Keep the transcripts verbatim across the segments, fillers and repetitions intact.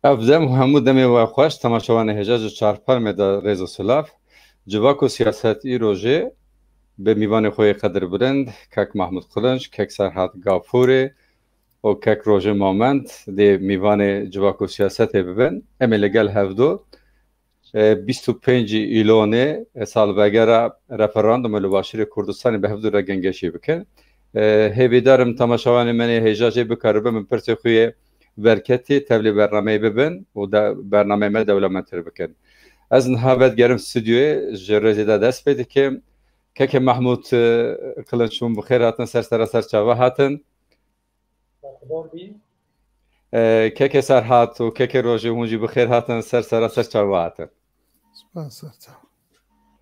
Ev dem û hemû demê we xweş, temaşevanê hêja ji Çarpelmê de rêz û silav. Civak û siyaset îro jî bi mîvanê xwe yê qedirbilind, kek Mahmûd Qilinç, kek Serhat Gafûrê û kek Rojê Mamend dê mîvanê Civak û Siyasetê bibin. Em ê li gel hevdu, e, bîst û pêncî îlonê, e, salvegera referandumê li Başûrê Kurdistanê bi hevdu re gengeşî bikin. E, hêvîdar im temaşevanê me yê hêja jê bikaribin bi pirsê xwe yê berketî tevlî bernameyê bibin û de bernameyê me dewlemendtir bikin. Ez niha vedigerim stûdyoyê, ji rêzê de dest pê dikim. Keke Mahmûd, e, Qilinç, hûn bi xêr hatin, ser sera ser çava hatin. Berxudar bî. E, keke Serhat û keke Rojê, hûn jî bi xêr hatin, ser sera ser çava hatin. Spas, ser çava.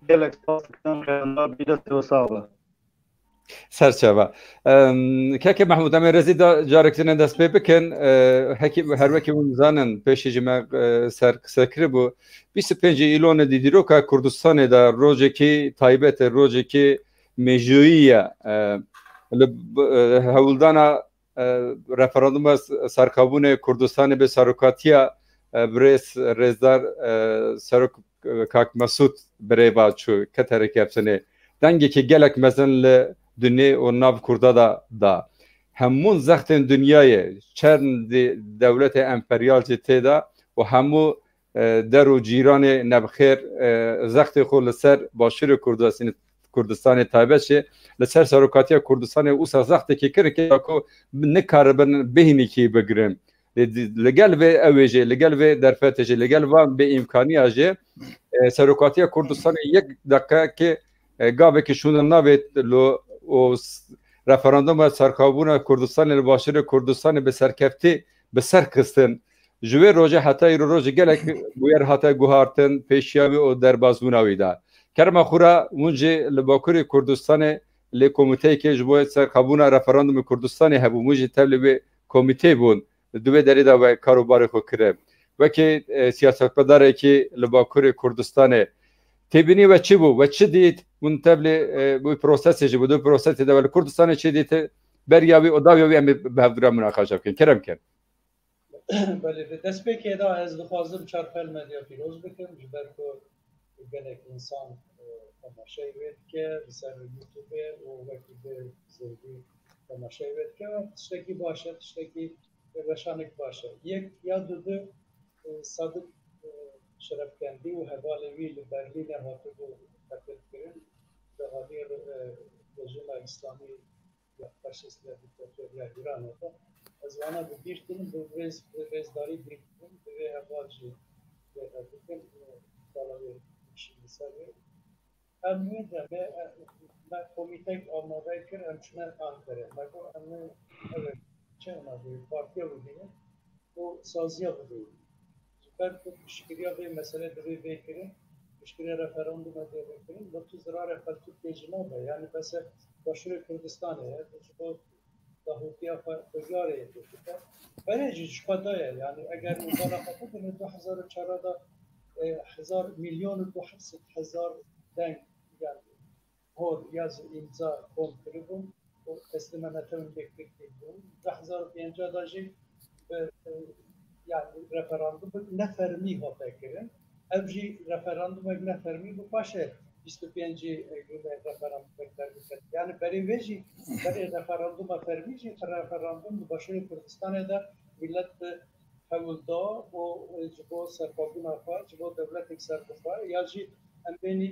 Gelek spas dikim, xêrendar bî, destê we sax be. Ser çava. Em, keke Mahmûd, em ê rêzî de carek din dest pê bikin. E, hekî, her wekî hûn zanin, pêşî jî me, e, ser qise kiribû. Bîst û pêncî îlonê di dîroka Kurdistanê de rojekî taybet e, rojekî mêjûyî ye. E, li, e, hewldana, e, referanduma s-, serxwebûnê Kurdistanê bi serokatiya, e, birêz, rêzdar, e, Serok, e, Kak Mesûd birêva çû, ket herikeftinê. Dengekî gelek mezin li dinyê û nav Kurda da da. Hemûn zextên dinyayê, çend dewletê emperyal jî tê de û hemû, e, der û cîranê nebxêr, e, zextê xwe li ser Başûrê Kurdistanê, Kurdistanê taybet jî li ser serokatiya Kurdistanê wisa zextekî kirin ke ku nikaribin bêhnîkî bigirin. Li, li gel vê ew ê jî, li gel vê derfetê jî, li gel van bêîmkaniya jî, e, serokatiya Kurdistanê yek deqekê, e, gavekî şûnde navê lo û s-, referanduma serxwebûna Kurdistanê li Başûrê Kurdistanê bi serkeftî bi ser xistin. Ji wê rojê heta îro rojê gelek bûyer hate guhartin, pêşiya wî û derbazbûna wî de. Kerema xwe re hûn jî li Bakurê Kurdistanê lê komîteyekê ji bo serxwebûna referandumê Kurdistanê hebû. Hûn jî tevlî wê komîteyê bûn. Di wê derê de we kar û barê xwe kire. Wekî, e, siyasetmedarekî li Bakurê Kurdistanê têbînî we çi bû? We çi dît? Hûn tevlî, e, wî prosesê jî bû. Di prosesê de we li Kurdistanê çi dît? Beriya wî û dawiya wî em ê bi hevdû re munaqeşe bikin. Kerem kin. Belê, di destpêkê de ez dixwazim Çarpel Medya pîroz bikim, ji ber ku gelek însan, e, temaşeyê wê dike, li ser YouTube û wekî bi zêdî temaşeyê wê dike. Tiştekî baş e, tiştekî weşanek baş e. Yek ya dudu, e, Sadık, e, Şerefkendi û hevalê wî li Berlînê hatibû qetil kirin. Bi havî, e, rejîma Îslamî ya faşîst ya dîktator ya Îranê de. Ez wana bi bîr kirim, bi rêz, bi rêzdarî bîr kirim, bi vê heval jî vê dikim, e, bala wê kişî li ser wê. Em wê demê, e, me komîtek amade kir, em çûne Ankarê. Me got, em ê, ew ê, çi navê, partiya bibînin û saziya bibînin. Ji ber ku piştgiriya vê meselê divê vê kirin, piştgiriya referandumê divê vê kirin, li tu zirarê xwe li Tirkiyê jî nabe. Yanî bes e Başûrê Kurdistanê ye, tu ji bo dahûtiya xwe biryarê yekê dike. Berê jî ji xwe daye, yanî eger û bala xwe bidin, du hezar û çar de, e, hezar, milyon û du sed hezar deng, yanî hol ya ji îmza kom kiribûn û teslîma Netewên Yekgirtî bûn. Du hezar û pêncî de jî bi, e, yanî referandum nefermî hate kirin. Ev jî referandumek nefermî bû, paşê bîst û pêncî Eylûlê referandumek fermî ket. Yanî berê wê jî, berê referanduma fermî jî, referandum li Başûrê Kurdistanê de milet bi hewl da û, e, ji bo serxwebûna xwe, ji bo dewletek serbixwe, ya jî em bênî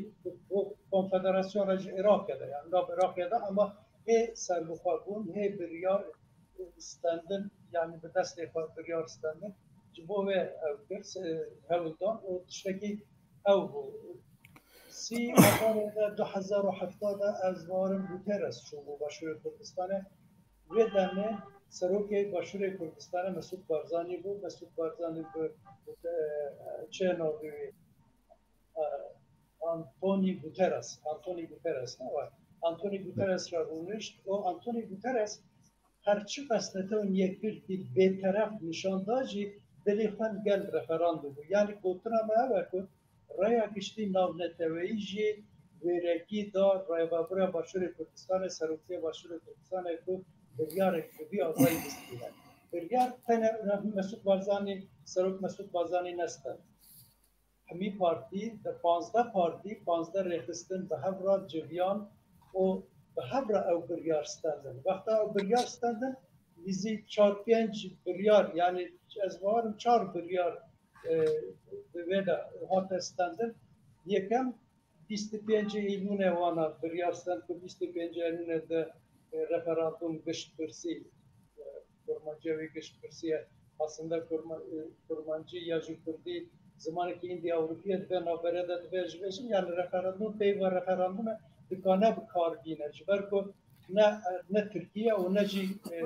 bo konfederasyon re ji Iraqê de, yanî nav Iraqê de, ama hê serbixwebûn, hê biryar stendin, yanî bi destê xwe biryar stendin. Ji bo wê ew kir, e, hewl dan û tiştekî ew bû. Sî Adarê de du hezar û heft de ez barim Guterres çûbû Başûrê Kurdistanê. Wê demê serokê Başûrê Kurdistanê Mesûd Barzanî bû. Mesûd Barzanî bi, bi, e, çi navê wî, e, Antonio Guterres, Antonio Guterres ne var. Antonio Guterres re rûnişt û Antonio Guterres her çiqas Netewên Yekgirtî bêteref nîşan da jî dilê xwe li gel referandûmê. Yanî gotina me ew e ku raya giştî navneteweyî jî wêrekî da rêvebira Başûrê Kurdistanê, Seroktiya Başûrê Kurdistanê ku biryarek bi vî avayî bistîne. Biryar tene Mesut Barzanî, Serok Mesut Barzanî nestend. Hemî partî, de panzdeh partî, panzdeh rêxistin bi hev re civiyan û bi hev re ew biryar stendin. Wexta ew biryar stendin, nîzî çar pênc biryar, yani ez bawerim çar biryar, e, bi vê de hate stendin. Yekem bîst û pêncê Eylûnê wana biryar stend ku bîst û pêncê Eylûnê de, e, referandum gişt pirsî, e, kurmanciya wî gişt pirsî ye. Aslında kurma-, e, kurmancî ya jî kurdî zimanekî Hîndî Ewropî ye, dibe navbere de dibe ji vê jî, yani referandum peyva referandum e, dikane bi kar bîne. Ji ber ku ne, ne Tirkiye û ne jî, e,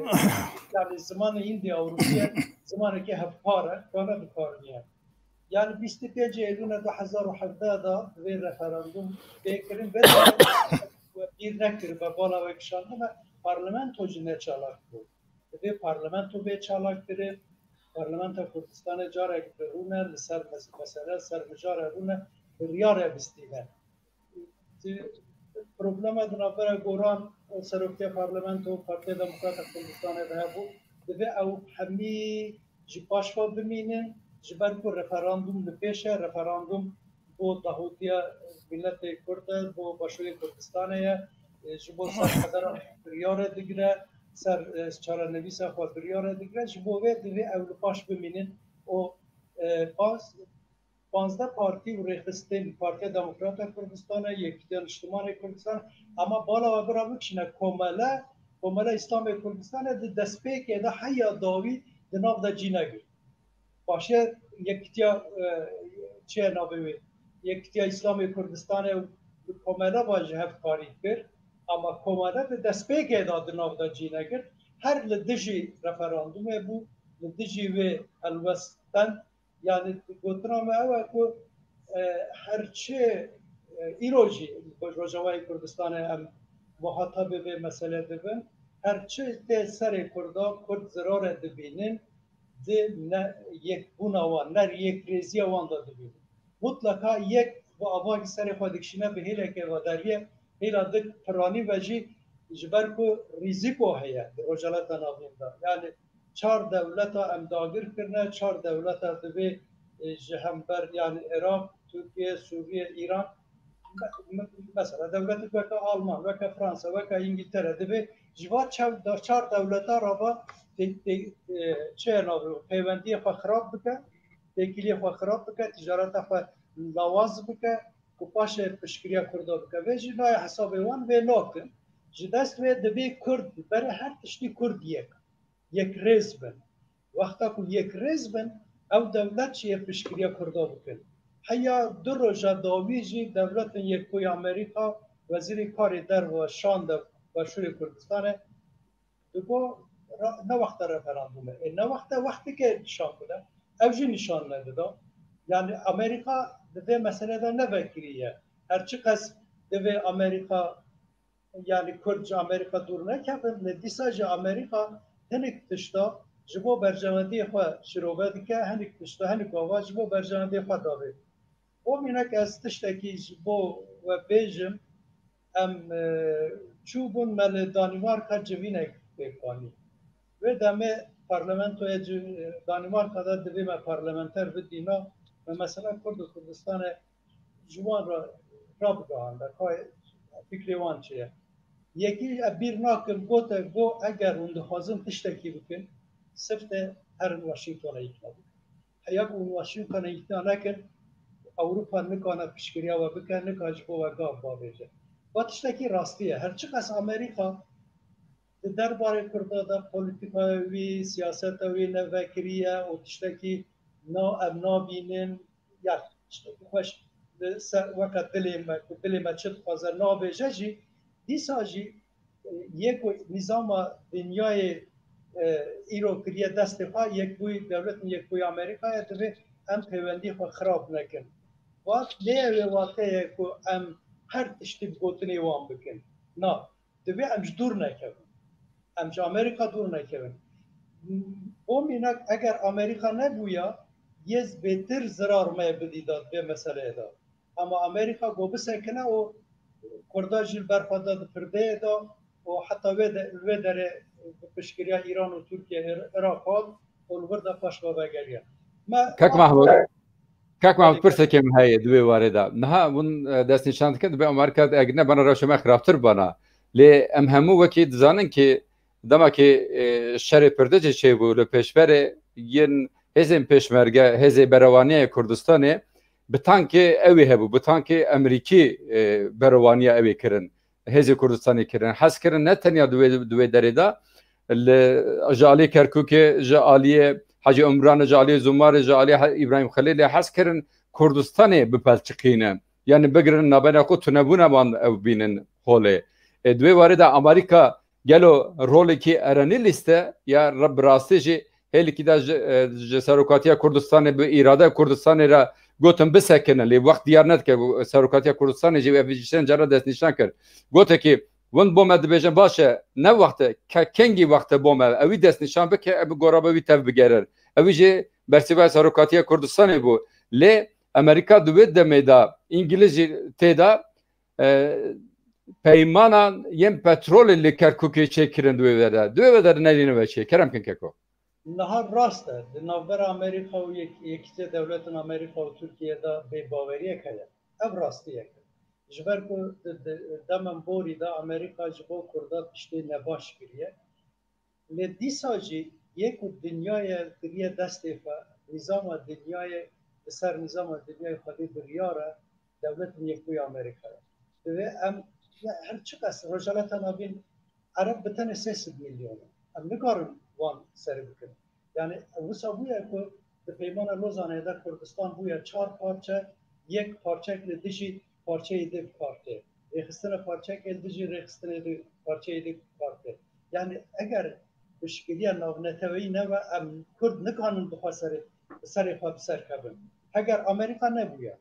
yani zimanê Hîndî Ewropî ye, zimanekî hevpar e, dikane bi kar bîne. Yani bîst û pêncê Eylûna du hezar û hevdeh de divê referandum bê kirin, vê de we bîr nekiribe, bala we kişandibe, parlamento jî ne çalak bû. Divê parlamento bê çalak kirin, parlamenta Kurdistanê carek bi rûne, li ser mes-, mesele, ser mijare rûne, biryare bistîne. Di problema di navbera Goran û Serokiya Parlamento û Partiya Demokrata Kurdistanê de hebû, divê ew hemî ji paş ve bimînin, ji ber ku referandum li pêş e, referandum bo dahotiya miletê Kurd e, bo Başûrê Kurdistanê ye, e, ji bo ser qedera biryare digire, ser, e, çarenivîsa xwe biryare digire, ji bo vê divê ew li paş bimînin û, e, pas, panzdeh partî û rêxistin, Partiya Demokrata Kurdistanê, Yekîtiya Niştimanê Kurdistan, ama bala we bira bikişîne komele, Komela Îslamê Kurdistanê di destpêkê de heya dawî di nav de cî negirt. Paşê Yekîtiya, e, çi ye navê wê? Yekîtiya Îslamê Kurdistanê û komele ve ji hev karî kir, ama komele di destpêkê de di nav de cî negirt. Her li dijî referandumê bû, li dijî wê helwest stend. Yani gotina me ew e ku, e, her çi, e, îro jî li Rojavayê Kurdistanê em muhatabê vê mesele dibin, her çi tê serê Kurda, Kurd zirare dibînin, di ne yekbûna wan, ne yekrêziya wan de dibînin. Mutlaka yek bi avakî serê xwe dikişîne, bi hêlekê ve deriyê, hêla dik piranî ve jî, ji ber ku rîzîko heye di Rojhilata Navîn de. Yani çar dewleta em dagir kirine, çar dewleta divê, e, ji hember, yani Iraq, Tirkiye, Sûriye, Îran, me-, me-, mesela dewletek weke Alman, weke Fransa, weke Îngiltere, divê ji va çev-, da-, çar dewleta re va tê-, tê-, e, çi ye navê, peywendiyê xwe xirab bike, têkiliyê xwe xirab bike, ticareta xwe lawaz bike, ku paşê piştgiriya Kurda bike. Vê jî nayê hesabê wan, vê nakin. Ji dest wê divê Kurd, berê her tiştî Kurd yek, yekrêz bin. Wexta ku yekrêz bin, ew dewlet jî yê piştgiriya Kurda bikin. Heya du roja dawî jî dewletên Yekbûyî Amerîka, Wezîrê Karê Derve şande Başûrê Kurdistanê, digo ra-, ne wexta referandumê. Ê, ne wexta, wexteke nîşan bide. Ew jî nîşan nedida. Yani Amerîka di vê meselê de ne vekirî ye. Her çiqas divê Amerîka, yani Kurd ji Amerîka dûr nekevin, lê dîsa jî Amerîka hinek tişta ji bo berjewendiyê xwe şirove dike, hinek tişta, hinek ava ji bo berjewendiyê xwe davê. Bo mînak ez tiştekî ji bo we bêjim, em, e, çûbûn me li Danîmarka civînek pêk anî. Wê demê parlamentoya ci-, Danîmarka de divê me parlamenter bidîna, me mesela Kurd û Kurdistanê ji wan re rabigihanda, ka fikrê wan çi ye. Yekî ez bîr nakim, gote, got, eger hûn dixwazin tiştekî bikin, sifte herin Washingtonê îkna bikin. Heya ku hûn Washingtonê îkna nekin, Ewropa nikane piştgiriya we bike, nika ji bo we gav bavêje. Va tiştekî rastî ye. Her çiqas Amerîka di derbarê Kurda de polîtîkaya wî, siyaseta wî ne vekirî ye û tiştekî na, em nabînin, ya tiştekî xweş li ser weke dilê me, ku dilê me çi dixwaze nabêje jî, dîsa jî, e, yê ku nîzama dinyayê, e, îro kiriye destê xwe, Yekbûyî, dewletên Yekbûyî Amerîkayê, divê em peywendiyê xwe xirab nekin. Vat lê ew ê wateyê ku em her tiştî bi gotinê wan bikin. Na, divê em ji dûr nekevin. Em ji Amerîka dûr nekevin. Bo mînak, eger Amerîka nebûya, yê bêtir zirar me bidîda di vê meseleyê de. Ama Amerîka got bisekine û Kurda jî li ber xwe da di pirdeyê de û heta wê de, wê derê bi piştgiriya Îran û Tirkiye, Îr-, Iraq hat û li vir de paş ve vegeriya. Me Kek Mahmud, Kek Mahmud, pirsekê min heye di wê warê de. Niha hûn, e, destnîşan dikin, dibe Amerîka eger ne bana rewşa me xirabtir bana. Lê em hemû wekî dizanin ki dema ki, e, şerê Pirdicê çêbû, li pêşberê yên hêzên pêşmerge, hêzê berewaniyê Kurdistanê, bi tankê ew ê hebû, bi tankê Amerîkî, e, berewaniya ew ê kirin. Hêzê Kurdistanê kirin. Hez kirin ne tenya di wê, di wê derê de, li, ji aliyê Kerkûkê, ji aliyê Hecî Umranê, ji aliyê Zûmarê, ji aliyê He-, Îbrahîm Xelîlê hez kirin Kurdistanê bipelçiqîne. Yani bigirin navbena xwe tunebûna wan ew bînin holê. E, di wê warê de Amerîka gelo rolekî erenî lîste ya re-, bi rastî jî hêlikî de ji, e, ji serokatiya Kurdistanê bi îrade Kurdistanê re gotin bisekinin. Lê wext diyar nedike ku serokatiya Kurdistanê jî ev jî çend cara destnîşan kir. Gote ki, hûn bo me dibêjin baş e, ne wext e, ke-, kengî wext e bo me, ewî destnîşan bike, ev bi gora be wî tev bigerir. Ewî jî bersîva serokatiya Kurdistanê bû. Lê Amerîka di wê demê de, Îngiliz jî tê de, e, peymana yên petrolê li Kerkûkê çêkirin di wê ve de. Di wê ve de nerîne ve çê. Kerem kin keko. Niha rast e, di navbera Amerîka û Yek-, Yekîtiya Dewletên Amerîka û Tirkiye de bêbaweriyek heye. Ev rastiyek e. Ji ber ku di, di demên borî de Amerîka ji bo Kurda tiştê nebaş kiriye. Lê dîsa jî yê ku dinyayê kiriye destê xwe, nîzama dinyayê li ser nîzama dinyayê xwedî biryar e, Dewletên Yekbûyî Amerîka ye. Divê em, ya her çiqas Rojhilata Navîn Ereb bi tenê sê sed milyon e. Em nikarin wan serê bikin. Yani wisa bûye ku di Peymana Lozanê de Kurdistan bûye çar parçe, yek parçek li dijî parçeyê dê bi kar tê. Rêxistina parçekê li dijî rêxistinê dê parçeyê dê bi kar tê. Yani eger piştgiriya navneteweyî nebe, em Kurd nikanin bi xwe serê, bi serê xwe bi ser kevin. Heger Amerîka nebûye,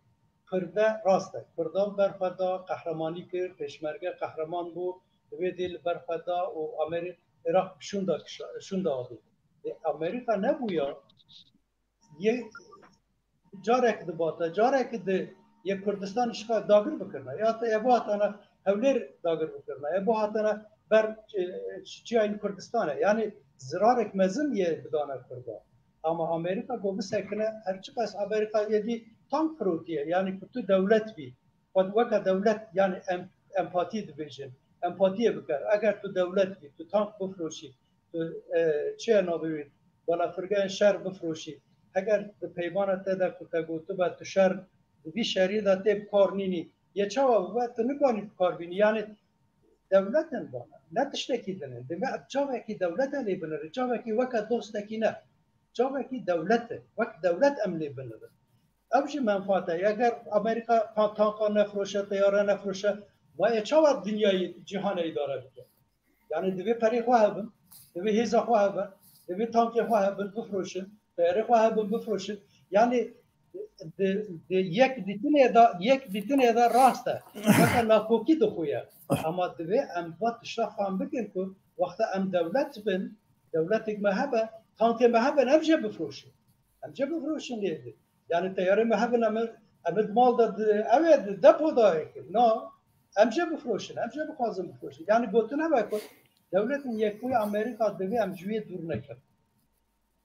Kurde rast e. Kurda ber xwe da, qehremanî kir, pêşmerge qehreman bû, divê dê li ber xwe da û Amerî-, Iraq şûnda kişa-, şûnda abî. Lê Amerîka nebûya, yê carek di bata, carek di yê Kurdistan şika dagir bikirina. Ya te ebo hatana Hewlêr dagir bikirina. Ebo hatana ber, e, çiyayên Kurdistane. Yani zirarek mezin yê bidana Kurda. Ama Amerîka ku bisekine, her çiqas Amerîka yê dî tank firotiye. Yani ku tu dewlet bî, xwe weke dewlet, yani em-, empatî dibêjin. Empatiyê bikar. Eger tu dewlet bî, tu tank bifroşî, tu, e, çi ye navê wî, balafirgeyên şer bifroşî, heger di peymana te de ku te gotibe tu şer, di vî şerî de tê bi kar nînî, yê çawa bibe, tu nikanî bi kar bînî. Yani dewletin bana, ne tiştekî din in. Divê ev çavekî dewlete lê binire, çavekî weke dostekî ne. Çavekî dewlet e, wek dewlet em lê binirin. Ev jî menfaat e. Eger Amerîka ta-, tanka nefroşe, teyare nefroşe, ma yê çawa dinyayê, cîhanê îdare bike? Yani divê perê xwe hebin, divê hêza xwe hebin, divê tankê xwe hebin, bifroşin, teyarê xwe hebin, bifroşin. Yani di, di yek dîtinê de, yek dîtinê de rast e. Weke nakokî dixuye. Ama divê em va tişta fam bikin ku wexta em dewlet bin, dewletek me hebe, tankê me hebe, em jê bifroşin. Em jê bifroşin lê di. Yani teyarê me hebin, em, em di mal de di, ew ê di depo de hekin. Na, em jê bifroşin, em jê bixwazin bifroşin. Yani gotin ev e ku Dewletên Yekbûyî Amerîka divê em ji wê dûr nekin.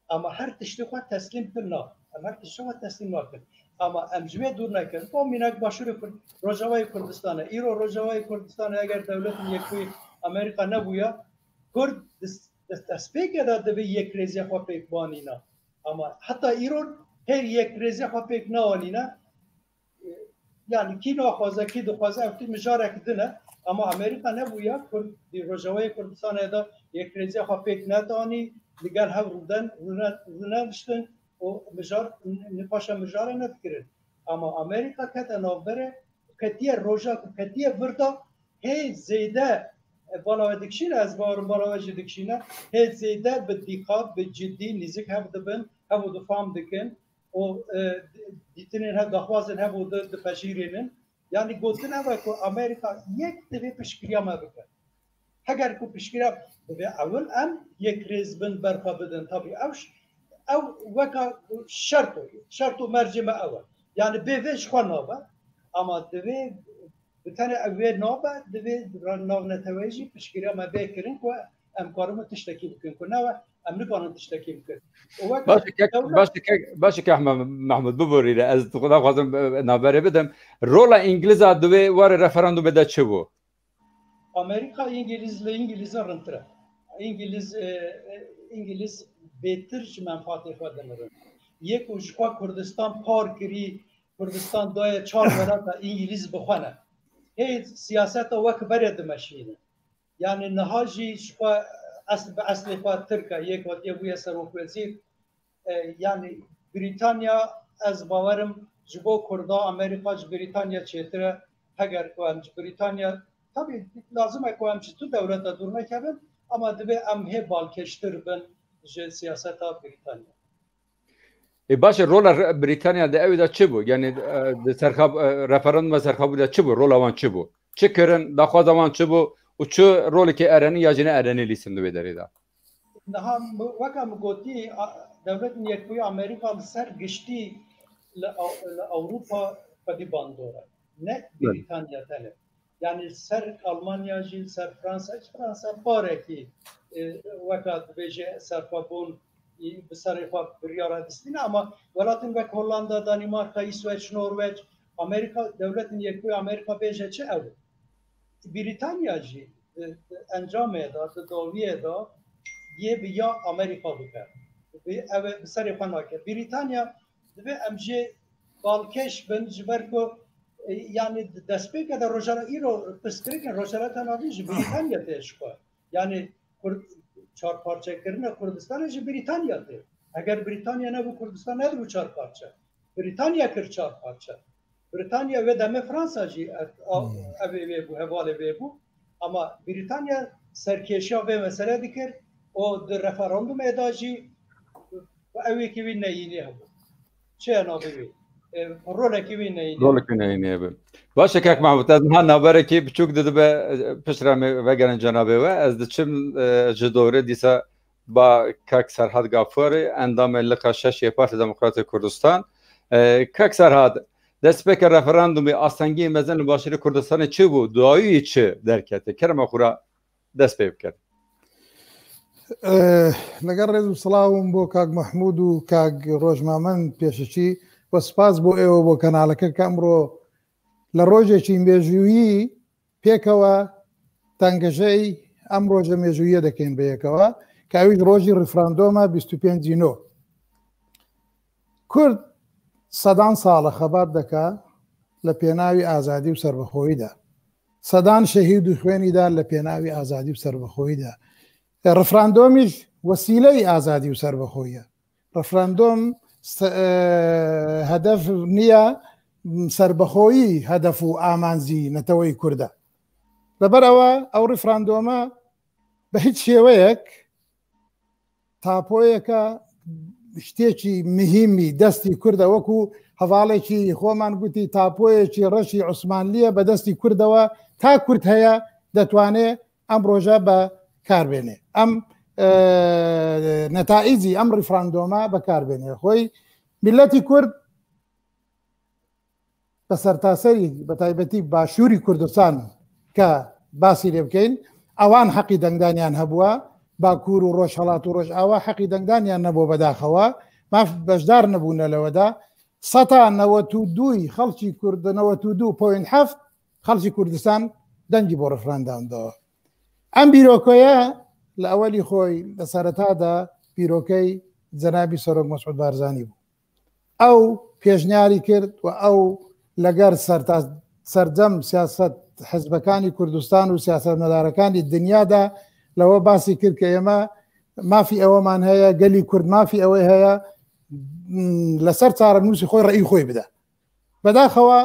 Ama her tiştê xwe teslîm kin na. Em her tiştê xwe teslîm nakin. Ama em ji wê dûr nekin. Bo mînak Başûrê Kurd-, Rojavayê Kurdistanê. Îro Rojavayê Kurdistanê eger Dewletên Yekbûyî Amerîka nebûya, Kurd di, di destpêkê de divê yekrêziya xwe pêk banîna. Ama heta îro hê yekrêziya xwe pêk neanîne. Yani kî naxwaze, kî dixwaze, ev tî mijarek din e. Ama Amerîka nebûya Kurd di Rojavayê Kurdistanê de yekrêziya xwe pêk nedanî, li gel hev rûden, rûne-, rûneniştin û mijar n-, nîqaşa mijarê nedikirin. Ama Amerîka kete navberê, ketiye roja ku ketiye vir de hê zêde, e, bala we dikişîne, ez bawerim bala we jî dikişîne, hê zêde bi dîqat, bi cidî nîzik hev dibin, hev û difam dikin û, e, dîtinên hev, daxwazên hev û di, dipejirînin. Yani gotin ev e ku Amerîka yek divê piştgiriya me bike. Heger ku piştgiriya divê ewil em yek rêz bin berxwe bidin. Tabî ew ş-, ew weka şert o, şert û mercê me ew e. Yani bê vê ji xwe nabe. Ama divê bi tenê ew wê nabe, divê ra-, navneteweyî jî piştgiriya me bê kirin ku Em karibû tiştekî bikin ku newe, em nikarin tiştekî bikin. Û wek Baş e kek, dewlet baş e kek, baş e kek Meh-, Mehmûd, biborîne. Ez tu xwe daxwazim, e, navberê bidim. Rola Îngiliza di wê warê referandumê de çi bû? Amerîka, Îngilîz li Îngilîzê rintir e. Îngilîz, e, e, Îngilîz bêtir ji menfaatê xwe dimirin. Yê ku ji xwe Kurdistan par kirî, Kurdistan daye çar welata Îngilîz bi xwe ne. Hê siyaseta wek berê dimeşîne. Yani niha jî ji xwe es-, bi eslê xwe Tirk e, yek hatiye bûye serokwezîr. E, yani Brîtanya, ez bawerim ji bo Kurda Amerîka ji Brîtanya çêtir e. Heger ku em ji Brîtanya, tabii lazim e ku em ji tu dewleta dûr nekevin, ama divê em hê balkêştir bin ji siyaseta Brîtanya. Ê, baş e, rola re-, Brîtanya di ewê de çi bû? Yani, e, di serxab-, e, referanduma serxabû de çi bû? Rola wan çi bû? Çi kirin? Daxwaza wan çi bû? Û çi rolekê erenî ya jî ne erenî lîstin di wê derê de? Niha mi-, weka min gotî, a, Dewletên Yekbûyî Amerîka li ser giştî li Ew-, li Ewropa xwedî bandor e. Ne Belê. Brîtanya tenê. Yani ser Almanya jî, ser Fransa, Fransa barekî, e, weka dibêje serxwebûn, e, bi serê xwe biryara distîne, ama welatên wek Hollanda, Danîmarka, Îsveç, Norveç, Amerîka, Dewletên Yekbûyî Amerîka bêje çi ew e. Brîtanya jî di, di encamê de, di dawiyê de yê bi ya Amerîka bike. Bi, ew ê bi serê xwe nake. Brîtanya divê em jê balkêş bin, ji ber ku, e, yani di destpêke de rojhela-, îro pirsgirêkên Rojhelata Navîn ji Brîtanya tê ji xwe. Yani Kurd-, çarparçekirina Kurdistanê ji Brîtanya tê. Eger Brîtanya nebû, Kurdistan nedibû çar parçe. Brîtanya kir çar parçe. Brîtanya wê demê Fransa jî ev, a, Hmm. ev ê wê bû, hevalê wê bû. Ama Brîtanya serkêşiya vê mesele dikir û di referandumê de jî ew yekî wî neyînî hebû. Çi ye navê wî? E, rolekî wî neyînî. Rolekî neyînî hebû. Baş e, kek Mahmud, ez niha navberekî biçûk didibe, e, piştre em ê vegerin cenabê we. Ez diçim, e, ji dorê dîsa ba kak Serhat Gaforê, endamê Liqa şeş yê Partiya Demokratê Kurdistan. E, kak Serhat, destpêka referandumê astengiyê mezin li Başûrê Kurdistanê çi bû? Dawiyê çi derkete? Kerema xwe re dest pê bikin. Eh, لەگەڵ ڕێز و سڵاوم بۆ کاک مەحموود و کاک ڕۆژمامەند پێشەکی و سپاس بۆ ئێوە بۆ کەناڵەکە کە ئەمڕۆ لە ڕۆژێکی مێژوویی پێکەوە دەنگەژەی ئەم ڕۆژە مێژوویە دەکەین بە یەکەوە، کە ئەویش ڕۆژی ڕیفراندۆمە، بیست و پێنجی نۆ. کورد سەدان ساڵە خەبات دەکا لە پێناوی ئازادی و سەربەخۆییدا، سەدان شەهید و خوێنی دا لە پێناوی ئازادی و سەربەخۆییدا. ڕیفراندۆمیش وەسیلەی ئازادی و سەربەخۆییە. ڕیفراندۆم س-، ئە، هەدەف نییە، سەربەخۆیی هەدەف و ئامانجی نەتەوەی کوردە. لەبەر ئەوە ئەو ڕیفراندۆمە بە هیچ شێوەیەک تاپۆیەکە، شتێکی مهمی دەستی کوردە، وەکو هەواڵێکی خۆمان گوتی، تاپۆیەکی ڕەشی عوسمانلیە بە دەستی کوردەوە، تا کورد هەیە دەتوانێ ئەم ڕۆژە بە کار بێنێ. ئەم، ئە، نەتائیجی ئەم ڕیفراندۆمە بە کار بێنێ. خۆی میلەتی کورد بە سەرتاسەری، بە تایبەتی باشووری کوردستان کە باسی لێ بکەین، ئەوان حەقی دەنگدانیان هەبووە، باکوور و ڕۆژهەڵات و ڕۆژئاوا حەقی دەنگدانیان نەبووە بەداخەوە، ماف بەشدار نەبوونە لەوەدا. سەتا نەوەت و دووی خەڵکی کورد، نەوەت و دوو پۆینت هەفت خەڵکی کوردستان دەنگی بۆ ڕفراندان داوە. ئەم بیرۆکەیە لە ئەوەلی خۆی، لە سەرەتادا بیرۆکەی جەنابی سەرۆک مەسعود بارزانی بوو. ئەو پێشنیاری کرد و ئەو لەگەر سەرتا-، سەرجەم سیاسەت حزبەکانی کوردستان و سیاسەتمەدارەکانی دنیادا لەوە باسی کرد کە ئێمە مافی ئەوەمان هەیە، گەلی کورد مافی ئەوەی هەیە، م، لەسەر چارەنووسی خۆی ڕێی خۆی بدە. بەداخەوە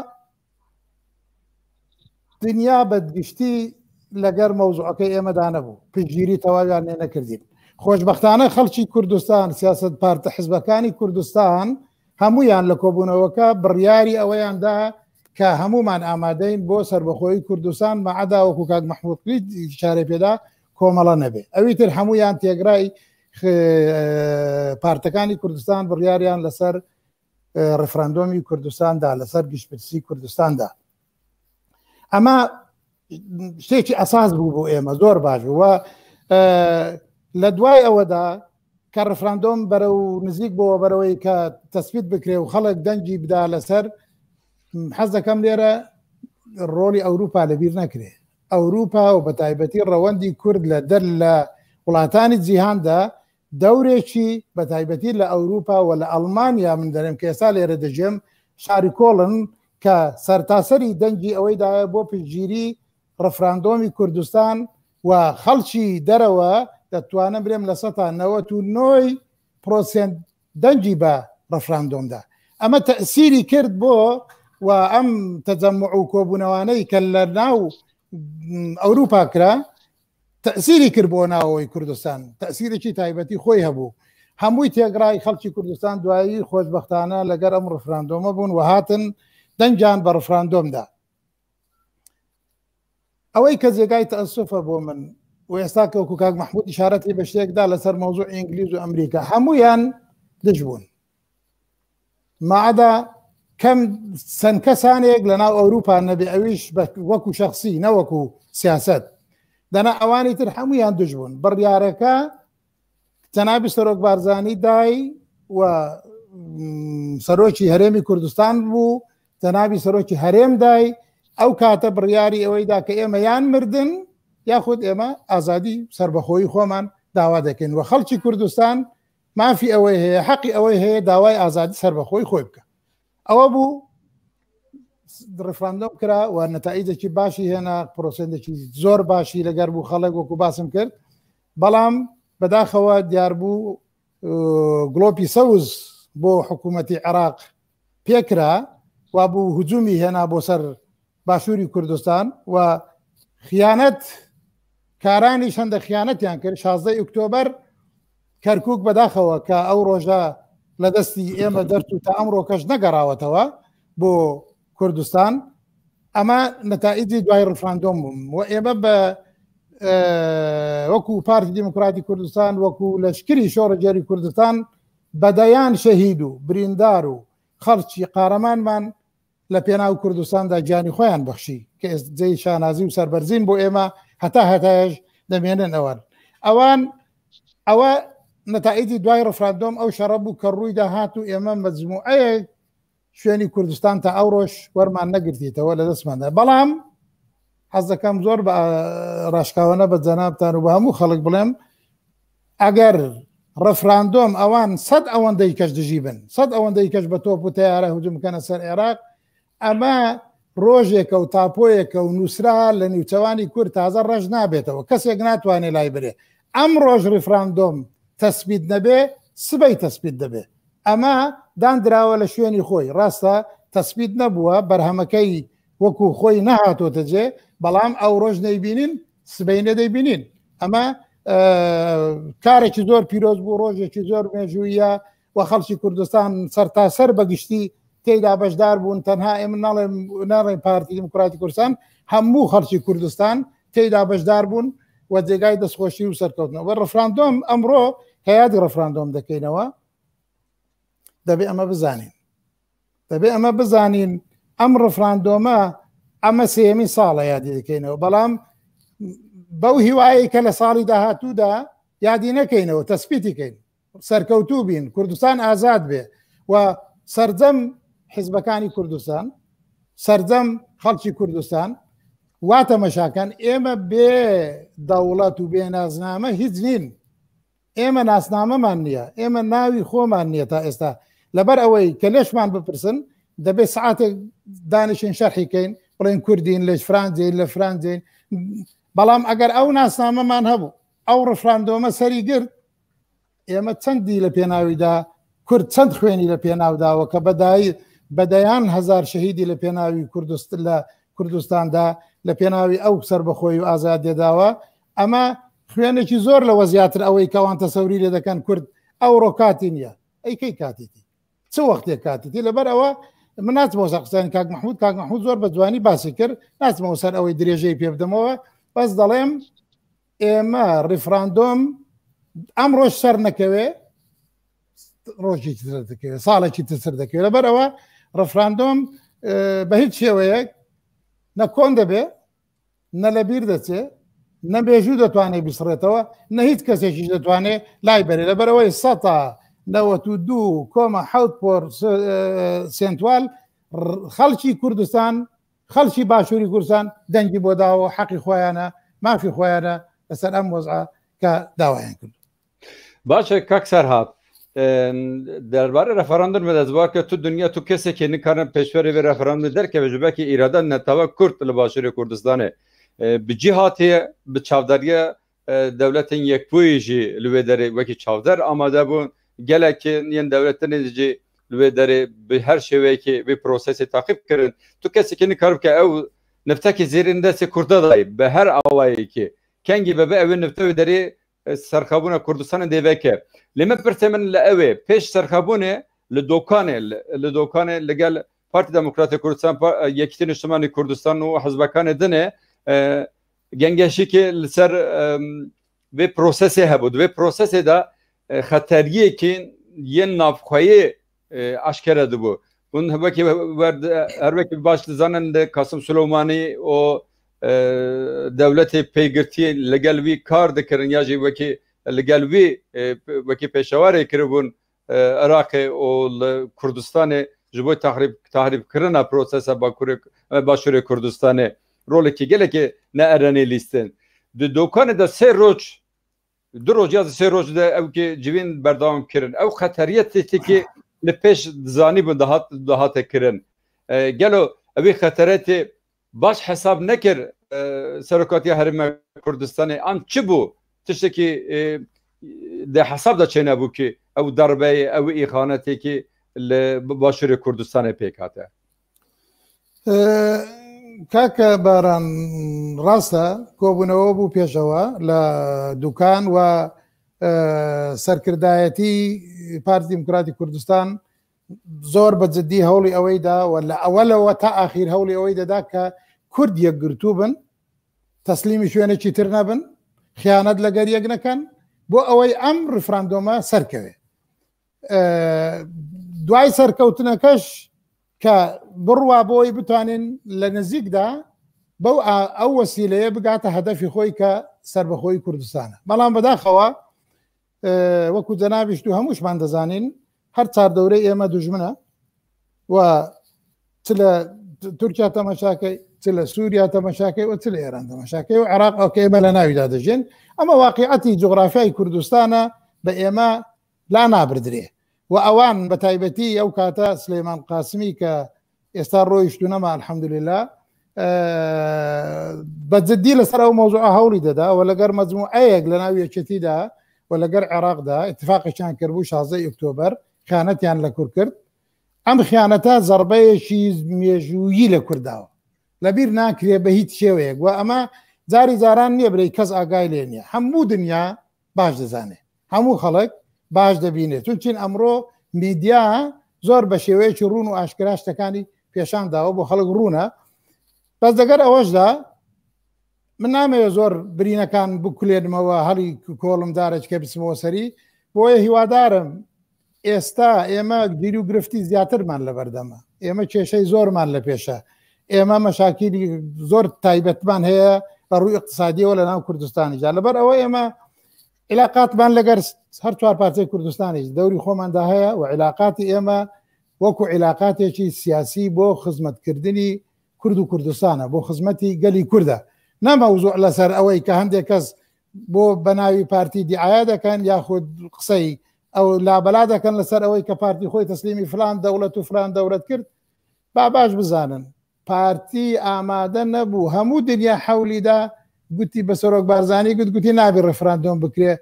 دنیا بەگشتی لەگەر مەوزوعەکەی ئێمەدا نەبوو، پشتگیری تەواویان لێ نەکردین. خۆشبەختانە خەڵکی کوردستان، سیاسەت پارتە حزبەکانی کوردستان هەمویان لە کۆبوونەوەکە بڕیاری ئەوەیان دا کە هەمومان ئامادەین بۆ سەربەخۆیی کوردستان، مەعەدا وەکو کاک مەحموود قلیت ئیشارەی پێدا کۆمەڵە نەبێ. ئەوی تر هەمویان تێگرای خ-، پارتەکانی کوردستان بڕیاریان لەسەر، ئە، ڕفراندۆمی کوردستاندا، لەسەر گشتپرسی کوردستاندا. ئەمە شتێکی ئەساس بوو بۆ ئێمە، زۆر باش بوو. و، لە دوای ئەوەدا کە ڕفراندۆم بەرەو نزیک بۆ بەرەوەی کە تەسبیت بکرێ و خەڵک دەنگی بدا لەسەر، حەز دەکەم لێرە ڕۆلی ئەوروپا لەبیر نەکرێ. ئەوروپا و بە تایبەتی ڕەوەندی کورد لە دەر لە وڵاتانی جیهاندا دەورێکی بە تایبەتی لە ئەوروپا و لە ئەڵمانیا، من دەرێم کە ئێستا لێرە دەژێم، شاری کۆڵن کە سەرتاسەری دەنگی ئەوەی دایە بۆ پشتگیری ڕفراندۆمی کوردستان و خەڵکی دەرەوە دەتوانم برێم لە سەتا نەوەت و نۆی پرۆسێنت دەنگی بە ڕفراندۆمدا. ئەمە تەسیری کرد بۆ و ئەم تەجەمع و کۆبوونەوانەی کە لە ناو ئەوروپا کرا تەسیری کرد بۆ ناوەوەی کوردستان، تەسیرێکی تایبەتی خۆی هەبوو. هەمووی تێگڕای خەڵکی کوردستان دوایی خۆشببختانە لەگەر ئەم ڕفراندۆمە بوون و هاتن دەنگیان بە ڕفراندۆمدا. ئەوەی کە جێگای تەسفە بۆ من و ئێستا کە وەکو کاک مەحموود ئیشارەتی بە شتێکدا لەسەر مەوزوع ئینگلیز و ئەمریکا، هەمویان دژ بوون. مەعەدا کەم چەند کەسانێک لە ناو ئەوروپا نەبێ، ئەویش بە وەکو شەخسی نەوەکو سیاست، دەنا ئەوانی تر هەمویان دژ بوون. بڕیارەکە جەنابی سەرۆک بارزانی دای و سەرۆکی هەرێمی کوردستان بوو، جەنابی سەرۆکی هەرێم دای، ئەو کاتە بڕیاری ئەوەی دا کە ئێمە یان مردن یاخود ئێمە ئازادی سەربەخۆی خۆمان داوا دەکەین و خەڵکی کوردستان مافی ئەوەی هەیە، حەقی ئەوەی هەیە داوای ئازادی سەربەخۆی خۆی بکە. ئەوە بوو ڕفراندۆم کرا و نەتائیجێکی باشی هێنا، پرۆسێنتێکی زۆر باشی لەگەر بوو خەڵک وەکو باسم کرد، بەڵام بەداخەوە دیار بوو گڵۆپی سەوز بۆ حکوومەتی عێراق پێکرا و بوو هجومی هێنا بۆ سەر باشووری کوردستان و خیانەت کارانی شەندە خیانەتیان کرد. شازدە ئۆکتۆبەر کەرکووک بەداخەوە کە ئەو ڕۆژە لە دەستی ئێمە دەرچوو تا ئەمڕۆ کەش نەگەڕاوەتەوە بۆ کوردستان. ئەمە نەتائیجی دوای ڕفراندۆم بووم و ئێمە بە وەکو پارتی دیموکراتی کوردستان، وەکو لەشکری شۆڕەگێری کوردستان، بەدەیان شەهید و بریندار و خەڵکی قارەمانمان لە پێناو کوردستاندا گیانی خۆیان بەخشی کە ئێس-، جێی شانازی و سەربەرزین بۆ ئێمە، هەتا هەتایەش دەمێنن ئەوان. ئەوان، ئەوە نەتائیجی دوای ڕفراندۆم ئەو شەڕە بوو کە ڕووی داهات و ئێمە مەجموعەیەک شوێنی کوردستان تا ئەو ڕۆژ وەرمان نەگرتیتەوە لە دەستماندا. بەڵام حەز دەکەم زۆر بە ڕاشکاوانە بە جەنابتان و بە هەموو خەڵک بڵێم، ئەگەر ڕفراندۆم ئەوان سەد ئەوەندەی کەش دژی بن، سەد ئەوەندەی کەش بە تۆپ و تەیارە هجوم بکەنە سەر عێراق، ئەمە ڕۆژێکە و تاپۆیەکە و نووسرا لە نیوچەوانی کورد تازە ڕەش نابێتەوە، کەسێک ناتوانێت لای برێ. ئەم ڕۆژ ڕفراندۆم تەسبیت نەبێ، سبەی تەسبیت دەبێ. ئەمە دانراوە لە شوێنی خۆی، ڕاستە تەسبیت نەبووە، بەرهەمەکەی وەکو خۆی نەهاتۆتە جێ، بەڵام ئەو ڕۆژ نەیبینین، سبەینێ دەیبینین. ئەمە کارێکی زۆر پیرۆز بوو، ڕۆژێکی زۆر مێژوویە و خەڵکی کوردستان سەر تا سەر بەگشتی تێیدا بەشدار بوون. تەنها ئێمە ناڵێم، ناڵێم پارتی دیموکراتی کوردستان، هەموو خەڵکی کوردستان تێیدا بەشدار بوون و جێگای دەستخۆشی و سەرکەوتنەوە. ڕفراندۆم ئەمڕۆ کە یادی ڕفراندۆم دەکەینەوە، دەبێ ئەمە بزانین. دەبێ ئەمە بزانین، ئەم ڕفراندۆمە، ئەمە سێیەمین ساڵە یادی دەکەینەوە، بەڵام بەو هیوایەی کە لە ساڵی داهاتوودا یادی نەکەینەوە، تەسبیتی کەین. سەرکەوتوو بین، کوردستان ئازاد بێ و سەرجەم حزبەکانی کوردستان، سەرجەم خەڵکی کوردستان وا تەمەشاکەن، ئێمە بێ دەوڵەت و بێ ناسنامە هیچ نین. ئێمە ناسنامەمان نییە، ئێمە ناوی خۆمان نییە تا ئێستا. لەبەر ئەوەی کە لێشمان بپرسن، دەبێت سعاتێک دانیشین شەرحی کەین، بڵێن کوردین، لە فرانجەین، لە فرانجەین. بەڵام ئەگەر ئەو ناسنامەمان هەبوو، ئەو ڕفراندۆمە سەری گرت، ئێمە چەندی لە پێناویدا، کورد چەند خوێنی لە پێناوداوە کە بەدای-، بەدەیان هەزار شەهیدی لە پێناوی کوردست-، لە کوردستاندا، لە پێناوی ئەو سەربەخۆی و ئازادیەداوە. ئەمە خوێنێکی زۆر لەوە زیاتر ئەوەی کەوان تەسەوری لێ دەکەن کورد ئەو ڕۆکاتی نییە. ئەی کەی کاتێتی؟ چ وەختێک کاتێتی؟ لەبەر ئەوە من ناچمەوە سەر قسەیان کاک مەحموود، کاک مەحموود زۆر بە جوانی باسی کرد، ناچمەوە سەر ئەوەی درێژەی پێ بدەمەوە، بەس دەڵێم ئێمە ڕیفراندۆم ئەم ڕۆژ سەر نەکەوێ، ڕۆژێکی تر دەکەوێت، ساڵێکی تر سەر دەکەوێت. لەبەر ئەوە ڕفراندۆم، ئێ، بە هیچ شێوەیەک نە کۆن دەبێ، نە لە بیر دەچێ، Ne mejû detwanê bisirêtewe, ne hiç kesêkî detwanê lay berê. Leberewey seta newet û du koma hewt por se-, e, sentwal r-, xelkî Kurdistan, xelkî Başûrî Kurdistan dengî bo dawo, heqî xwe ya ne, mafî xwe ya ne, li ser em wez'a ke dawayên Kurd. Baş e, kak Serhat. E, derbarê referandumê de ez bawer ke tu dinya tu kesekê nikarin pêşberê vê referandumê derkeve, ji belkî îrada netewek Kurd li Başûrê Kurdistanê, e, bi cî hatiye, bi çavderiya, e, dewletên yekbûyî jî li wê derê wekî çavder amade bûn. Gelekî yên dewletinê jî li wê derê bi her şêweyekê vê prosesê taqîb kirin. Tu kesekê nikaribke ew niftekî zêrîn destê Kurda dayî, bi her awayekê. Kengî bebe ew ê nifte wê derê e, serxebûna Kurdistanê dê veke. Lê min pirsê min li ew ê, pêş serxebûnê li Dokanê, li, li Dokanê li gel Partî Demokratê Kurdistan, Pa-, e, Yekîtî Niştimanî Kurdistan û hizbekanê din ê, e, gengeşîkê li ser, e, vê prosesê hebû. Di vê prosesê de, e, xeteriyekî yên navxweyê e, aşkere dibû. Hûn wekî wer, her wekî baş dizanin, li Kasim Suleymanî û, e, dewletê pêgirtiyê li gel wî kar dikirin ya jî wekî li gel wî, e, wekî pêşewarê kiribûn, e, Iraqê û li Kurdistanê ji bo tahrîb, tahrîbkirina prosesa Bakurê, e, Başûrê Kurdistanê rolekî gelekî ne erenê lîstin. Di Dokanê de sê roj du roj ya sê roj de ew kê civîn berdewam kirin. Ew xeteriye têtikê li pêş dizanîbûn dihat, dihate kirin. E, gelo ew ê xetere tê baş hesab nekir, e, serokatiya Herêma Kurdistanê an çi bû? Tiştekî, e, de hesab de çênebû kî ew darbeyê, ew îxanetêkî li Başûrê Kurdistanê pêk hate. Ee, Kaka Baran, rast e, کۆبوونەوە بوو پێشەوە لە دوکان و، ئە، سەرکردایەتی پارتی دیموکراتی کوردستان زۆر بە جددی هەوڵی ئەوەی دا و لە ئەوەلەوە تا ئاخیر هەوڵی ئەوەی دەدا کە کورد یەکگرتوو بن، تەسلیمی شوێنێکی تر نەبن، خیانەت لەگەر یەک نەکەن، بۆ ئەوەی ئەم ریفراندۆمە سەرکەوێ. ئە، دوای سەرکەوتنەکەش کە بڕوا بۆی بتوانین لە نزیکدا بەو ئا-، ئەو وەسیلەیە بگاتە هەدەفی خۆی کە سەربەخۆی کوردستانە. بەڵام بەداخەوە، ئە، وەکو جەنابیش تو هەمووشمان دەزانین، هەر چار دەورەی ئێمە دوژمنە و چ لە تورکیا تەمەشاکەی، چ لە سووریا تەمەشاکەی و چ لە ئێران تەمەشاکەی و عێراق ئەو کە ئێمە لە ناویدا دەژین. ئەمە واقعەتی جوغرافیای کوردستانە، بە ئێمە لا نابردرێ. و ئەوان بە تایبەتی ئەو کاتە سلێمان قاسمی کە ئێستا ڕۆیشتوونەما، الحەمدوللا، ئە، بە جددی لەسەر ئەو مەوزوعە هەوڵی دەدا و لەگەر مەجموعەیەک لە ناو یەکێتیدا و لەگەر عێراقدا اتفاقێکیان کردبوو شازدە ئۆکتۆبەر، خیانەتیان لە کورد کرد. ئەم خیانەتە زەربەیەکی مێژوویی لە کورداوە، لە بیر ناکرێ بە هیچ شێوەیەک. و ئەمە جاری جاران نییە برای کەس ئاگای لێ نییە. هەموو دنیا باش دەزانێ. هەموو خەڵک باش دەبینێ. چونچین ئەمڕۆ میدیا زۆر بە شێوەیەکی ڕوون و ئاشکرا شتەکانی پێشان داوە، بۆ خەڵک ڕوونە. بەس لەگەر ئەوەشدا من نامەوێ زۆر برینەکان بکولێنمەوە، هەڵی کۆڵم دارێک کە بچمەوە سەری. بۆیە هیوادارم ئێستا ئێمە گیری و گرفتی زیاترمان لە بەردەمە. ئێمە کێشەی زۆرمان لە پێشە. ئێمە مەشاکیلی زۆر تایبەتمان هەیە لە ڕووی اقتصادیەوە لە ناو کوردستانیشدا. لەبەر ئەوە ئێمە عیلاقاتمان لەگەر هەر چوار پارچەی کوردستانیش دەوری خۆماندا هەیە و عیلاقاتی ئێمە وەکو عیلاقاتێکی سیاسی بۆ خزمەتکردنی کورد و کوردستانە، بۆ خزمەتی گەلی کوردە. نە مەوزوع لەسەر ئەوەی کە هەندێک کەس بۆ بە ناوی پارتی دیعایا دەکەن، یاخود قسەی ئەو لابەلا دەکەن لەسەر ئەوەی کە پارتی خۆی تەسلیمی فلان دەوڵەت و فلان دەوڵەت کرد. با باش بزانن، پارتی ئامادە نەبوو. هەموو دنیا حەولیدا گوتی، بە سەرۆک بارزانی گوت، گوتی نابی ڕفراندۆم بکرێ.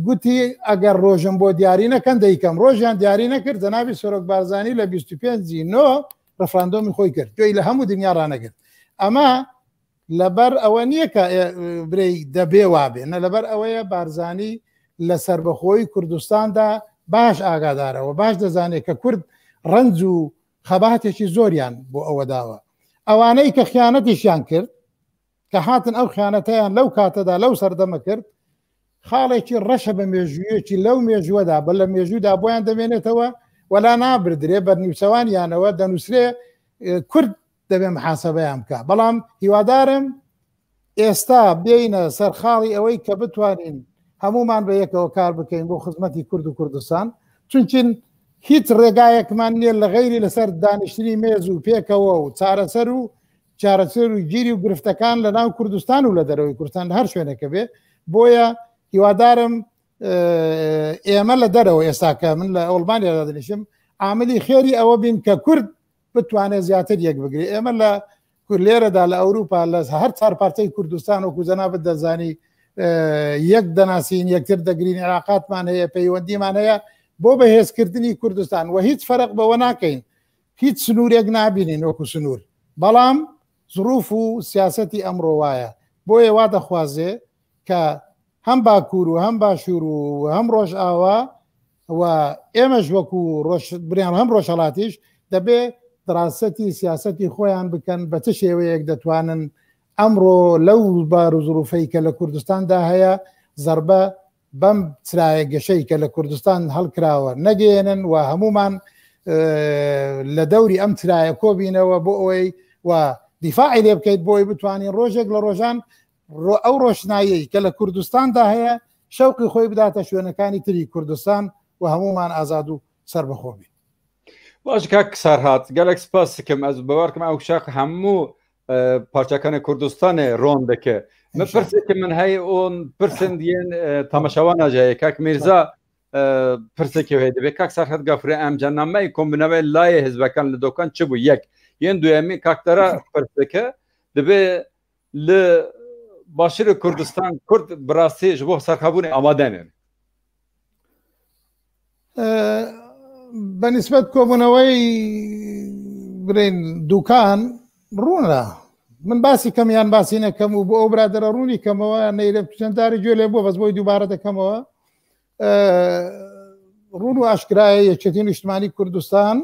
گوتی ئەگەر ڕۆژم بۆ دیاری نەکەن دەیکەم. ڕۆژیان دیاری نەکرد، جەنابی سەرۆک بارزانی لە بیست و پێنجی نۆ ڕفراندۆمی خۆی کرد. گوێی لە هەموو دنیا ڕانەگرت. ئەمە لەبەر ئەوە نییە کە، ئێ، برێی دەبێ وابێ. نە، لەبەر ئەوەیە بارزانی لە سەربەخۆی کوردستاندا باش ئاگادارەوە، باش دەزانێت کە کورد ڕەنج و خەباتێکی زۆریان بۆ ئەوە داوە. ئەوانەی کە خیانەتیشیان کرد، کە هاتن ئەو خیانەتەیان لەو کاتەدا، لەو سەردەمە کرد، خاڵێکی ڕەشە بە مێژوویەکی لەو مێژووەدا، بە لە مێژوودا بۆیان دەمێنێتەوە، وەلا نابردرێ، بەرنیوسەوانیانەوە دەنووسرێ، ئێ، کورد دەبێ محاسبەیان بکە. بەڵام هیوادارم ئێستا بێینە سەرخاڵی ئەوەی کە بتوانین هەمومان بە یەکەوە کار بکەین بۆ خزمەتی کورد و کوردستان، چونچین هیچ ڕێگایەکمان نییە لە غەیری لەسەر دانیشتنی مێز و پێکەوە و چارەسەر و چارەسەر و گیری و گرفتەکان لە ناو کوردستان و لە دەرەوەی کوردستان، لە هەر شوێنێکە بێ. بۆیە هیوادارم ئێمە لە دەرەوە، ئێستا کە من لە ئەڵمانیا دادنیشم، عاملی خێری ئەوە بین کە کورد بتوانێت زیاتر یەک بگرێت. ئێمە لە لێرەدا لە ئەوروپا لە هەر چار پارچەی کوردستان، وەکو جەنابەت دەزانی، یەک دەناسین، یەکتر دەگرین، عێلاقاتمان هەیە، پەیوەندیمان هەیە بۆ بەهێزکردنی کوردستان و هیچ فەرق بەوە ناکەین، هیچ سنوورێک نابینین وەکو سنوور. بەڵام زروف و سیاسەتی ئەمڕۆ وایە، بۆیە وا دەخوازێ کە هەم باکوور و هەم باشوور و هەم ڕۆژئاوا و ئێمەش وەکو ڕۆژ-، بریان هەم ڕۆژهەڵاتیش دەبێ دراستەتی سیاسەتی خۆیان بکەن، بە چ شێوەیەک دەتوانن ئەمڕۆ لەو بار و زروفەی کە لە کوردستاندا هەیە، زەربە بەم چرایە گەشەی کە لە کوردستان هەڵکراوە نەگەیەنن و هەمومان لە دەوری ئەم چرایە کۆبینەوە بۆ ئەوەی و دیفاعی لێ بکەیت، بۆی بتوانین ڕۆژێک لە ڕۆژان ئەو ڕۆشنایی کە لە کوردستاندا هەیە شەوقی خۆی بداتە شوێنەکانی تری کوردستان و هەمومان ئازاد و سەربەخۆ بین. باش کاک سەرهات، gelek spas dikim. Ez bawer dikim ew şex hemû parçekanê Kurdistanê ron dike. Min pirsêkê min heye û pirsên yên temaşewana jî heye. Kak Mîrza, pirsêkê heye, dibê kak Serhat Gafurê, em cennameyê kombînewê layê hizbekan li dokan çi bû? Yek. Yên duyemî kak te re pirsêke, dibê li Başûrê Kurdistan Kurd bi rastî ji bo serxwebûnê amade ne? بە نسبەت کۆبوونەوەی برین دوکان ڕوونە. من باسی کەم یان باسی نەکەم و بۆ ئەو برادەرە ڕوونی کەمەوە، نەیرە چەندداری گوێ لێ بووە، بەس بۆی دووبارە دەکەمەوە. ڕوون و ئاشکرایە یەکێتی نیشتمانی کوردستان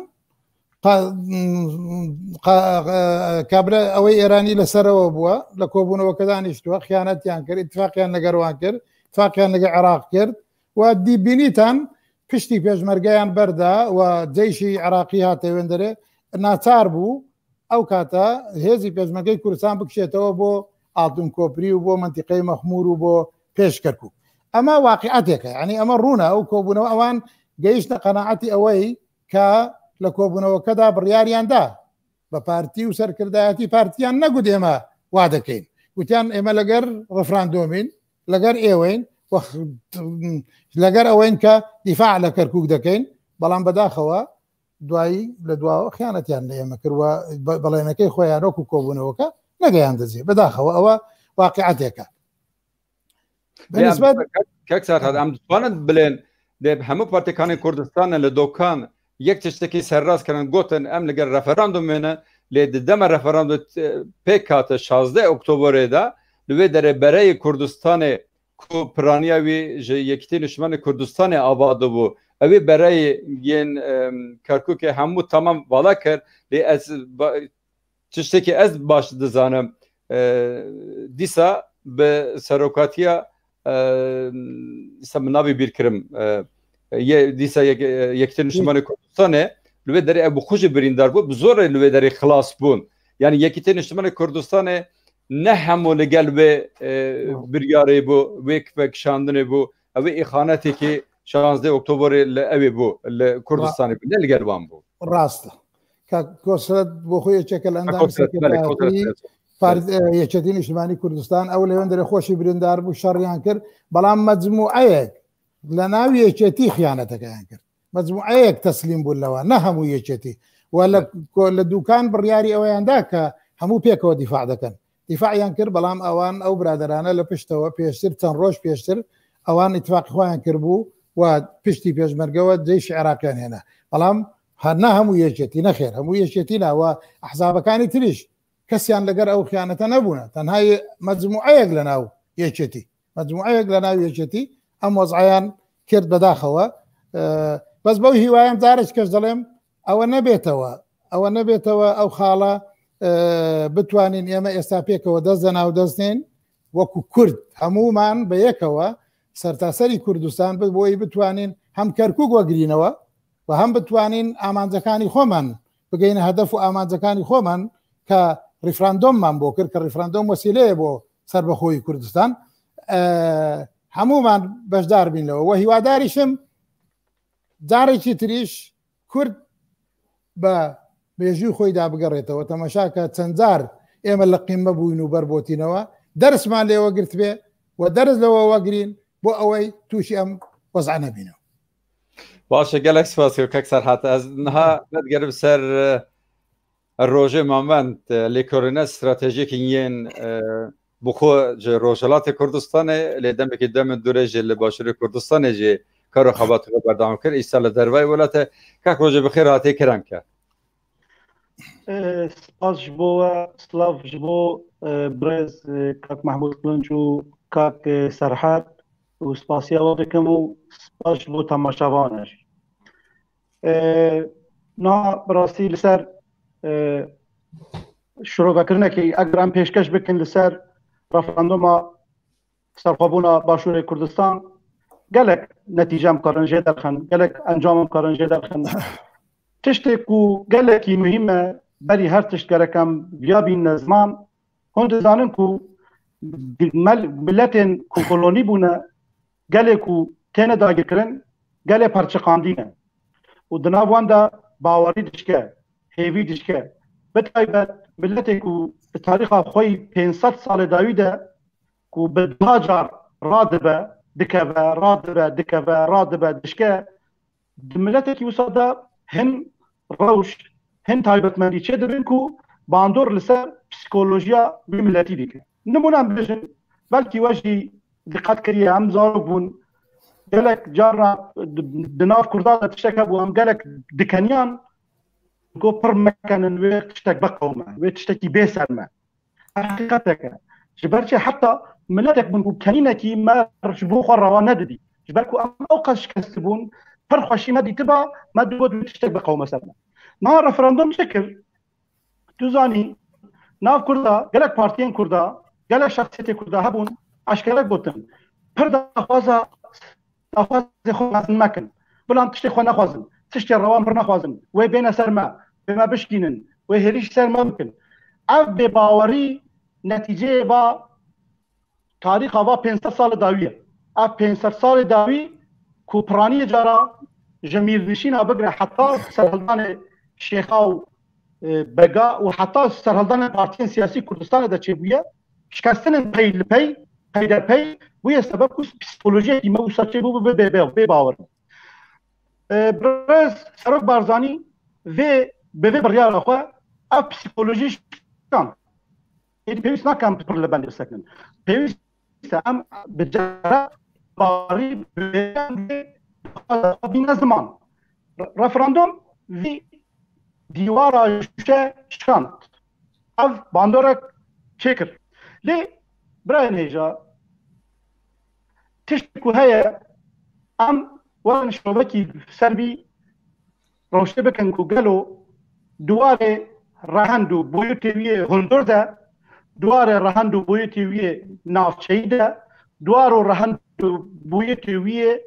کابرا ئەوەی ئێرانی لەسەرەوە بووە، لە کۆبوونەوەکە دانیشتووە، خیانەتیان کرد، اتفاقیان لەگەروان کرد، اتفاقیان لەگە عێراق کرد و دیبینیتان پشتی پێشمەرگەیان بەردا و جەیشی عێراقی هاتە وێندەرێ، ناچار بوو ئەو کاتە هێزی پێشمەرگەی کوردستان بکشێتەوە بۆ ئالتون کۆپری و بۆ منتیقەی مەخمور و بۆ پێش کەرکووک. ئەمە واقعاتێکە، یعنی ئەمە ڕوونە. ئەو کۆبوونەوە ئەوان گەیشتە قەناعەتی ئەوەی کە لە کۆبوونەوەکەدا بڕیاریاندا بە پارتی و سەرکردایەتی پارتیان نەگوت ئێمە وا دەکەین، گوتیان ئێمە لەگەر ڕفراندۆمین، لەگەر ئێوەین، لەگەر ئەوەین کە دیفاع لە کەرکووک دەکەین. بەڵام بەداخەوە دوایی لە دواوە خیانەتیان لە ئێمە کردوە، بەڵێنەکەی خۆیان وەکو کۆبوونەوەکە نەگەیاندەجێ. بەداخەوە ئەوە واقعاتێکە. کەک سەرحەد ئەم دتوانن بلێن دێ هەموو پارتەکانی کوردستانە لە دۆکان یەک تشتێکی سەرڕاست کردن، گوتن ئەم لەگەر ڕەفەراندومێنە، لێ ددەمە ڕەفەراندو پێک کاتە شازدە ئۆکتۆبرێدا لە وێ دەرێ بەرەی کوردستانێ کو piraniya wî ji Yekîtî Niştimanê Kurdistanê ava dibû. Ew ê bereyê yên Kerkûkê hemû temam vala kir. Lê ez tiştekî ez baş dizanim. Dîsa bi serokatiya, dîsa min navê bîr kirim, yê dîsa Yekîtî Niştimanê Kurdistanê li wê derê ew bi xwe jî birîndar bû, bi zorê li wê derê xilas bûn. Yani Yekîtî Niştimanê Kurdistanê ne hemû li gel wê biryarê bû, wê vekişandinê bû, ew ê îxanetekî şazdeh Oktoberê li ew ê bû, li Kurdistanê bû, ne li gel wan bû. Rast e. Kak Kosret bo xwe yekeke li endamê sekreteriyê Yeketî Niştimanî Kurdistan, ew li wendere xweşî birîndar bû, şerriyan kir, belam mecmûeyek li nav yeketî xiyanetekeyan kir. Mecmûeyek teslîm bûn lewa, ne hemû yeketî. We li dûkan biryarî eweyan da ke hemû pêkewe dîfa dekin. Dîfayan kir, belam ewan ew biraderane li piştewe pêştir, çend roj pêştir ewan îtifaqî xweyan kiribû û piştî pêşmerge we ceyşî Iraqiyan hêne. Belam ne hemû yeketî, nexêr, hemû yeketî ne, we ehzabekanî tirîş kesiyan li ger ew xiyanete nebûne. Tenha yê mecmûeyek li nav yeketî. Mecmûeyek li nav yeketî em wez'eyan kir bedaxewe. Bes bew hîwayem carek keş dilêm ewe nebêtewe. Ewe nebêtewe ew xala, bitwanîn ême êsta pêkewe dest de nav destên wekû Kurd hemûman bi yekewe sertaserî Kurdistan bi boyî bitwanîn hem Kerkûk wegirînewe û hem bitwanîn amancekanî xweman bigeyne hedef û amancekanî xweman ke referandumman bo kir, ke referandum wesîleyê bo سربەخۆی کوردستان. ئە، هەمومان بەشدار بین لەوە. وە هیواداریشم جارێکی تریش کورد بە مێژووی خۆیدا بگەڕێتەوە. تەمەشا کە چەند جار ئێمە لە قیمە بووین و بەربۆتینەوە، دەرسمان لێوە گرت بێ و دەرس لەوە وەگرین بۆ ئەوەی تووشی ئەم وەزعە نەبینەوە. باشه، gelek spas kek Serhat. Ez niha nedgerim ser, e, rojê mamend, e, lêkolîne stratejiyekî yên, e, bi xwe ji Rojhilatê Kurdistanê, lê demekî dem in dûre jî li Başûrê Kurdistanê jî kar û xebatê xwe berdewam kir. Îsa li dervayê welate. Kek, rojê bi xêr hatê kiran ke. E, spas ji bo we, silav ji bo, e, birêz, e, kak Mehmûd Kilinç û kak, e, Serhat û spasiya we dikim û spas ji bo temaşevan e jî. E, na bi rastî li ser, e, şirovekirinekî eger em pêşkeş bikin li ser referanduma serxwebûna Başûrê Kurdistan, gelek netîce em karin jê derxin, gelek encam em karin jê derxin. Tiştê ku gelekî muhîm e, berî her tişt gerek em viya bînine ziman. Hûn dizanin ku mel-, miletên ku kolonî bûne, gelê ku têne dagirkirin, gelê perçiqandî ne. Û di nav wan de bawerî dişke, hêvî dişke. Bi taybet miletê ku di tarîxa xwe yî pênc sed salê dawî de ku bi duha car radibe, dikeve, radibe, dikeve, radibe, dişke, di miletekî wisa de hin rewş, hin taybetmendî çêdibin ku bandor li ser psîkolojiya wî miletî dike. Nimûne em bibêjin, belkî we jî diqet kiriye, em zarok bûn, gelek carna di, di nav Kurdan de tiştek hebû, em gelek dikeniyan, ku pir mekenin wê tiştek biqewime, wê tiştekî bê ser me. Heqîqetek e. Ji ber çi heta miletek bûn ku kenînekî me ji bo xwe rewa nedidî. Ji ber ku em ew qas şikestî bûn, pir xweşî me dîtiba, me digot wê tiştek biqewime ser me. Niha referandum çi kir? Tu zanî, nav Kurda, gelek partiyên Kurda, gelek şexsiyetê Kurda hebûn, eşkere gotin. Pir daxwaza daxwazê xwe mezin mekin. Filan tiştê xwe nexwazin. Tiştê rewa min nexwazin. Wê bêne ser me. Wê me bişkînin. Wê hêrîş ser me bikin. Ev bêbawerî netîceyê va tarîxa va pênc sed salê dawî ye. Ev pênc sed salê dawî ku piraniyê cara ji mîrnişîna bigre heta serhildanê şêxa û, e, bega û heta serhildanê partiyên siyasî Kurdistanê de çêbûye, şikestinên pey li pey, peyderpey bûye sebeb ku psîkolojiyekî me wisa çêbû bibe bê, bê, bê bawer. E, Birêz Serok Barzanî vê, bi vê biryara xwe ev psîkolojî şikand. Êdî pêwîst nake em pir li bendê bisekinin. Pêwîst e em bi cera bawerî bê, bîne ziman. Re-, referandum vî dîwara şûşe şikand. Ev bandorek çêkir. Lê birayên hêja, tişt ku heye, em werin şovekî ser vî rewşê bikin ku gelo di warê rehend û boyûtê wî yê hundir de, di warê rehend û boyûtê wî yê navçeyî de, di waro rehend û boyûtê wî yê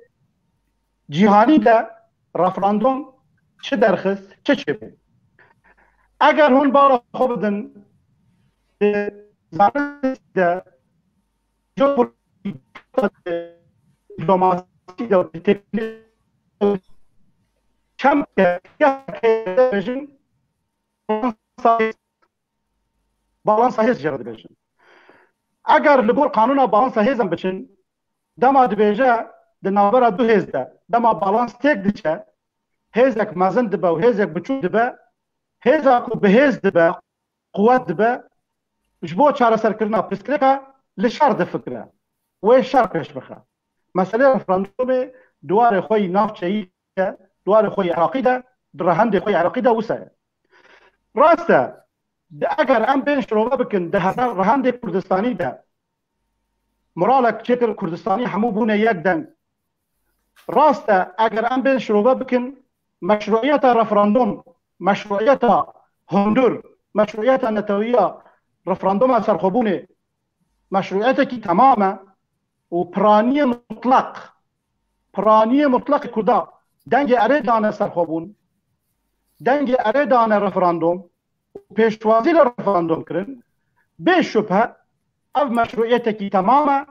cîhanî de referandum çi derxist, çi çêbû? Eger hûn bala xwe bidin, di zanistî de, jeopolitîk, diplomasî de, çem ke, bêjin, balansa hêz jê re dibêjin. Eger li gor qanûna balansa hêz em biçin, dema dibêje di navbera du hêz de, dema balans têk diçe, hêzek mezin dibe û hêzek biçûk dibe, hêza ku bi hêz dibe, quwet dibe, ji bo çareserkirina pirsgirêka li şer difikire, wê şer pêş bixe. Meselê referandumê di warê xwe yî navçeyî de, di warê xwe yî Iraqî de, di rehendê xwe yî Iraqî de wisa ye. Rast e, di, eger em bên şirove bikin, di heta rehendê Kurdistanî de, moralek çêkir Kurdistanî hemû bûne yek deng. Rast e, eger em bên şirove bikin, meşruiyeta referandum, meşruiyeta hundur, meşruiyeta netewiya referanduma serxwebûnê, meşruiyetekî temam e û piraniyê mutlaq, piraniyê mutlaq Kurda dengê erê dane serxwebûn, dengê erê dane referandum û pêşwazî li referandum kirin, bê şubhe Ev meşruiyetekî temam e,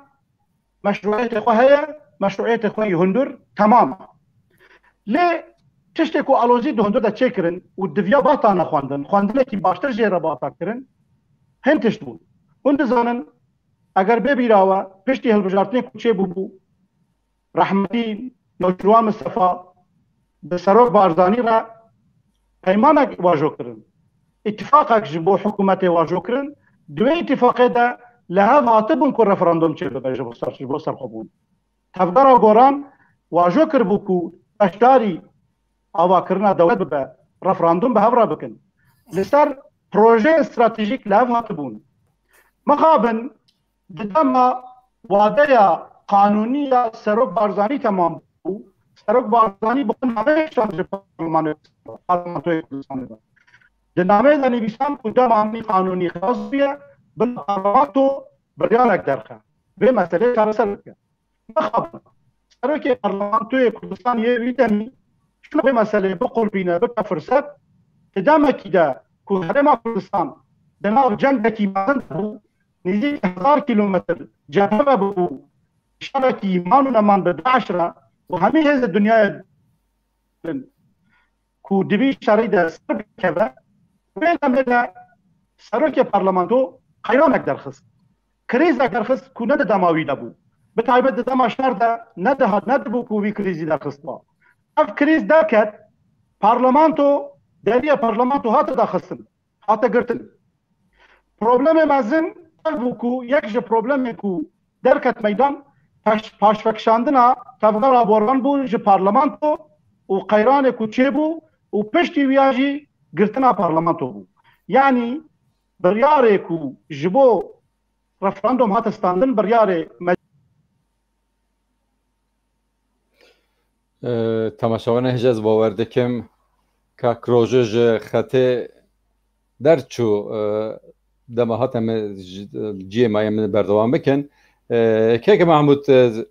meşruiyetê xwe heye, meşruiyetê xwe yî hundir temam e. Lê tiştê ku alozî di hundir de çêkirin û diviya batane xwendin, xwendinekî baştir jê re bata kirin, hin tişt bûn. Hûn dizanin, eger bê bîra we, piştî hilbijartinê ku çêbûbû, rehmetî Newçirwan Mistefa bi Serok Barzanî re peymanek wajo kirin. Îtifaqek ji bo hikûmetê wajo kirin. Di wê îtifaqê de li hev hatibûn ku referandum çêbibe ji bo ser, ji bo serxwebûn. Tevgera Goran wajo kiribû ku beşdarî avakirina dewlet bibe, referandum bi hev re bikin. Li ser projeyên stratejîk li hev hatibûn. Mixabin di dema wadeya qanûnî ya Serok Barzanî temam bû, Serok Barzanî bi xwe nameyek şand ji parlamentoyê, parlamentoyê Kurdistanê de. Di nameyê de nivîsand ku dema min qanûnî xilas bûye, bila parlamento biryanek derxe. Vê meseleyê çareser bike. Mixabin. Serokê Parlamentoyê Kurdistanê yê wî demî çûna vê meseleyê biqulpîne, bike firset, di demekî de ku Herêma Kurdistan di nav cengekî mezin de bû, nêzîkî hezar kîlometr cebhe ve bû, şerekî man û neman bi DAIŞ re û hemî hêzê dinyayê ku di vî şerî de ser bikeve, wê demê de serokê parlamento qeyranek derxist. Krîzek derxist ku ne di dema wî de bû. Bi taybet di dema şer de nedihat, nedibû ku wî krîzî derxistba. Ev krîz derket, parlamento, deriyê parlamento hate daxistin, hate girtin. Problemê mezin ev bû ku yek ji problemên ku derket meydan, paş-, paşvekişandina tevgera Boran bû ji parlamento û qeyranê ku çêbû û piştî wiya jî girtina parlamento bû. Yanî biryarê ku ji bo referandum hate standin, biryarê me- Ee, temaşevanê hêja, ez bawer dikim kak Roje ji xetê derçû, e, dema hat em ji ciyê maye min berdewam bikin. E, keke Mahmud, e,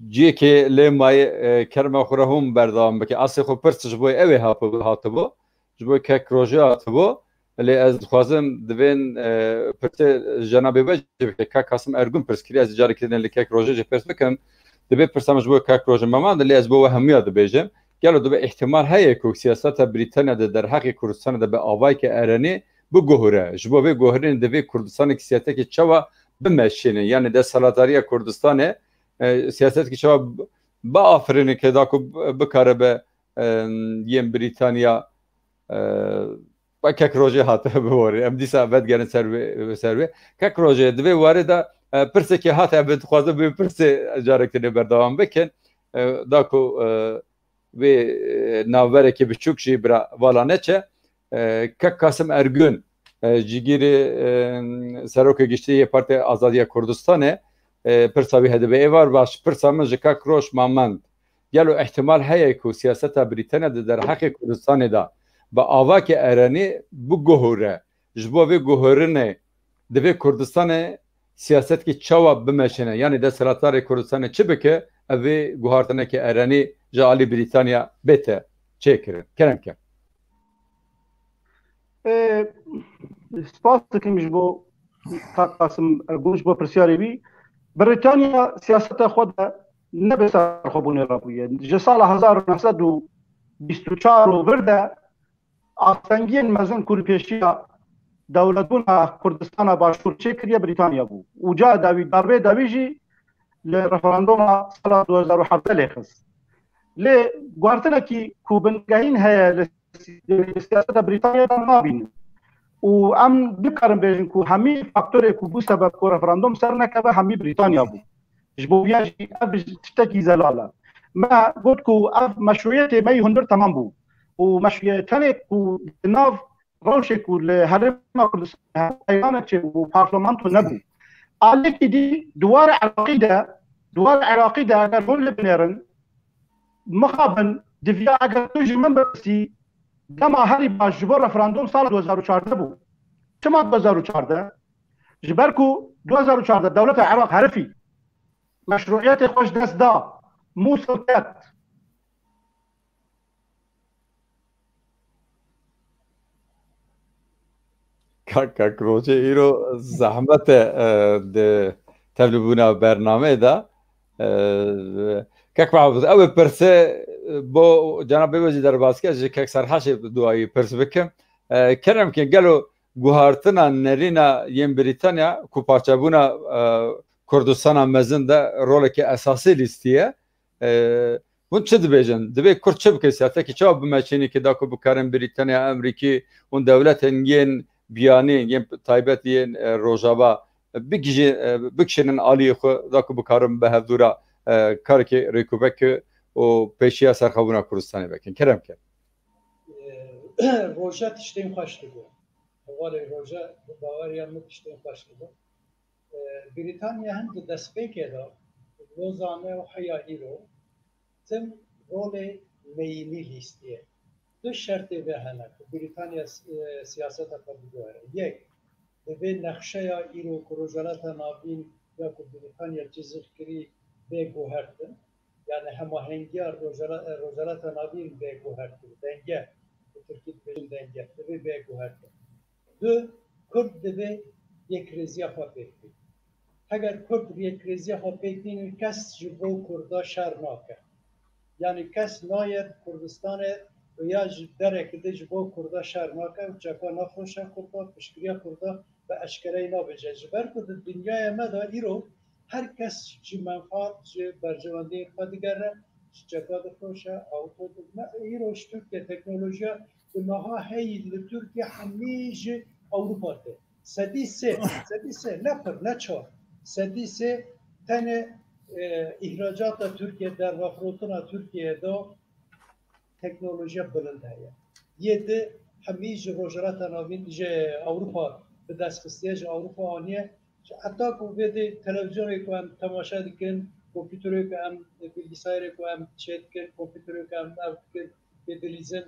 ciyekê lê maye, e, kerma xwe re hûn berdewam bike. Asê xwe pirs ji bo ew ê hatibo, hatibo. Ji bo kek Roje hatibo. Lê ez dixwazim divên, e, pirsê cenabê we jî bike. Kak Kasim Ergun pirs kiriye, ez carekê din li kek Roje jî pirs bikim. Divê pirsa min ji bo kek Roje meman, lê ez bo we hemûya dibêjim. Gelo dibe îhtimal heye ku siyaseta Brîtanya di derheqê Kurdistanê de bi avayeke erenî biguhure. Ji bo vê guhirinê divê Kurdistanê siyasetekî çawa bimeşîne. Yanî desthilatdariya Kurdistanê, e, siyasetekî çawa bi-, biafirîne ke da ku bikare bi, e, yên Brîtanya, e, kek Rojê hate biborî. Em dîsa vedigerin ser wê, ser wê. Kek Rojê, di vê warê de, e, pirsekê hate, em dixwazin vê pirsê carek dinê berdewam bikin. E, da ku, e, vê, e, navberekê biçûk jî bira vala neçe. E, kek Kasim Ergun, e, cîgîrê, e, Serokê Giştî yê Partiya Azadiya Kurdistanê, e, pirsa wî hedibe. Êvar baş, pirsa min ji kek Roj Mamend. Gelo îhtimal heye ku siyaseta Brîtanya di derheqê Kurdistanê de bi avakê erenî biguhure? Ji bo vê guhurinê divê Kurdistanê siyasetkî çawa bimeşîne? Yanî desthilatdarê Kurdistanê çi bike, ev vê guhartinekê erenî ji alî Brîtanya bête çêkirin? Kerem ke. Ê, spas dikim ji bo Kak Qasim Ergun, ji bo pirsyarê wî. Brîtanya siyaseta xwe de ne bi serxwebûnê re bûye. Ji sala hezar û neh sed û bîst û çar û vir de astengiyên mezin ku li pêşiya dewletbûna Kurdistana Başûr çêkiriye Brîtanya bû. Û caya dawî, darbê dawî jî li referanduma sala du hezar û hevdeh lê xist. Lê guhartinekî ku bingehîn heye li siyaseta Brîtanya de nabînin. Û em nikarin bêjin ku hemî faktorê ku bû sebeb ku referandum ser nekeve hemî Brîtanya bû. Ji bo viya jî ev tiştekî zelal e. Me got ku ev meşrûyetê me yî hundir temam bû. Û meşrûyetenê ku di nav rewşê ku li Herêma Kurdistanê hemû qeyranek çêbû, parlamento nebû. Alîkî dî di warê Iraqî de, di warê Iraqî de eger hûn li binêrin, mixabin, diviya eger tu ji min bipirsî, dema herî baş ji bo referandum sala du hezar û çardeh bû. Çima du hezar û çardeh? Ji ber ku du hezar û çardeh dewleta Iraq herifî, meşrûiyetê xwe ji dest da, Mûsil ket. Kak Rojê, îro zehmet e, e, di tevlibûna bernameyê de. E, Kak Mehbûd, ew ê pirse, e, bo cenabê we jî derbas ke, ji Kak Serhaşê duayî pirs bikim. E, kerem ke, gelo guhartina nerîna yên Brîtanya ku parçebûna, e, Kurdistana mezin de roleke esasî lîstiye? E, Hûn çi dibêjin? Divê Kurd çi bike? Siyasetekî çawa bimeşînî ki da ku bikarin Brîtanya, Emerîkî û dewletên yên biyanî, yên taybet yên, e, Rojava bigijî-, e, bikişînin aliyê xwe da ku bikarin bi hevdû re, e, karekî rêkûvek û pêşiya serxwebûna Kurdistanê vekin. Kerem ke. Roja tiştên xweş digo. Hevalê Roja bi baweriya min tiştên xweş digo. E, Brîtanya hem di destpêkê de Lozane û heya îro tim rolê neyînî lîstiye. Du şertê vê hene ku Brîtanya, e, siyaseta xwe biguhere. Yek, divê nexşeya îro ku Rojhilata Navîn ya ku Brîtanya cizî kirî bê guhertin. Yani hemahengiya Rojhila-, e, Rojhilata Navîn bê guhertin. Denge, bi Tirkî dibêjin denge, divê bê guhertin. Du, Kurd divê yekrêziya xwe pêk bî. Heger Kurd yekrêziya xwe pêk bînin, kes ji bo Kurda şer nake. Yani kes nayê Kurdistanê ya ji derek de ji bo Kurda şer nake û çeka nafroşe Kurda, piştgiriya Kurda bi eşkereyî nabêje. Ji ber ku di dinyaya me de îro her kes ji menfaat, ji berjewendiyên xwe digere, ji çeka difroşe, awto di-, me îro ji Tirkiye teknolojiya ku niha heyî li Tirkiye hemî ji Ewropa tê. Sedî sê, sedî sê, ne pir, ne çar. Sedî sê tenê, e, îhracata Tirkiye, dervefrotina Tirkiye de teknolojiya bilind heye. Yê di hemî ji Rojhilata Navîn, ji Ewropa bi dest xistiye, ji Ewropa aniye. Heta ku vê di televizyonê ku em temaşe dikin, kompîterê ku em, bilgisayarê ku em çê dikin, kompîterê ku em ev dikin, pê dilîzin.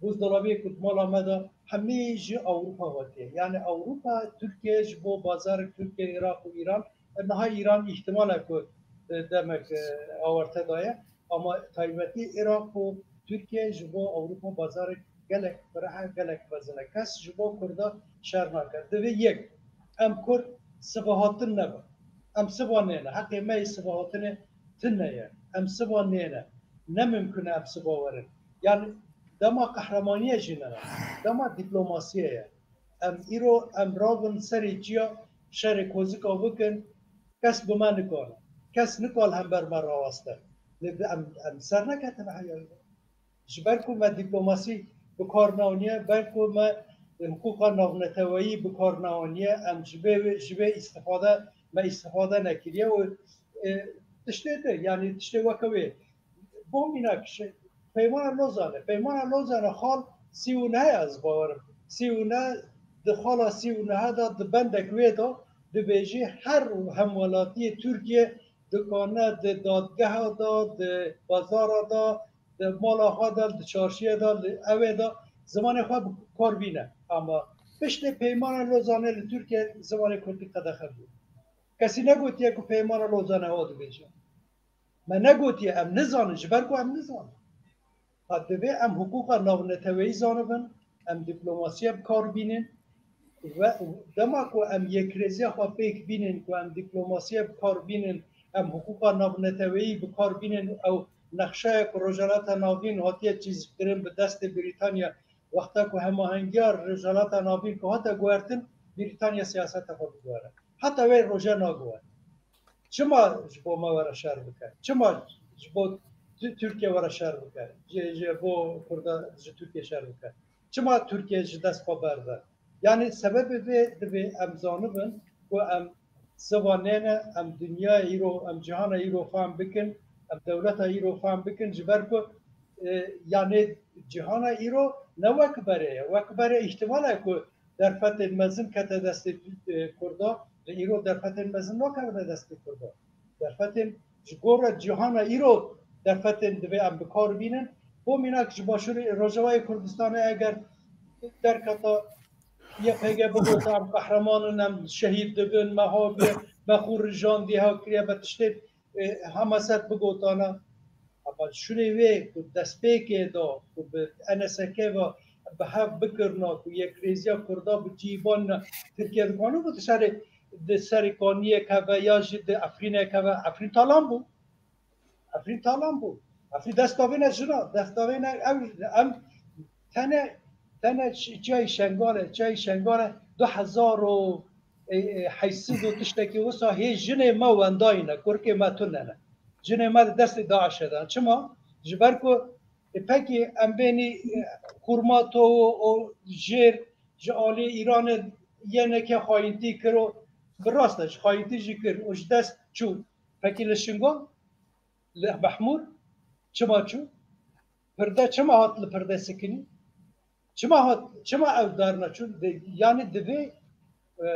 Buzdolabê ku di mala me de hemî ji Ewropa hatiye. Yani Ewropa, Tirkiye ji bo bazarek Tirkiye, Iraq û Îran, niha Îran îhtimal e ku, e, demek, e, awarte daye. Ama taybetî Iraq û Tirkiye ji bo Ewropa bazarek gelek fireh e, gelek mezin e. Kes ji bo Kurda şer nake. Divê yek, em Kurd siva hatin nebin. Em siva nêne. Heqê me yê siva hatinê tune ye. Em siva nêne. Ne mimkun e em siva werin. Yani dema qehremaniyê jî nene. Dema dîplomasiyê ye. Em îro em rabin serê çiya şerê kozika bikin, kes bi me nikane. Kes nikal hember me raweste. Lê bi em, em ser neketine heya wî. Ji ber ku me dîplomasî bi kar neaniye, ber ku me, e, hiqûqa navneteweyî bi kar neaniye, em ji vê, ji vê îstifade, me îstifade nekiriye û, e, tiştê din, yanî tiştê weke wê. Bo mînak, şi-, Peymana Lozane, Peymana Lozane xal sî û neh ya, ez bawer im. Sî û neh, di xala sî û neh de, di bendek wê de dibêjî her hemwelatiyê Tirkiye dikane di dadgeha de, di bazara de, di mala xwe de, di çarşiyê de, li ewê de zimanê xwe bi kar bîne. Ama piştê Peymana Lozane li Tirkiye zimanê kurdî qedexe bû. Kesî negotiye ku Peymana Lozane ew dibêje. Me negotiye, em nizanin, ji ber ku em nizanin. Ha, divê em hiqûqa navneteweyî zanibin, em dîplomasiya bi kar bînin ve dema ku em yekrêziya xwe pêk bînin, ku em dîplomasiya bi kar bînin, em hiqûqa navneteweyî bi kar bînin, ew nexşeya ku Rojhilata Navîn hatiye çîzkirin bi destê Brîtanya, wexta ku hemahengiya Rojhilata Navîn ku hate guhertin, Brîtanya siyaseta xwe biguhere. Heta wê roje naguhere. Çima ji bo me were şer bike? Çima ji bo Tu-, Tirkiye were şer bike? Ji, ji bo Kurda ji Tirkiye şer bike? Çima Tirkiye ji dest xwe berde? Yani sebebê vê divê em zanibin ku em siva nêne, em dinyayê îro, em cihana îro fehm bikin, em dewleta îro fehm bikin, ji ber ku, e, yani cihana îro ne wek berê ye. Wek berê îhtimal e ku derfetên mezin kete destê, e, Kurda, lê îro derfetên mezin nakevine destê Kurda. Derfetên ji gor re cîhana îro derfetên divê em bi kar bînin. Bo mînak ji Başûrê Rojavayê Kurdistanê eger derketa Y P G bigota em qehreman in, em şehîd dibin, me ha bê, me xwe rijandî, ha kiriye be tiştê, e, hemaset bigotana. Ama şûnê wê ku destpêkê da ku bi N S K ve bi hev bikirina ku yekrêziya Kurda bi cî banîna Tirkiye dikane ku di serê, di serê Kaniyê keve ya jî di Efrînê keve, Efrîn talan bû. Efrîn talan bû. Efrîn dest davêne jina, dest davêne ew, em tene, tene çi-, çiyayê Şengalê, çiyayê Şengalê du hezar û heyşt sed û tiştekî wisa hê jinê me wendayî ne, kurkê me tune ne. Jinê me di destê DAIŞê de. Çima? Ji ber ku, e, pekî em bênî, e, Hurmato û, û jêr ji alî Îranê yenekê xayîntî kir û bi rast e, ji xayîntî jî kir û ji dest çû. Pekî li Şingal, li Mehmûr çima çû? Pirde çima hat li pirde sikinî? Çima hat, çima ew dar neçûn? De, yanî divê, e,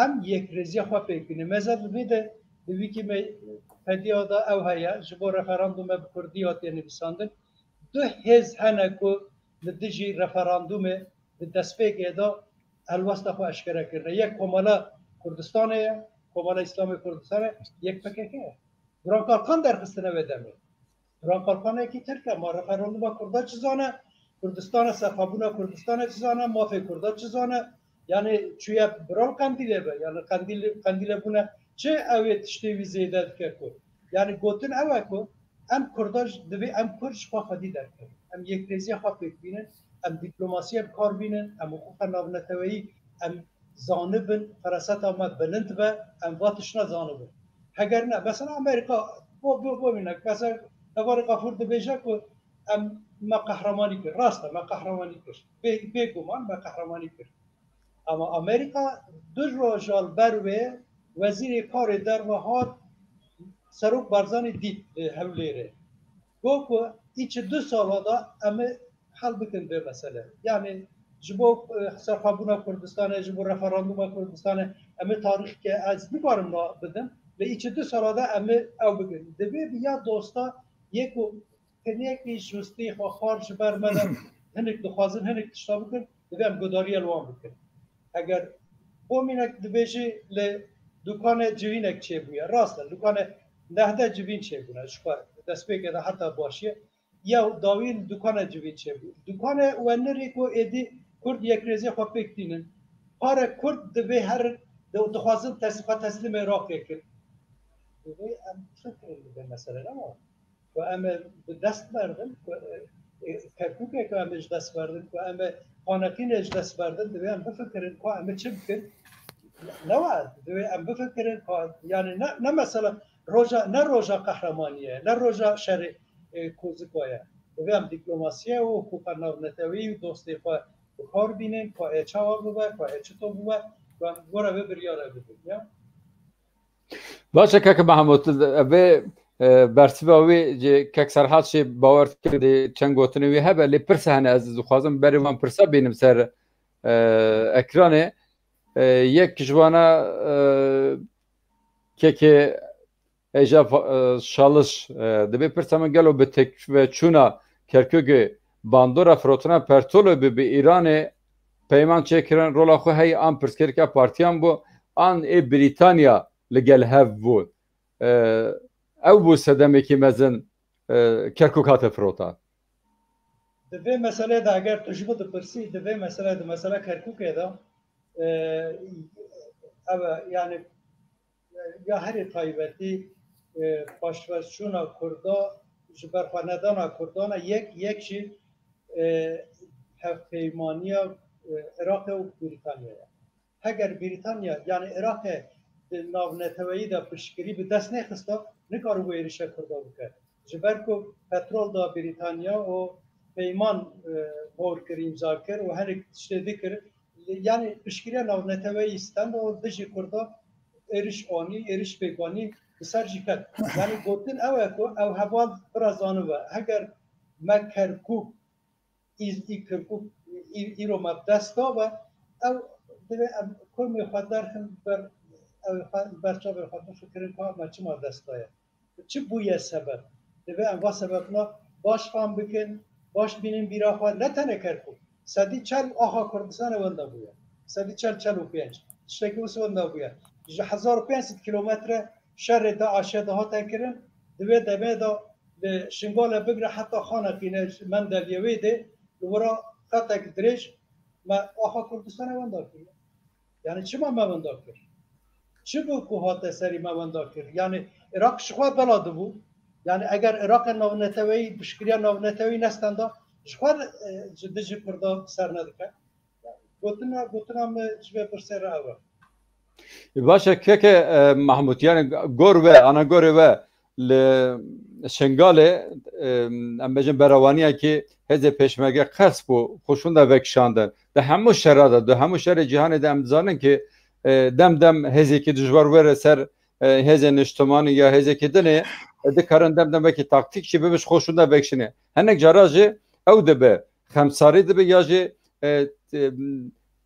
em yekrêziya xwe pêk bînin. Meza divê de, di Wikîpediya de ew heye, ji bo referandûmê bi kurdî hatiye nivîsandin. Du hêz hene ku li dijî referandûmê di destpêkê de helwesta xwe eşkere kirine. Yek Komela Kurdistanê ye, Komela Îslamê Kurdistanê, yek P K K ye. Duran Kalkan derxistine wê demê. Duran Kalkan yekî Tirk e. Ma referanduma Kurda çi zane? Kurdistana, serxwebûna Kurdistana çi zane? Mafê Kurda çi zane? Yani çûye bira li Qendîlê be. Yani Qendîl, Qendîlê bûne çi ew ê tiştê wî zêde dike ku? Yani gotin ew e ku em Kurda ji, divê em Kurd ji xwe xwedî derkevin. Em yekrêziya xwe pêk bînin, em dîplomasiya bi kar bînin, em hiqûqa navneteweyî, em zanibin, feraseta me bilind be, em va tiştine zanibin. Heger ne, mesela Amerîka, bo, bo, bo mînak, mesela Hevalê Gafûr dibêje ku em, me qehremanî kir. Rast e, me qehremanî kir. Bê, bêguman me qehremanî kir. Ama Amerîka du roja li ber wê wezîrê karê derve hat, Serok Barzanî dît li Hewlêrê. Got ku îçi du sala de em ê hel bikin vê mesele. Yani ji bo, e, serxwebûna Kurdistanê, ji bo referanduma Kurdistanê, em ê tarîxke ez nikarim na bidim. Lê îçi du sala de em ê ew bikin. Divê bi ya dosta yê ku tenekî ji wistî xwe xwar ji ber me de hinek dixwazin, hinek tişta bikin, divê em gudariyê li wan bikin. Eger bo mînek dibêjî li dukanê civînek çêbûye. Rast e, dukanê nehde civîn çêbûne. Ji xwe destpêkê de heta başiye. Ya dawî li dukanê civîn çêbû. Dukanê wenirî ku êdî Kurd yekrêzê xwe pêk tînin. Pare Kurd divê her di-, dixwazin tes-, xwe teslîmê Iraqê kin. Divê em fikrin bi vê meselê nema. Ku em ê bi dest berdin, ku, e, e, Kerkûkê ku em ê ji dest berdin, ku em ê Xaneqînê ji dest berdin, divê em bifikirin ku em ê çi bikin. Ne wa, divê em bifikirin ku, yani ne, ne mesela roja, ne roja qehremaniyê, ne roja şerê, e, kozika ye. Divê em dîplomasiye û hiqûqa navneteweyî û dostê xwe bi kar bînin, ku ê çawa bibe, ku ê çito bibe, ku em gora vê biryare bidin, ya. Baş e keke Mehmûd, vê, e, bersiva wî jî kek Serhat jî bawer dike, çend gotinê wî hebe, lê pirsa hene, ez dixwazim berê van pirsa bînim ser, e, ekranê. E, yek ji wana, e, kekê Êja Fa-, e, Şaliş, e, dibê pirsa min gelo bi tek ve çûna Kerkûkê bandora firotina pertolê bi, bi Îranê peyman çêkirin, rola xwe heyî an pirsgirêka partiyan bû, an ê Brîtanya li gel hev bû. E, ew bû sedemekî mezin, e, Kerkûk hate firota. Di vê meselê de eger tu ji min dipirsî, di vê meselê de, mesela Kerkûkê de, e, ev e, yani, ya herî taybetî, e, paşveçûna Kurda, ji ber xwe nedana Kurdan e, yek, yek jî, e, hevpeymaniya, e, Iraqê û Brîtanyayê. Heger Brîtanya, yani Iraqê di navneteweyî de piştgirî bi dest nexista, nikaribû êrişa Kurda bike. Ji ber ku petrol da Brîtanya û peyman, e, bor kir, îmza kir û hinek tiştê dikir, yani piştgiriya navneteweyî stend û dijî Kurda êriş anî, êriş pêk anî, bi ser jî ket. Yani gotin ew e ku ew heval bira zanibe. Heger me Kerkûk, î, î Kirkûk, î, îro me bi dest dabe, ew divê em kurmê xwe derxin ber, ew xwe, ber çavê xwe bifikirin ka me çima dest daye. Çi bûye sebeb? Divê em va sebebna baş fam bikin, baş bînin bîra xwe, ne tenê Kerkûk. Sedî çel axa Kurdistanê wenda bûye. Sedî çel, çel û pênc. Tiştekî wisa wenda bûye. Ji hezar û pênc sed kîlometre şerê DAIŞê dihate kirin, di vê demê de li Şingalê bigre heta Xaneqînê, Mendeliyê wê dê, li wira Katek dirêj me axa Kurdistanê wenda kir. Yani çima me wenda kir? Çi bû ku hate serî me wenda kir? Yani Iraq ji xwe bela dibû. Yani eger Iraqê navneteweyî, piştgiriya navneteweyî nestenda, ji xwe, e, ji dijî Kurda ser nedike. Gotina, gotina me ji vê pirsê re ew e. Baş e, keke, e, Mahmûd, yani gor ve, ana gorê ve li Şingalê, e, em bêjin berewaniyekî hêzê pêşmerge qels bû, xwe şûnde vekişandin. Di hemû şera de, di hemû şerê cîhanê de em dizanin ki, e, dem dem hêzekî dijwar were ser, e, hêzên niştimanî ya hêzekî dinê, e, dikarin dem dem wekî taktîk jî bibe ji xwe şûnde vekişîne. Hinek cara jî ew dibe, xemsarî dibe ya jî, e, e,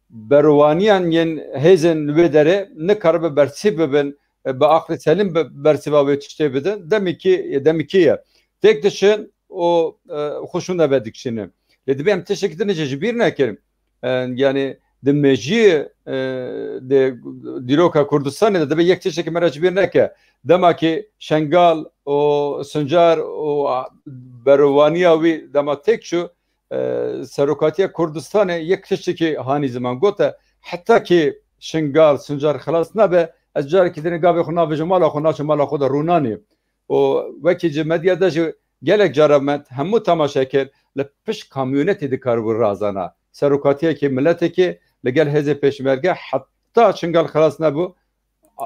berwaniyan yên hêzên li wê derê nikaribe bersîv bibin, e, bi aqlê selîm be-, bersîva wê tiştê bidin, demekî, demekî ye. Têk dişin û, e, xwe şûnde vedikişînin. Lê divê em tiştekî din jî ji bîr nekin. E, yani di mejiyê, e, di dîroka Kurdistanê de divê yek tiştekî me re ji bîr neke. Dema ki Şengal û Sincar û berwaniya wî dema têk çû, e, serokatiya Kurdistanê yek tiştekî hanî ziman gote, heta ki Şingal, Sincar xilas nabe, ez carekî dinê gavê xwe navêjim mala xwe, naçim mala xwe de rûnanî. Û wekî ji medya de jî gelek cara me hemû temaşe kir, li pişt kamyonetê dikaribû razana. Serokatiyekê miletekê li gel hêzê pêşmerge heta Şingal xilas nebû,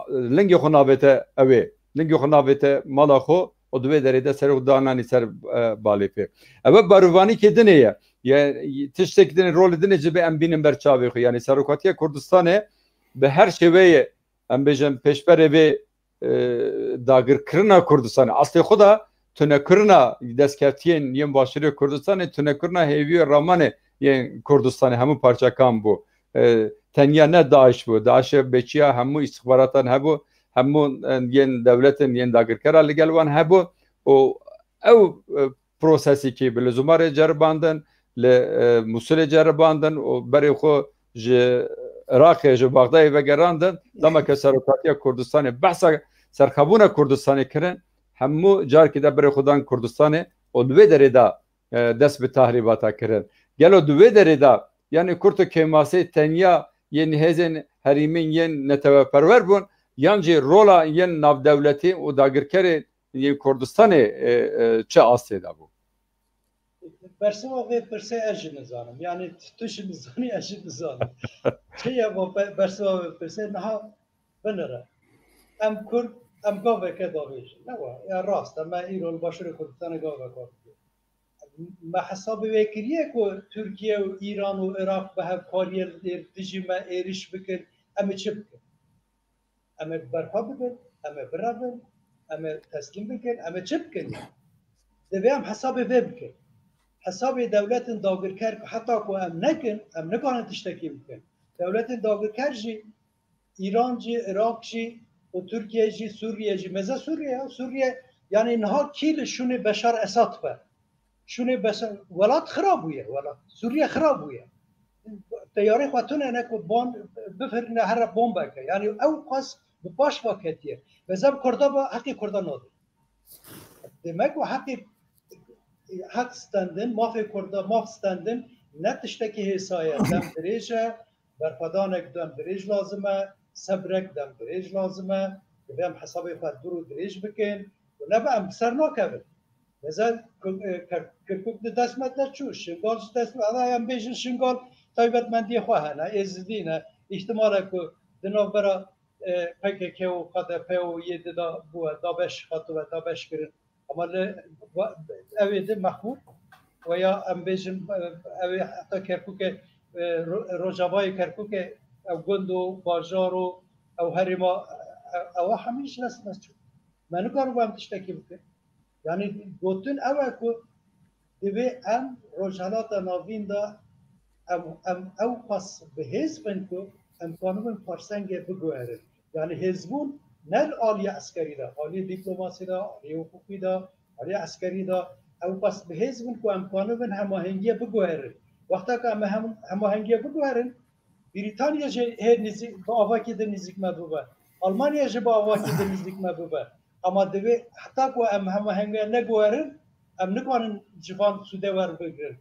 lingê xwe navête ew ê. Lingê xwe navête mala xwe û di wê derê de serê xwe dananî ser, e, balê pê. Ev e barûvanîkê dinê ye. Ye, tiştek dinê, rolê dinê ji bê em bînin ber çavê xwe. Yani Serokatiya Kurdistanê bi her şêweyê, em bêjin, pêşberê vê, e, dagirkirina Kurdistanê. Aslê xwe de tunekirina destkeftiyên yên başûrê Kurdistanê, tunekirina hêviyê ramanê yên Kurdistanê hemû parçekan bû. E, tenya ne DAIŞ bû. DAIŞê bêçiya hemû îstixbaratan hebû, hemû, e, yên dewletin, yên dagirkera li gel wan hebû û ew, e, prosesekî bi lizûmarê ceribandin, li, e, Mûsilê ceribandin û berê xwe ji Iraqê, ji Baxdayê vegerandin. Dema ke Serokatiya Kurdistanê behsa serxebûna Kurdistanê kirin, hemû carekî de berê xwe dan Kurdistanê û li wê derê de, e, dest bi tahrîbata kirin. Gelo di wê derê de, yani kurt û kêmasê tenya yên hêzên herêmîn yên neteweperwer bûn, yan jî rola yên navdewletî û dagirkerê yên Kurdistanê, e, e, çi astê de bû? Bersiva vê pirsê ez jî nizanim. Yani tu jî nizanî, ez jî nizanim. Çi ye bo be-, bersiva vê pirsê? Niha binire. Em Kurd, em gaveke davêjin. Ne wa? Ya rast e, me îro li Başûrê Kurdistanê gaveka dikin. Me hesabê wê kiriye ku Tirkiye û Îran û Iraq bi hevkariyê li dijî me êriş bikin, em ê çi bikin? Em ê berxwe bidin, em ê birevin, em ê teslîm bikin, em ê çi bikin? Divê em hesabê vê bikin. Hesabê dewletên dagirker ku heta ku em nekin, em nikarin tiştekî bikin. Dewletên dagirker jî Îran jî, Iraq jî û Tirkiye jî, Sûriye jî, meze Sûriye ya, Sûriye, yani niha kî li şûnê Beşar Esad be? Şûnê Beşar, welat xira bûye, welat. Sûriye xira bûye. Teyarê xwe tune ne ku bom-, bifirîne here bombeke. Yani ew qas bi paş ve ketiye. Meze bi Kurda be, heqê Kurda nade. Demek ku heqê, heq stendin, mafê Kurda, maf stendin, ne tiştekî hêsa ye, dem dirêj e, berxwedanek dem dirêj lazim e, sebrek dem dirêj lazim e, divê em hesabê xwe dûr û dirêj bikin û nebe em bi ser nakevin. Meze Kir-, e, Kir-, Kirkuk di dest me derçû, Şingal ji dest me, ana em bêjin Şingal taybetmendiyê xwe hene, Êzidî ne, îhtimal e ku di navbera, e, P K K û K D P û Y D de bûye, dabeş hatibe, dabeş kirin. Ama li va-, ew ê di mexmûr, veya em bêjin, e, ew ê heta Kerkûkê, e, Ro-, Rojavayê Kerkûkê, ew gund û bajar û ew herêma, e, ewa hemî ji dest me çû. Me nikarin em tiştekî bikin. Yani gotin ew e ku divê em Rojhelata Navîn de em, em ew qas bi hêz bin ku em kanibin parsengê biguherin. Yani hêzbûn ne li aliyê eskerî de, aliyê dîplomasî de, aliyê hiqûqî de, aliyê eskerî de, ew qas bi hêz bin ku em kanibin hemahengiyê biguherin. Wexta ku em hem, hemahengiyê biguherin, Brîtanya jî hê nizî-, bi avakî de nizîk me bibe. Almanya jî bi avakî de nizîk me bibe. Ama divê heta ku em hemahengiya neguherin, em nikarin ji van sûdê werbigirin.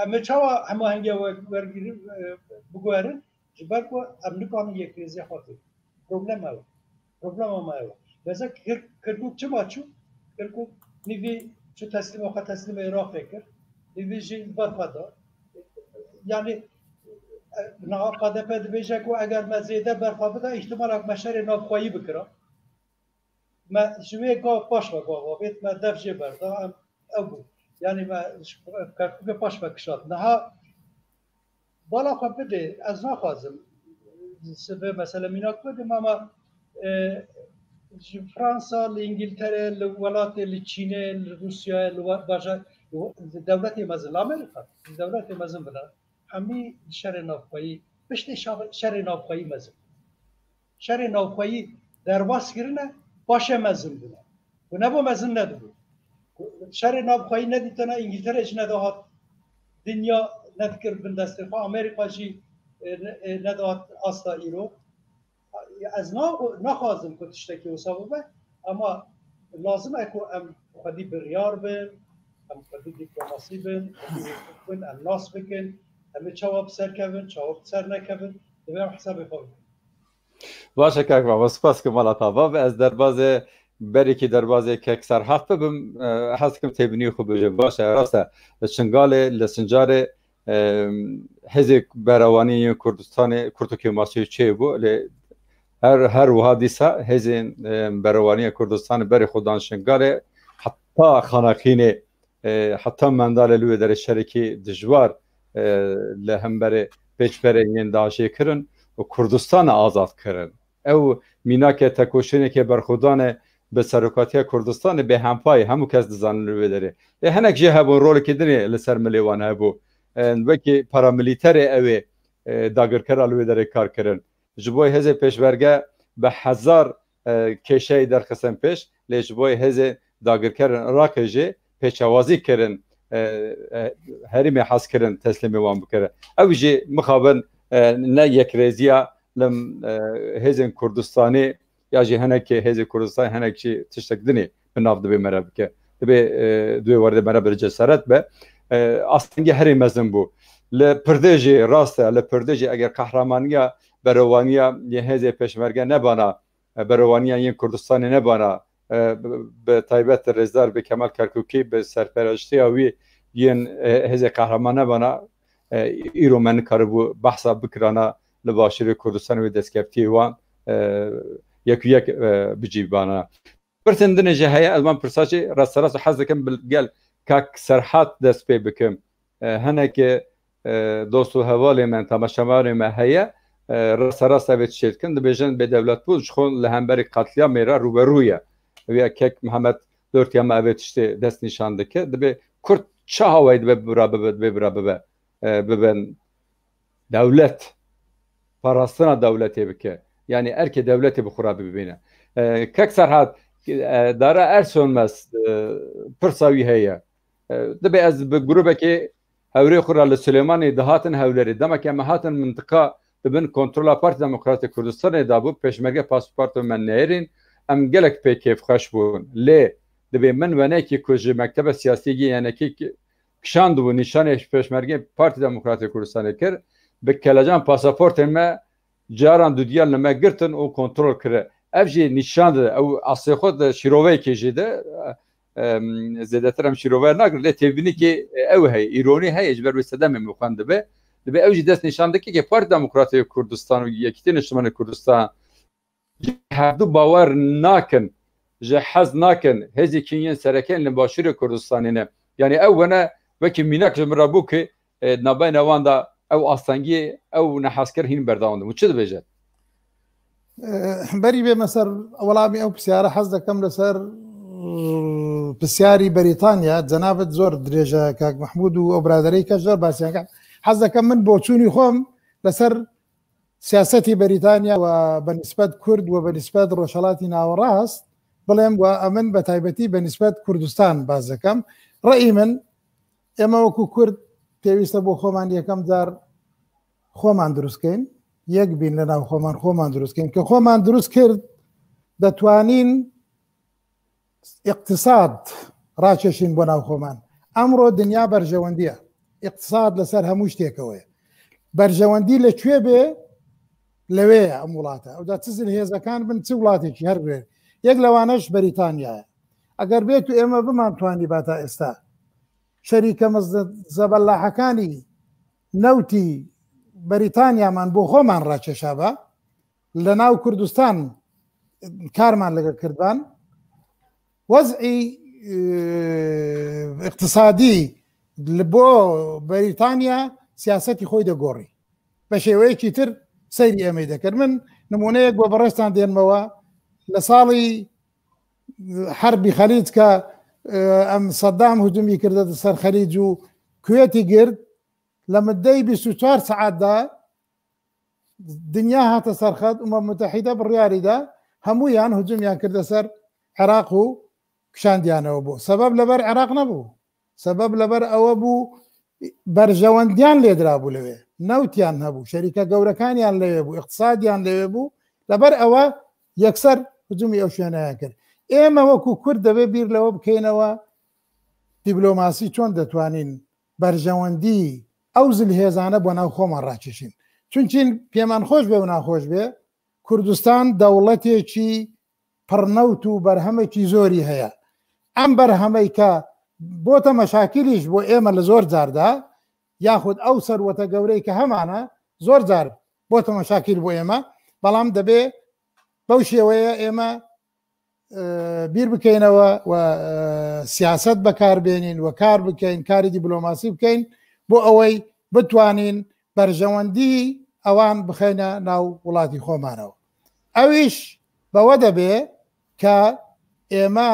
Em ê çawa hema henge wergirin, biguherin? Ji ber ku em nikarin yekrêziya xwe têkin. Problema ew e. Problema me ew e. Mesela Kir-, Kirkûk çima çû? Kirkûk nîvî çû teslîma xwe teslîmê Iraqê kir. Nîvî jî berfa da. Yani, e, niha K D P dibêje ku eger me zêde berfa bida, îhtimala me şerê navxweyî bikira. Me ji wê gav paş ve gav avêt, me dev jê berda, em ew bû. Yani me ji Kerkûkê paş ve kişand. Niha bala xwe bidê, ez naxwazim sibê mesele mînak bidim, ama, e, ji Fransa, li Îngiltere, li welatê, li Çînê, li Rûsyayê, li we-, bajar, li dewletê mezin, li Amerîka, li dewletê mezin bine. Hemî şerê navxweyî, piştê şa-, şerê navxweyî mezin. Şerê navxweyî derbas kirine, paşê mezin bûne. Ku nebû mezin nedibû. Şerê navxweyî nedîtana Îngiltere jî nedihat, dinya nedikir bin destê xwe, Amerîka jî, e, ne-, e, nedihat asta îro. Ez na-, naxwazim ku tiştekî wisa bibe, ama lazim e ku em xwedî biryar bin, em xwedî dîplomasî bin, xwedî hukuk bin, em nas bikin, em ê çawa bi ser kevin, çawa bi ser nekevin, divê em hesabê xwe bikin. Baş e kak Mamo, spas ku mala te ava. Ez derbazê, berekî derbazê kek Serhat bibim, e, hez dikim têbinî xwe bibêje. Baş e, rast e. Li Şingalê, li Sincarê, e, hêzê berewanî yên Kurdistanê, Kurd û Kêmasî çêbû. Lê her, her wiha dîsa hêzên, e, berewanî yên Kurdistanê berê xwe dan Şingalê, heta Xaneqînê, e, heta Mendalê li wê derê şerekî dijwar, e, li hemberê pêçberên yên DAIŞê kirin û Kurdistan azad kirin. Ew mînake tekoşîneke berxwedanê bi serokatiya Kurdistanê bêhempa ye, hemû kes dizanin li wê derê. Lê hinek jê hebûn, rolekî dinê li ser milê wan hebû. E, wekî paramilîterê ew ê, e, dagirkera li wê derê kar kirin. Ji bo hêzê pêşmerge bi hezar, e, kêşeyê derxistin pêş, lê ji bo hêzê dagirkerên Iraqê jî pêçewazî kirin, e, e, herêmê hez kirin teslîmê wan bikirin. Ew jî mixabin, e, ne yekrêziya li, e, hêzên Kurdistanê ya jî hinek hêzê Kurdistanê hinek jî tiştek dinê bi nav dibê me re bike. Dibê, e, dibê werdê me re bi cesaret be. E, astengî herî mezin bû. Li Pirdê jî rast e, li Pirdê jî eger qehramaniya berewaniya yên hêzê pêşmerge nebana, e, berewaniya yên Kurdistanê nebana, e, bi, bi taybet rêzdar bi Kemal Kerkûkî bi serpereştiya wî yên, e, hêzê qehraman nebana, e, îro me nikaribû behsa bikirana li başûrê Kurdistanê wê destkeftiyê wan, e, yek û yek, e, bicîbana. Pirsên dinê jî heye, ez van pirsa jî rasterast û hez dikim bi gel kak Serhat dest pê bikim. E, hinekî, e, dost û hevalê me, temaşevanê me heye, e, rasterast ev ê tiştê dikin, dibêjin bêdewlet bû, ji xwe li hemberî qetlîamê re rûberû ye. Ew ya kek Mihemed Dort ya me ev ê tiştê dest nîşan dike. Dibê Kurd çi awayî dibe bira bibe, dibê bira bibe, e, bibin dewlet, parastina dewletê bike. Yani erkê dewletê bi xwe re bibîne. E, kek Serhat, e, Dara Ersönmez, e, pirsa wî heye. E, dibê ez bi grûbekê hewrê xwe re li Silêmanê dihatin Hewlerê. Demeke me hatin mintiqa di bin kontrola Partî Demokratê Kurdistanê de bû, pêşmerge pasaportê me neyêrîn, em gelek pê kêfxweş bûn. Lê dibê min wenekî ku ji mektebe siyasî yê yenekî ki-, kişandibû, nîşanê pêşmergê Partî Demokratê Kurdistanê kir, bi kelecan pasaportên me caran dudiyan li me girtin û kontrol kire. Ev jî nîşan dide, ew aslê xwe di şîroveyekê jî de, em, zêdetir em şîrove nakin, lê têbînîkê ew heye, îronî heye, ji ber wê sedemê min xwendibe. Dibe ew jî dest nîşan dike ke Partî Demokratê Kurdistan û Yekîtiya Niştimanê Kurdistan ji hevdu bawer nakin, ji hez nakin, hêzên kî yên sereke yên li Başûrê Kurdistanê ne. Yani ew wene wekî mînak ji min re bû ki, e, navbeyna wan de ew astengiyê, ew nehezkir hîn berdewam dibin. Çi dibêje? E, berî bê me ser welamî ew pisyare hez dekem li ser, e, pisyarî Berîtanya, cenabet zor dirêj e kak Mehmûd û ew biraderî ke zor basiyan ket. Hez dekem min boçûnî xwe li ser siyasetî Berîtanya we bi nisbet Kurd we bi nisbet Rojhelatî Nawerast, bilêm we emin bi taybetî bi nisbet Kurdistan bas dikim. Reyî min, ême wekû Kurd pêwîst e bo xweman yekem car xweman dirust kein, yek bîn li nav xweman, xweman dirust kein. Ke xweman dirust kir, detwanîn îqtisad rakeşîn bo nav xweman. Emro dinya berjewendî ye. ئیقتساد لەسەر هەموو شتێکەوەیە. بەرژەوەندی لە کوێ بێ، لەوەیە ئەم وڵاتە. ئەودا چ زلهێزەکان بن، چ وڵاتێکی هەر بێ. یەک لەوانەش بەریتانیایە. ئەگەر بێت و ئێمە بمانتوانی با تا ئێستا شەریکە مەزە-، زەبەلاحەکانی نەوتی بەریتانیامان بۆ خۆمان ڕاکێشابا، لە ناو کوردستان کارمان لەگە کردبان، وەزعی، ئێ، اقتصادی لە بۆ بەریتانیا سیاسەتی خۆی دەگۆڕی. بە شێوەیەکی تر سەیری ئێمەی دەکرد. من نمونەیەک بۆ بەڕێستان دێنمەوە. لە ساڵی حربی خەلیج کە، ئێ، ئەم سەدام هجومی کردە سەر خەلیج و کوێتی گرت، لە مدەی بیست و چوار سەعاتدا دنیا هاتە سەرخەت، ئومەم متحیدە بڕیاریدا هەمویان هجومیان کردە سەر عێراق و کشاندیانەوە بۆ. سەبەب لەبەر عێراق نەبوو، سەبەب لەبەر ئەوە بوو بەرژەوەندیان لێدرا بوو لەوێ، نەوتیان هەبوو، شەریکە گەورەکانیان لەوێ بوو، اقتصادیان لەوێ بوو، لەبەر ئەوە یەکسەر هجومی ئەو شوێنەیان کرد. ئێمە وەکو کورد دەبێ بیر لەوە بکەینەوە دیبلۆماسی چۆن دەتوانین بەرژەوەندی ئەو زلهێزانە بۆ ناو خۆمان ڕاکێشین. چونچین پێمان خۆش بێ و ناخۆش بێ، کوردستان دەوڵەتێکی پڕنەوت و بەرهەمێکی زۆری هەیە. ئەم بەرهەمەی کە بۆتە مەشاکیلیش بۆ ئێمە لە زۆر جاردا، یاخود ئەو سەروەتە گەورەی کە هەمانە زۆر جار بۆتە مەشاکیل بۆ ئێمە، بەڵام دەبێ بەو شێوەیە ئێمە، ئێ، بیر بکەینەوە و، ئێ، سیاسەت بەکاربێنین و کار بکەین، کاری دیبلۆماسی بکەین بۆ ئەوەی بتوانین بەرژەوەندی ئەوان بخەینە ناو وڵاتی خۆمانەوە. ئەویش بەوە دەبێ کە ئێمە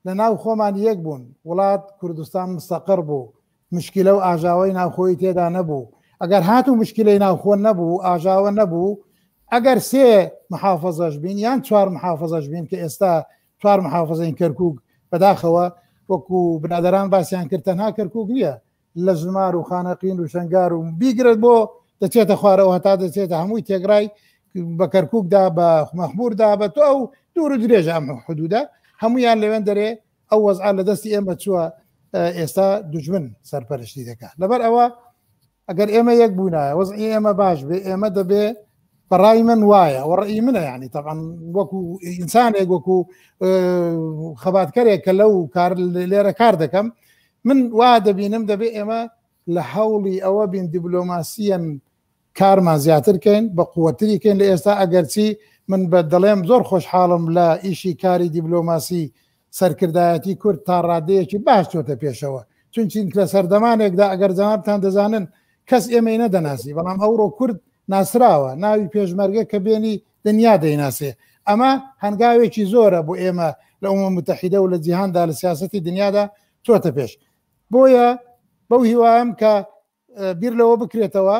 لە ناو خۆمان یەک بوون، وڵات کوردستان مستەقر بوو، مشکلە و ئاژاوەی ناوخۆی تێدا نەبوو. ئەگەر هات و مشکلەی ناوخۆ نەبوو، ئاژاوە نەبوو، ئەگەر سێ محافظەش بین یان چوار محافظەش بین کە ئێستا چوار محافظەین کەرکووک، بەداخەوە وەکو برادەران باسیان کرد، تەنها کەرکووک نییە، لە ژمار و خانەقین و شەنگار و بیگرێت بۆ دەچێتە خوارەوە هەتا دەچێتە هەمووی تێگرای بە کەرکووکدا، بە مەخمووردا، بە تۆ ئەو دوور و درێژە ئەم حدوودە هەمویان لەوێن دەرێ. ئەو وەزعە لە دەستی ئێمە چووە، ئێستا دوژمن سەرپەرشتی دەکات. لەبەر ئەوە ئەگەر ئێمە یەک بوونایە، وەزعی ئێمە باش بێ، ئێمە دەبێ، بەڕای من وایە، وەڕئی منە، یعنی، طبعاً وەکو ئینسانێک، وەکو، ئێ، خەباتکەرێک کە لەو کار، لێرە کار دەکەم، من وا دەبینم دەبێ ئێمە لە هەوڵی ئەوە بین دیبلۆماسیەن کارمان زیاتر کەین، بە قووەتری کەین لە ئێستا. ئەگەرچی من بە دەڵێم زۆر خۆشحاڵم لە ئیشی کاری دیبلۆماسی سەرکردایەتی کورد تا ڕادەیەکی باش چۆتە پێشەوە، چونچین لە سەردەمانێکدا ئەگەر جەنابتان دەزانن کەس ئێمەی نەدەناسی، بەڵام ئەوڕۆ کورد ناسراوە، ناوی پێشمەرگە کە بێنی دنیا دەیناسێ. ئەمە هەنگاوێکی زۆرە بۆ ئێمە لە ئومەم متحیدە و لە جیهاندا، لە سیاسەتی دنیادا چۆتە پێش. بۆیە بەو هیوایەم کە، ئێ، بیر لەوە بکرێتەوە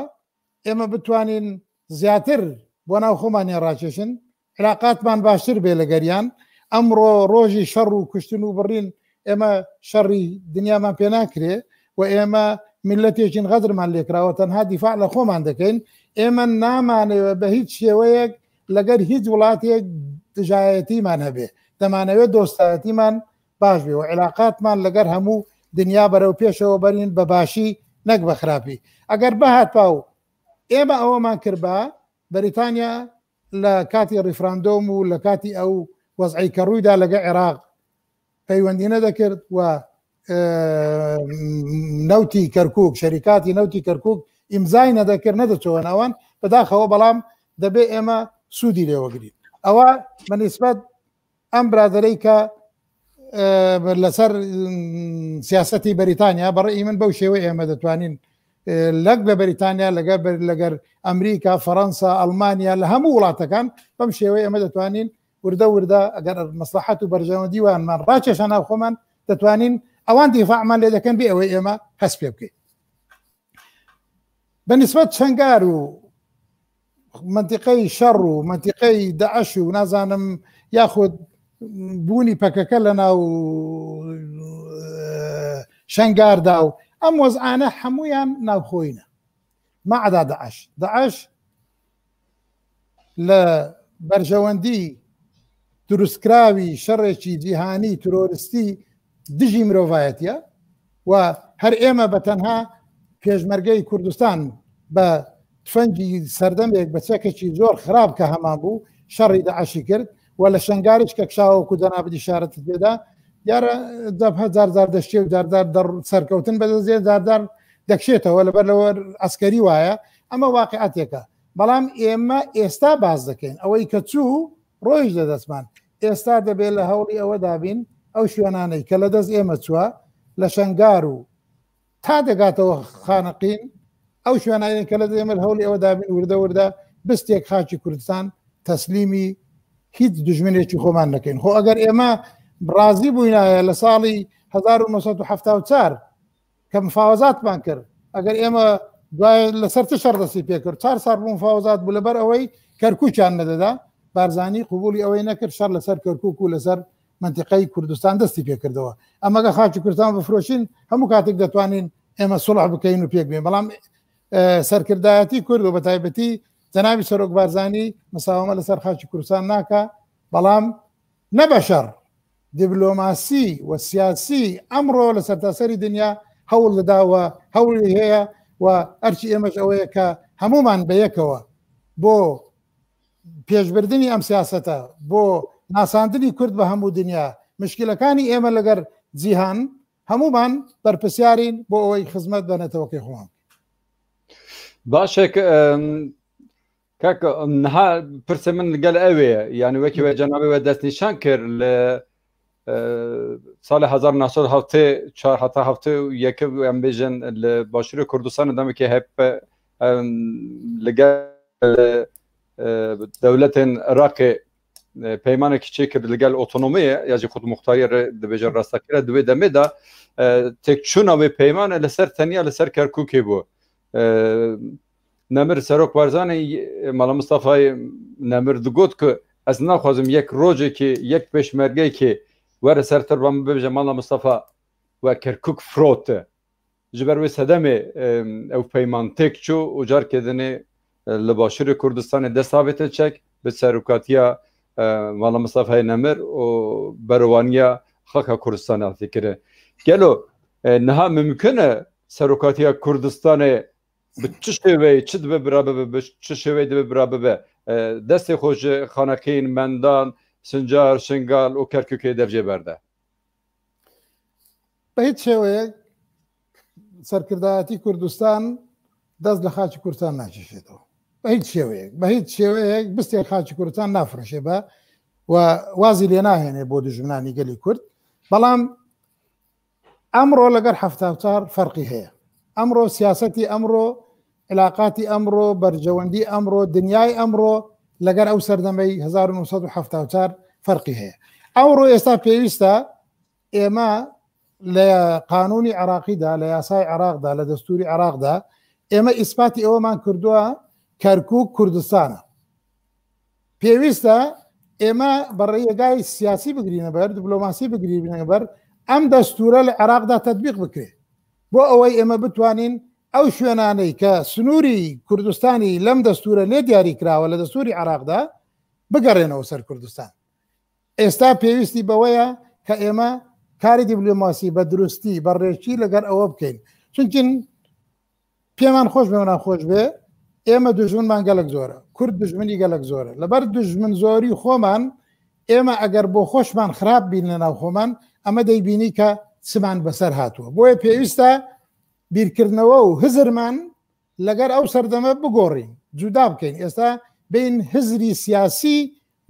ئێمە بتوانین زیاتر بۆ ناو خۆمانیان ڕاکێشن، علاقاتمان باشتر بێ لەگەریان. ئەمڕۆ ڕۆژی شەڕ و کوشتن و بڕین، ئێمە شەڕی دنیامان پێ ناکرێ و ئێمە میلەتێکین غەدرمان لێکراوە، تەنها دیفاع لە خۆمان دەکەین. ئێمە نامانەوێ بە هیچ شێوەیەک لەگەر هیچ وڵاتێک دژایەتیمان هەبێ، دەمانەوێت دۆستایەتیمان باش بێ و علاقاتمان لەگەر هەموو دنیا بەرەو پێشەوە بەرین بە باشی، نەک بە خراپی. ئەگەر بهات پاو ئێمە ئەوەمان کرد بە بەریتانیا لە کاتی ریفراندۆم و لە کاتی ئەو وەزعی کە ڕوویدا لەگە عێراق پەیوەندی نەدەکرد و، ئێ، نەوتی کەرکووک، شەریکاتی نەوتی کەرکووک ئیمزای نەدەکرد، نەدەچەوە ناوان، بەداخەوە، بەڵام دەبێ ئێمە سوودی لێوەگرین. ئەوە بە نیسبەت ئەم برادەرەی کە، ئێ، لەسەر، ئم، سیاسەتی بەریتانیا، بەڕێی من بەو شێوەی ئێمە دەتوانین، ئێ، لەک لە بەریتانیا، لەگەر، لەگەر ئەمریکا، فەڕەنسا، ئەڵمانیا، لە هەموو وڵاتەکان بەم شێوەی ئێمە دەتوانین وردە وردە، ئەگەر مەسلەحەت و بەرژەوەندی وانمان ڕاکێشە ناو خۆمان، دەتوانین ئەوان دیفاعمان لێ دەکەن بێ ئەوەی ئێمە هەست پێ بکەین. بە نسبەت شەنگار و منتیقەی شەڕ و منتیقەی داعش و نازانم یاخود بوونی پەکەکە لە ناو، ئێ، شەنگاردا و ئەم وەزعانە هەمویان ناوخۆینە. مەعدا داعش. داعش لە بەرژەوەندی دروستکراوی شەڕێکی جیهانی ترۆریستی دژی مرۆڤایەتیە و هەر ئێمە بە تەنها پێشمەرگەی کوردستان بە تفەنگی سەردەمێک بە چەکێکی زۆر خراپ کە هەمان بوو شەڕی داعشی کرد و لە شەنگاریش کە کشاوە کو جەنابت ئیشارەت پێدا دیارە جەبهە جار جار دەشتێ و جار جار دەڕ سەرکەوتن بەدەستێ جار جار دەکشێتەوە لەبەر لەوە عەسکەری وایە ئەمە واقعەتێکە بەڵام ئێمە ئێستا باز دەکەین ئەوەی کە چوو ڕۆیش لە دەستمان ئێستا دەبێت لە هەوڵی ئەوە دابین ئەو شوێنانەی کە لە دەست ئێمە چووە لە شەنگار و تا دەگاتەوە خانەقین ئەو شوێنانەی کە لە دەست ئێمە لە هەوڵی ئەوە دابین وردە وردە بستێک خاکی کوردستان تەسلیمی هیچ دژمنێکی خۆمان نەکەین خۆ ئەگەر ئێمە ڕازی بووینایە لە ساڵی هەزار و نۆ سەد و حەفتا و چوار کە مفاوەزاتمان کرد ئەگەر ئێمە دوای لەسەر چ شەڕ دەستی پێ کرد چار ساڵ بوو مفاوەزات بوو لەبەر ئەوەی کەرکووکیان نەدەدا بارزانی قوبولی ئەوەی نەکرد شەڕ لەسەر کەرکووک و لەسەر منتیقەی کوردستان دەستی پێ کردەوە ئەمەگە خاکی کوردستان بفرۆشین هەموو کاتێک دەتوانین ئێمە سوڵح بکەین و پێک بێن بەڵام سەرکردایەتی کورد و بە تایبەتی جەنابی سەرۆک بارزانی مساوەمە لەسەر خاکی کوردستان ناکە بەڵام نە بە شەڕ دیبلۆماسی و سیاسی ئەمڕۆ لە سەرتاسەری دنیا هەوڵ دەدا و هەوڵی هەیە و ئەرکی ئێمەش ئەوەیە کە هەمومان بە یەکەوە بۆ پێشبردننی ئەم سیاسەتە بۆ ناساندنی کورد بە هەموو دنیا مشکلەکانی ئێمە لەگەر جیهان هەمومان بەرپسیارین بۆ ئەوەی خزمەت بە نەتەوەکەی خۆمان باشێک کاک niha pirsê min li gel ew ê ye yanî wekî we cenabê we destnîşan kir li salê hezar neh sed heftê çar heta heftê û yek em bêjin li Başûrê Kurdistanê demekê hep li gel dewletên Iraqê peymanekî çêkir li gel otonomiyê ya jî xudmuxtariyê re dibêje rastakir e di wê demê de têkçûna wê peymane li ser tenya li ser Kerkûkê bû. Nemir Serok Barzanî Mala Mistefayê Nemir digot ku ez naxwazim yek rojekê yek pêşmergeyekê were ser tirba min bibêje Mala Mistefa we Kerkûk firote. Ji ber wê sedemê ew peyman têk çû û carkê dinê li Başûrê Kurdistanê dest avête çek bi serokatiya Mala Mistefayê Nemir û berewaniya xaka Kurdistanê hatî kirin. Gelo niha mimkun e serokatiya Kurdistanê bi çi şêweyê çi dibe bira bibe, bi çi şêweyê dibe bira bibe, destê xwe ji Xaneqîn, Mendan, Sincar, Şingal û Kerkûkê dercê berde? بە هیچ شێوەیەک سەرکردایەتی کوردستان دەست لە خاکی کوردستان ناکێشێتەوە بە هیچ شێوەیەک بە هیچ شێوەیەک بستێک خاکی کوردستان نافرۆشێ بە و وازی لێ ناهێنێ بۆ دژمنانی گەلی کورد بەڵام ئەمڕۆ لەگەر حەفتا و چار فەرقی هەیە ئەمڕۆ سیاسەتی ئەمڕۆ علااقاتی ئەمڕۆ بەرژەوەندی ئەمڕۆ دنیای ئەمڕۆ لەگەر ئەو سەردەمەی هەزار و نۆ سەد و حەفتا و چوار فەرقی هەیە ئەوڕۆ ئێستا پێویستە ئێمە لە قانونی عراقیدا لە یاسای عراقدا لە دەستوری عراقدا ئێمە ئیسپاتی ئەوەمان کردووە کەرکووک کوردستانە پێویستە ئێمە بەڕێگای سیاسی بگرینە بەر دیبلۆماسی بگرینە بەر ئەم دەستورە لە عراقدا تەتبیق بکرێ بۆ ئەوەی ئێمە بتوانین ئەو شوێنانەی کە سنووری کوردستانی لەم دەستورە لێ دیاری کراوە لە دەستوری عراقدا بگەڕێنەوە سەر کوردستان ئێستا پێویستی بەوەیە کە ئێمە کاری دیبلۆماسی بە دروستی بە ڕێکی لەگەر ئەوە بکەین چونکن پێمان خۆش بێ ناخۆش بێ ئێمە دژمنمان گەلک زۆرە کورد دژمنی گەلک زۆرە لەبەر دژمن زۆری خۆمان ئێمە ئەگەر بۆ خۆشمان خراپ بین لە ناو خۆمان ئەمە دەیبینی کە چمان بەسەر هاتووە بۆیە پێویستە بیرکردنەوە و هزرمان لەگەر ئەو سەردەمە بگۆڕین جودا بکەین ئێستا بین هزری سیاسی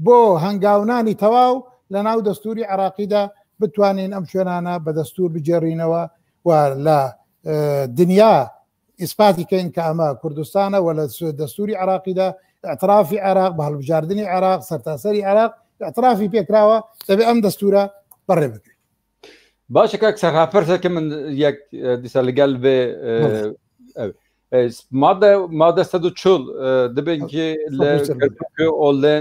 بۆ هەنگاونانی تەواو لە ناو دەستوری عراقیدا بتوانین ئەم شوێنانە بە دەستور بجێڕینەوە و لە دنیا ئیسپاتی کەین کە ئەمە کوردستانە و لە دەستوری عراقیدا اعترافی عراق بە هەڵبژاردننی عراق سەرتاسەری عراق اعترافی پێکراوە دەبێ ئەم دەستورە بەڕێ بکرێت Baş e kak Serha, pirseke min yek dîsa li gel vê ev. Made made sed û çil dibin ki li Kerkûkê û li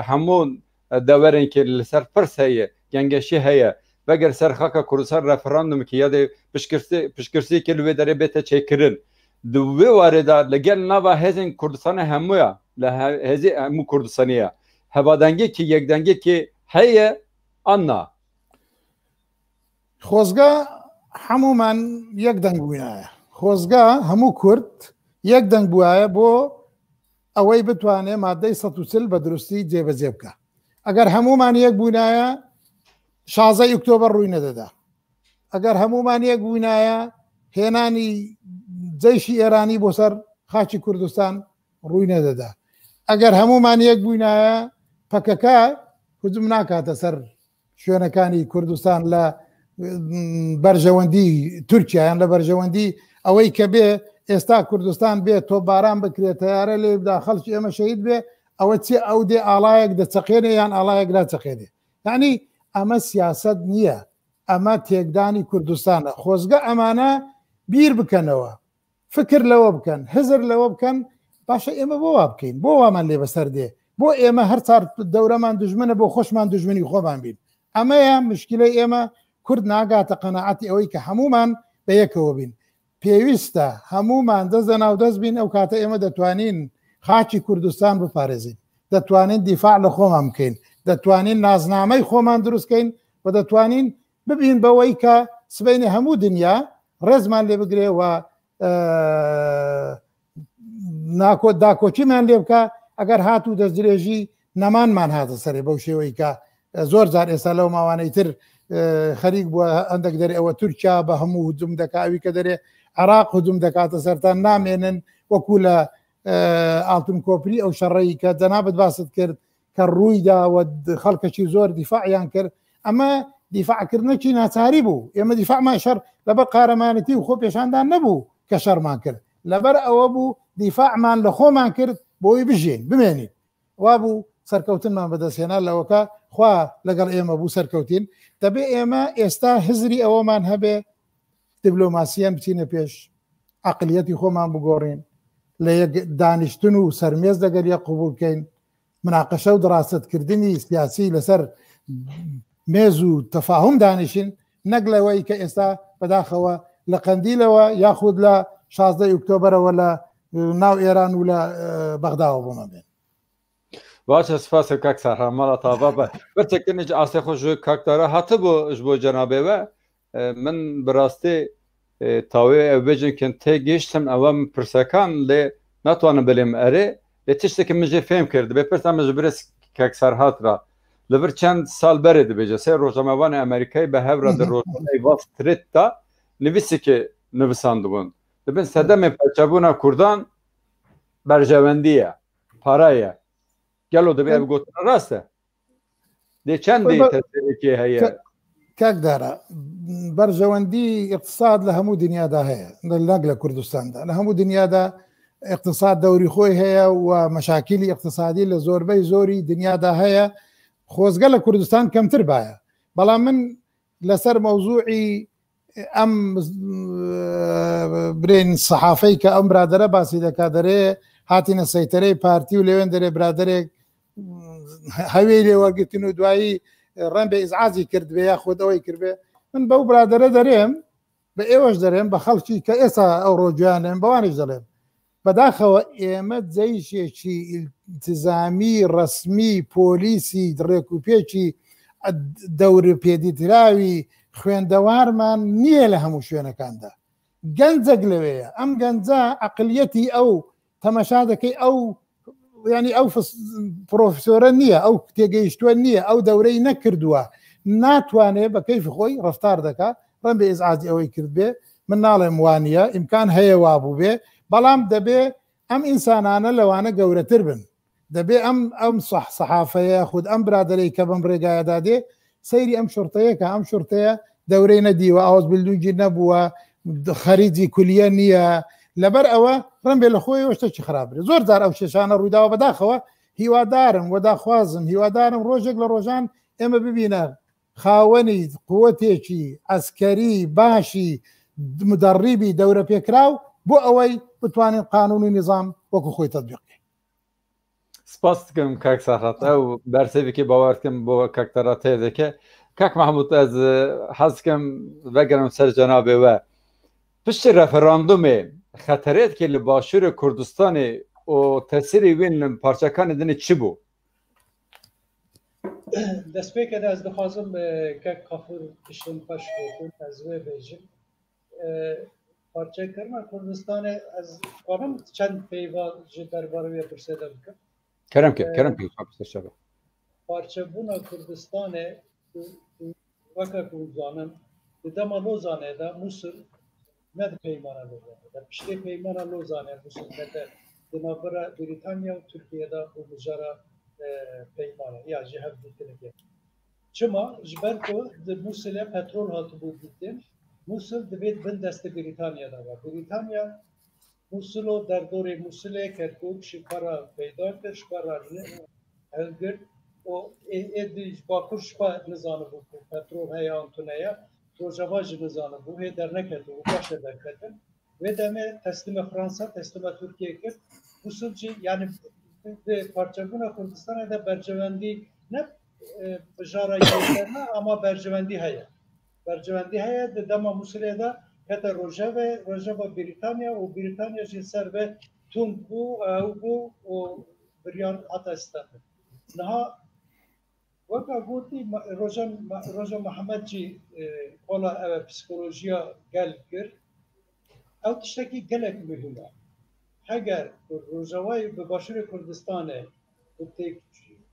hemû dewerên ki li ser pirs heye, gengeşî heye, veger ser xaka Kurdistan referandum ki ya dê piştgirsî piştgirsî ki li wê derê bête çêkirin. Di wê warê de li gel nava hêzên Kurdistanê hemû ya, li hêzê hemû Kurdistanê ya, hevadengê ki yekdengê ki heye an na? Xozga hemûman yek deng bûynaye. خۆزگە هەموو کورد یەک دەنگ بوایە بۆ ئەوەی بتوانێ مادەی سەد و چل بە دروستی جێبەجێ بکە. ئەگەر هەمومان یەک بوونایە، شازدە ئۆکتۆبەر ڕووی نەدەدا. ئەگەر هەمومان یەک بوونایە، هێنانی جەیشی ئێرانی بۆ سەر خاکی کوردستان ڕووی نەدەدا. ئەگەر هەمومان یەک بووینایە، پەکەکە هجوم ناکاتە سەر شوێنەکانی کوردستان لە، م، بەرژەوەندی تورکیا، یان لە بەرژەوەندی ئەوەی کە بێ ئێستا کوردستان بێ تۆپباران بکرێت، تەیارە لێ بدا، خەڵکی ئێمە شەهید بێ، ئەوە چیە؟ ئەو دێ ئاڵایەک دەچەقێنێ یان ئاڵایەک ناچەقێنێ؟ یعنی، ئەمە سیاسەت نییە، ئەمە تێکدانی کوردستانە. خۆزگە ئەمانە بیر بکەنەوە، فکر لەوە بکەن، هزر لەوە بکەن، باشە، ئێمە بۆ وا بکەین؟ بۆ وامان لێ بەسەر دێ؟ بۆ ئێمە هەر چار دەورەمان دژمنە، بۆ خۆشمان دژمنی خۆمان بین؟ ئەمەیە مشکلەی ئێمە. کورد ناگاتە قەناعەتی ئەوەی کە هەمومان بە یەکەوە بین. پێویستە هەمومان دەست لە ناو دەست بین، ئەو کاتە ئێمە دەتوانین خاکی کوردستان بپارێزین، دەتوانین دیفاع لە خۆمان بکەین، دەتوانین نازنامەی خۆمان دروست کەین و دەتوانین ببین بەوەی کە سبەینێ هەموو دنیا ڕێزمان لێ بگرێ و، ئە، ناکۆ-، داکۆچیمان لێ بکە. ئەگەر هات و دەستدرێژی نەمانمان هاتە سەرێ بەو شێوەی کە، ئە، زۆر جار ئێستا لەو ماوانەی تر، ئە، خەریک بووە هەندێک دەرێ ئەوە تورکیا بە هەموو هجوم دەکا، ئەوی کە دەرێ عێراق هجوم دەکاتە سەرتان، نامێنن وەکو لە، ئە، ئاڵتون کۆپری ئەو شەڕەی کە جەنابەت باست کرد کە ڕوویدا و د-، خەڵکەکی زۆر دیفاعیان کرد. ئەمە دیفاعکردنەکی ناچاری بوو. ئێمە دیفاعمان شەڕ لەبەر قارەمانەتی و خۆ پێشاندان نەبوو کە شەڕمان کرد. لەبەر ئەوە بوو دیفاعمان لە خۆمان کرد بۆی بژین، بمێنین. وا بوو سەرکەوتنمان بەدەستهێنا لەوەکە خوا لەگەڵ ئێمە بوو، سەرکەوتین. دەبێ ئێمە ئێستا هزری ئەوەمان هەبێ، دیبلۆماسیان بچینە پێش، عقلیەتی خۆمان بگۆڕین، لە یەک دانیشتن و سەرمێز لەگەل یەک قبول بکەین، مناقەشە و دراستکردنی سیاسی لەسەر مێز و تەفاهم دانیشین، نەک لەوەی کە ئێستا بەداخەوە لە قەندیلەوە یاخود لە شازدە ئۆکتۆبەرەوە لە ناو ئێران و لە، ئە، بەغداوە بۆمە بێن. Baş e, spas e kak Serhat, mala te ava be. Pirseke min ji astê xwe ji kak Dara hatibû ji bo cenabê we. E, min bi rastî, e, tawê ew bêjin kin tê gihiştim, ewa min pirsekan lê natwanim bilêm erê. Lê tiştekî min jê fêm kir. Dibê pirsa min ji birêz kek Serhat re. Li vir çend sal berê dibêje, sê rojnamevanê Amerîkayê bi hev re di rojnameyê Wall Street de nivîsikê nivisandibûn. Dibin sedemê perçebûna Kurdan berjewendî ye, para ye. Gelo dibê ev gotina rast e? Dê çendê tesîrê kê heye? Kek Dara, berjewendî îqtisad li hemû dinyada heye. Nag li Kurdistan de. Li hemû dinyada îqtisad dewrî xwe heye û meşakilî îqtisadî li zorbey zorî dinyada heye. Xwezge li Kurdistan kemtir baye. Belam min لەسەر مەوزوعی ئەم، ئە، برین سەحافەی کە ئەم برادەرە باسی دەکا، دەرێ هاتینە سەیتەرەی پارتی و لەوێن دەرێ برادەرێک هەوێ لێ وەرگتن و دوایی ڕەن بە ئیزعازی کرد بێ یا خۆ دەوەی کرد بێ. من بەو برادەرە دەرێم، بە ئێوەش دەرێم، بە خەڵکی کە ئێستا ئەو ڕۆژیانێن، بەوانش دەڵێم، بەداخەوە ئێمە جەیشێکی ئیلتزامی، ڕەسمی، پۆلیسی، ڕێکوپێکی دەور پێدیتراوی خوێندەوارمان نییە لە هەموو شوێنەکاندا. گەنجەک لەوەیە. ئەم گەنجە عەقلیەتی ئەو تەمەشا دەکەی، ئەو، یعنی ئەو فس-، پرۆفسۆرە نییە، ئەو تێگەیشتووە نییە، ئەو دەورەی نەکردووە، ناتوانێ بە کەیفی خۆی ڕەفتار دەکا. ڕەن بە ئیزعاجی ئەوەی کرد بێ، من ناڵێم وانە، ئیمکان هەیە وا بوو بێ، بەڵام دەبێ ئەم ئینسانانە لەوانە گەورەتر بن. دەبێ ئەم، ئەم سەح-، سەحافەیە خود ئەم برادەرەی کە بەم ڕێگایەدا دێ، سەیری ئەم شورتەیە کە ئەم شورتەیە دەورەی نەدیوە، ئاوەز بلدونگی نەبووە، خەریجی کولیە نییە. لەبەر ئەوە ڕەن بێ لە خۆی شتێکی خراپ بێ. زۆر جار ئەو شێشانە ڕوویداوە. بەداخەوە هیوادارم و داخوازم، هیوادارم ڕۆژێک لە ڕۆژان ئێمە ببینە خاوەنی قوتێکی عەسکەری باشی مدەڕیبی دەورە پێکراو بۆ ئەوەی بتوانین قانون و نظام وەکو خۆی تطبیق بکەین. Spas dikim kak Serhat. Ew bersêvekê bawer dikim bo kak Dara tê dike. Kak Mahmud, ez, e, hez dikim vegerim ser cenabê we. Piştî referandumê xeterêkê li Başûrê Kurdistanê û tesîrê wî li parçekanê dinê çi bû? Destpêkê de ez dixwazim, e, kek Kafur tiştên xweş gotin, ez wê bêjim. E, Parçekirina Kurdistanê, ez karim çend peyva ji derbarê wê pirsê de bikim. Kerem ke, kerem ke, Mustafa Serçava. Parçebûna Kurdistanê, weke ku hûn zanin, di dema Lozanê de Mûsil ne di peymana Lozanê de, piştê peymana Lozanê Mûsil kete di navbera Brîtanya û Tirkiye de û mijara, e, peymanê ya jî hevdîtinikê. Çima? Ji ber ku di Mûsilê petrol hatibû dîtin, Mûsil divê bin destê Brîtanya de be. Brîtanya Mûsilo, derdorê Mûsilê, Kerkûk ji xwe re peyda kir, ji xwe re hilgirt û ê, ê di ji Bakur ji xwe nizanibû ku petrol heye an tune ye, Rojava jî nizanibû, hê derneketibû, paşê derketin. Vê demê teslîmê Fransa, teslîmê Tirkiyê kir. Mûsil jî, yani di parçebûna Kurdistanê de berjewendî ne, e, bijara yekser ne, ama berjewendî heye. Berjewendî heye, di dema Mûsilê de kete rojevê, rojeva Brîtanya û Brîtanya jî ser vê tund bû, ew bû û biryar hate stendin. Niha weka gotî, ma-, Roja, ma-, Roja Mihemed jî, e, kola ev psîkolojiya gel kir. Ew tiştekî gelek muhîm e. Heger Rojavayê bi Başûrê Kurdistanê û têk-,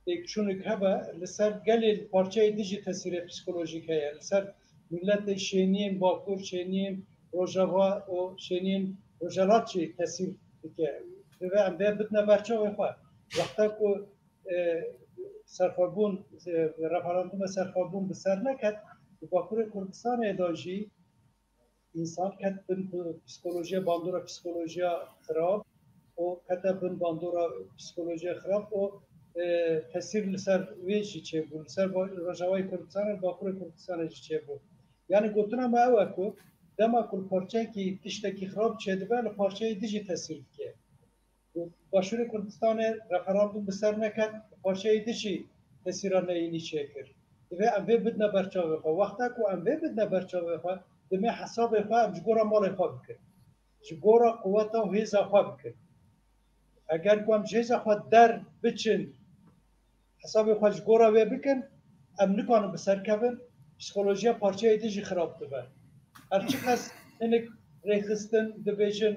têkçûnik hebe, li ser gelê parçeyê din jî tesîrê psîkolojîk heye. Li ser miletê şêniyên Bakur, şêniyên Rojava û şêniyên Rojhelat jî tesîr dike. Divê em vê bidine ber çavê xwe. Wexta ku, e, serxwebûn, e, referandûmê serxwebûn bi ser neket, di Bakurê Kurdistanê de jî însan ket bin psîkolojiya, bandora psîkolojiya xirab û kete bin bandora psîkolojiya xirab û, e, tesîr li ser wê jî çêbû, li ser ba-, Rojavayê Kurdistanê, Bakurê Kurdistanê jî çêbû. Yani gotina me ew e ku dema ku li parçeyekî tiştekî xirab çêdibe, li parçeyê din jî tesîr dike. Başûrê Kurdistanê referandûm bi ser neket, parçeyê din jî tesîra neyînî çêkir. Divê em vê bidine ber çavê xwe. Wexta ku em vê bidine ber çavê xwe, divê hesabê xwe em ji gora malê xwe bikin. Ji gora quweta û hêza xwe bikin. Eger ku em ji hêza xwe der biçin, hesabê xwe ji gora wê bikin, em nikarin bi ser kevin, psîkolojiya parçeyê din jî xirab dibe. Her çiqas hinek rêxistin dibêjin,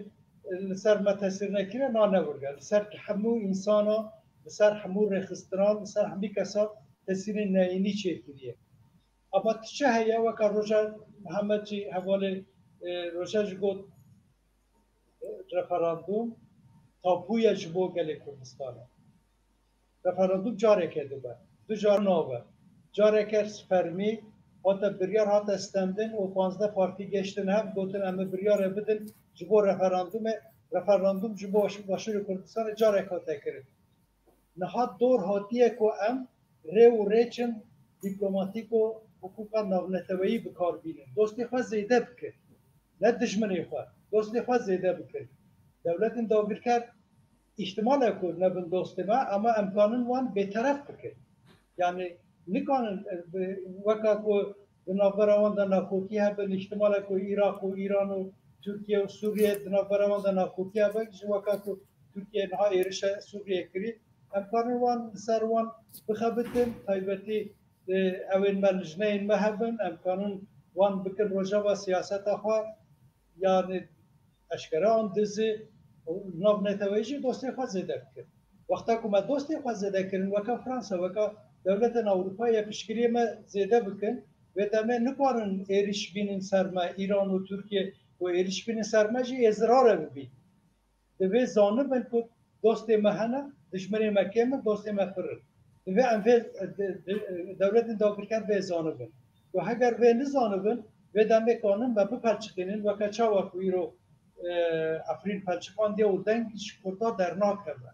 li ser me tesîr nekiriye, na ne wir e. Li ser hemû însana, li ser hemû rêxistinan, li ser hemî kesa tesîrê neyînî çêkiriye. Ama ti çi heye, weka Roja Mihemed jî hevalê, e, Roja jî got, e, referandûm tabû ye ji bo gelê Kurdistanê. Referandûm careke dibe, du car nabe. Careke fermî hate biryar, hate stendin û panzdeh partî geştin hev, gotin em ê biryarê bidin ji bo referandûmê. Referandûm ji bo Baş-, Başûrê Kurdistanê carek hate kirin. Niha dor hatiye ku em rê û rêçin dîplomatîk û hiqûqa navneteweyî bi kar bînin. Dostê xwe zêde bikin. Ne dijminê xwe. Dostê xwe zêde bikin. Dewletên dagirker îhtimal e ku nebin dostê me, ama em kanin wan bêteref bikin. Yani nikanin, e, bi, weka ku di navbera wan de nakokî hebin, îhtimal e ku Iraq û Îran û Tirkiye û Sûriye di navbera wan de nakokî hebe, ji weka ku Tirkiye niha êrişa Sûriye kirî, em karin wan li ser wan bixebitin, taybetî, e, ewên me, lijneyên me hebin, em karin wan bikin rojeva siyaseta xwe, yani eşkere an dizî, nav neteweyî jî dostê xwe zêde bikin. Wexta ku me dostê xwe zêde kirin, weke Fransa, weke dewletên Ewropayê piştgiriyê me zêde bikin, vê demê nikarin êrîş bînin ser me, Îran û Tirkiye, ku êrîş bînin ser me jî ê zirare bibî. Divê zanibin ku dostê me hene, dijminê me kêm in, dostê me pir in. Divê em vê, de-, de-, dewletên dagirker vê zanibin. Ku heger vê nizanibin, vê demê kanin me bipelçiqînin, weke çawa ku îro, e, Efrîn pelçiqandiye û deng ji Kurda dernakeve.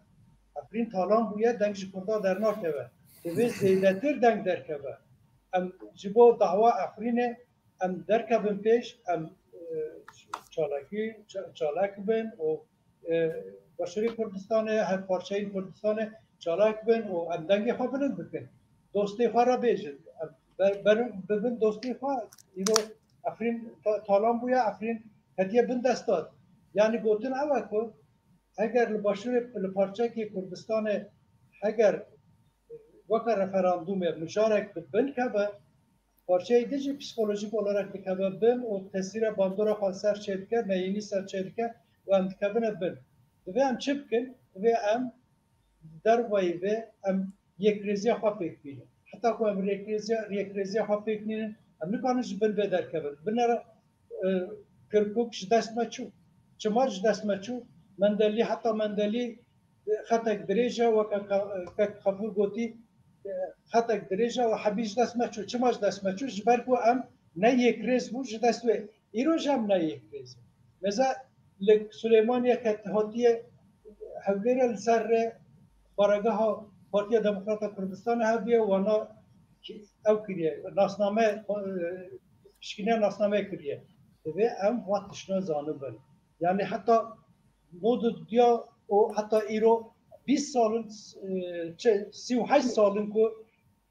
Efrîn talan bûye, deng ji Kurda dernakeve. Divê zêdetir deng derkeve. Em ji bo dawa Efrînê em derkevin pêş, em, e, çalakî, ça-, çalak bin û, e, Başûrê Kurdistanê, her parçeyên Kurdistanê çalak bin û em dengê xwe bilind bikin. Dostê xwe re bêjin. Em ber-, berin, bibin dostê xwe, îro Efrîn ta-, talan bûye, Efrîn ketiye bin destan. Yani gotin ew e ku heger li Başûrê, li parçekê Kurdistanê heger weke referandûmê mijarek bi bin keve, Parçeyê din jî psîkolojîk olarak dikeve bin û tesîra bandora xwe ser çêdike, neyînî ser çêdike û em dikevine bin. Divê em çi bikin? Divê em dervayî vê em yekrêziya xwe pêk bînin. Heta ku em yekrêziya, yekrêziya xwe pêk nînin, em nikarin ji bin vê derkevin. Binere, e, Kirkuk ji dest me çû. Çima ji dest me çû? Mendelî, heta Mendelî, e, xetek dirêj e, weke ka-, kek Xefûr gotî, e, xetek dirêj e û hebî ji dest me çû. Çima ji dest me çû? Ji ber ku em ne yekrêz bû, ji dest wê. Îro jî em ne yekrêz in. Mesela li Silêmaniyê ke hatiye Hewlêrê li ser rê baregeha Partiya Demokrata Kurdistanê hebiye, wana ki-, ew kiriye, nasname, e, pişkîniya nasnameyê kiriye. Divê em va tiştine zanibin. Yani heta modu diya û heta îro bîst sal in, e, çi, sî û heşt sal in ku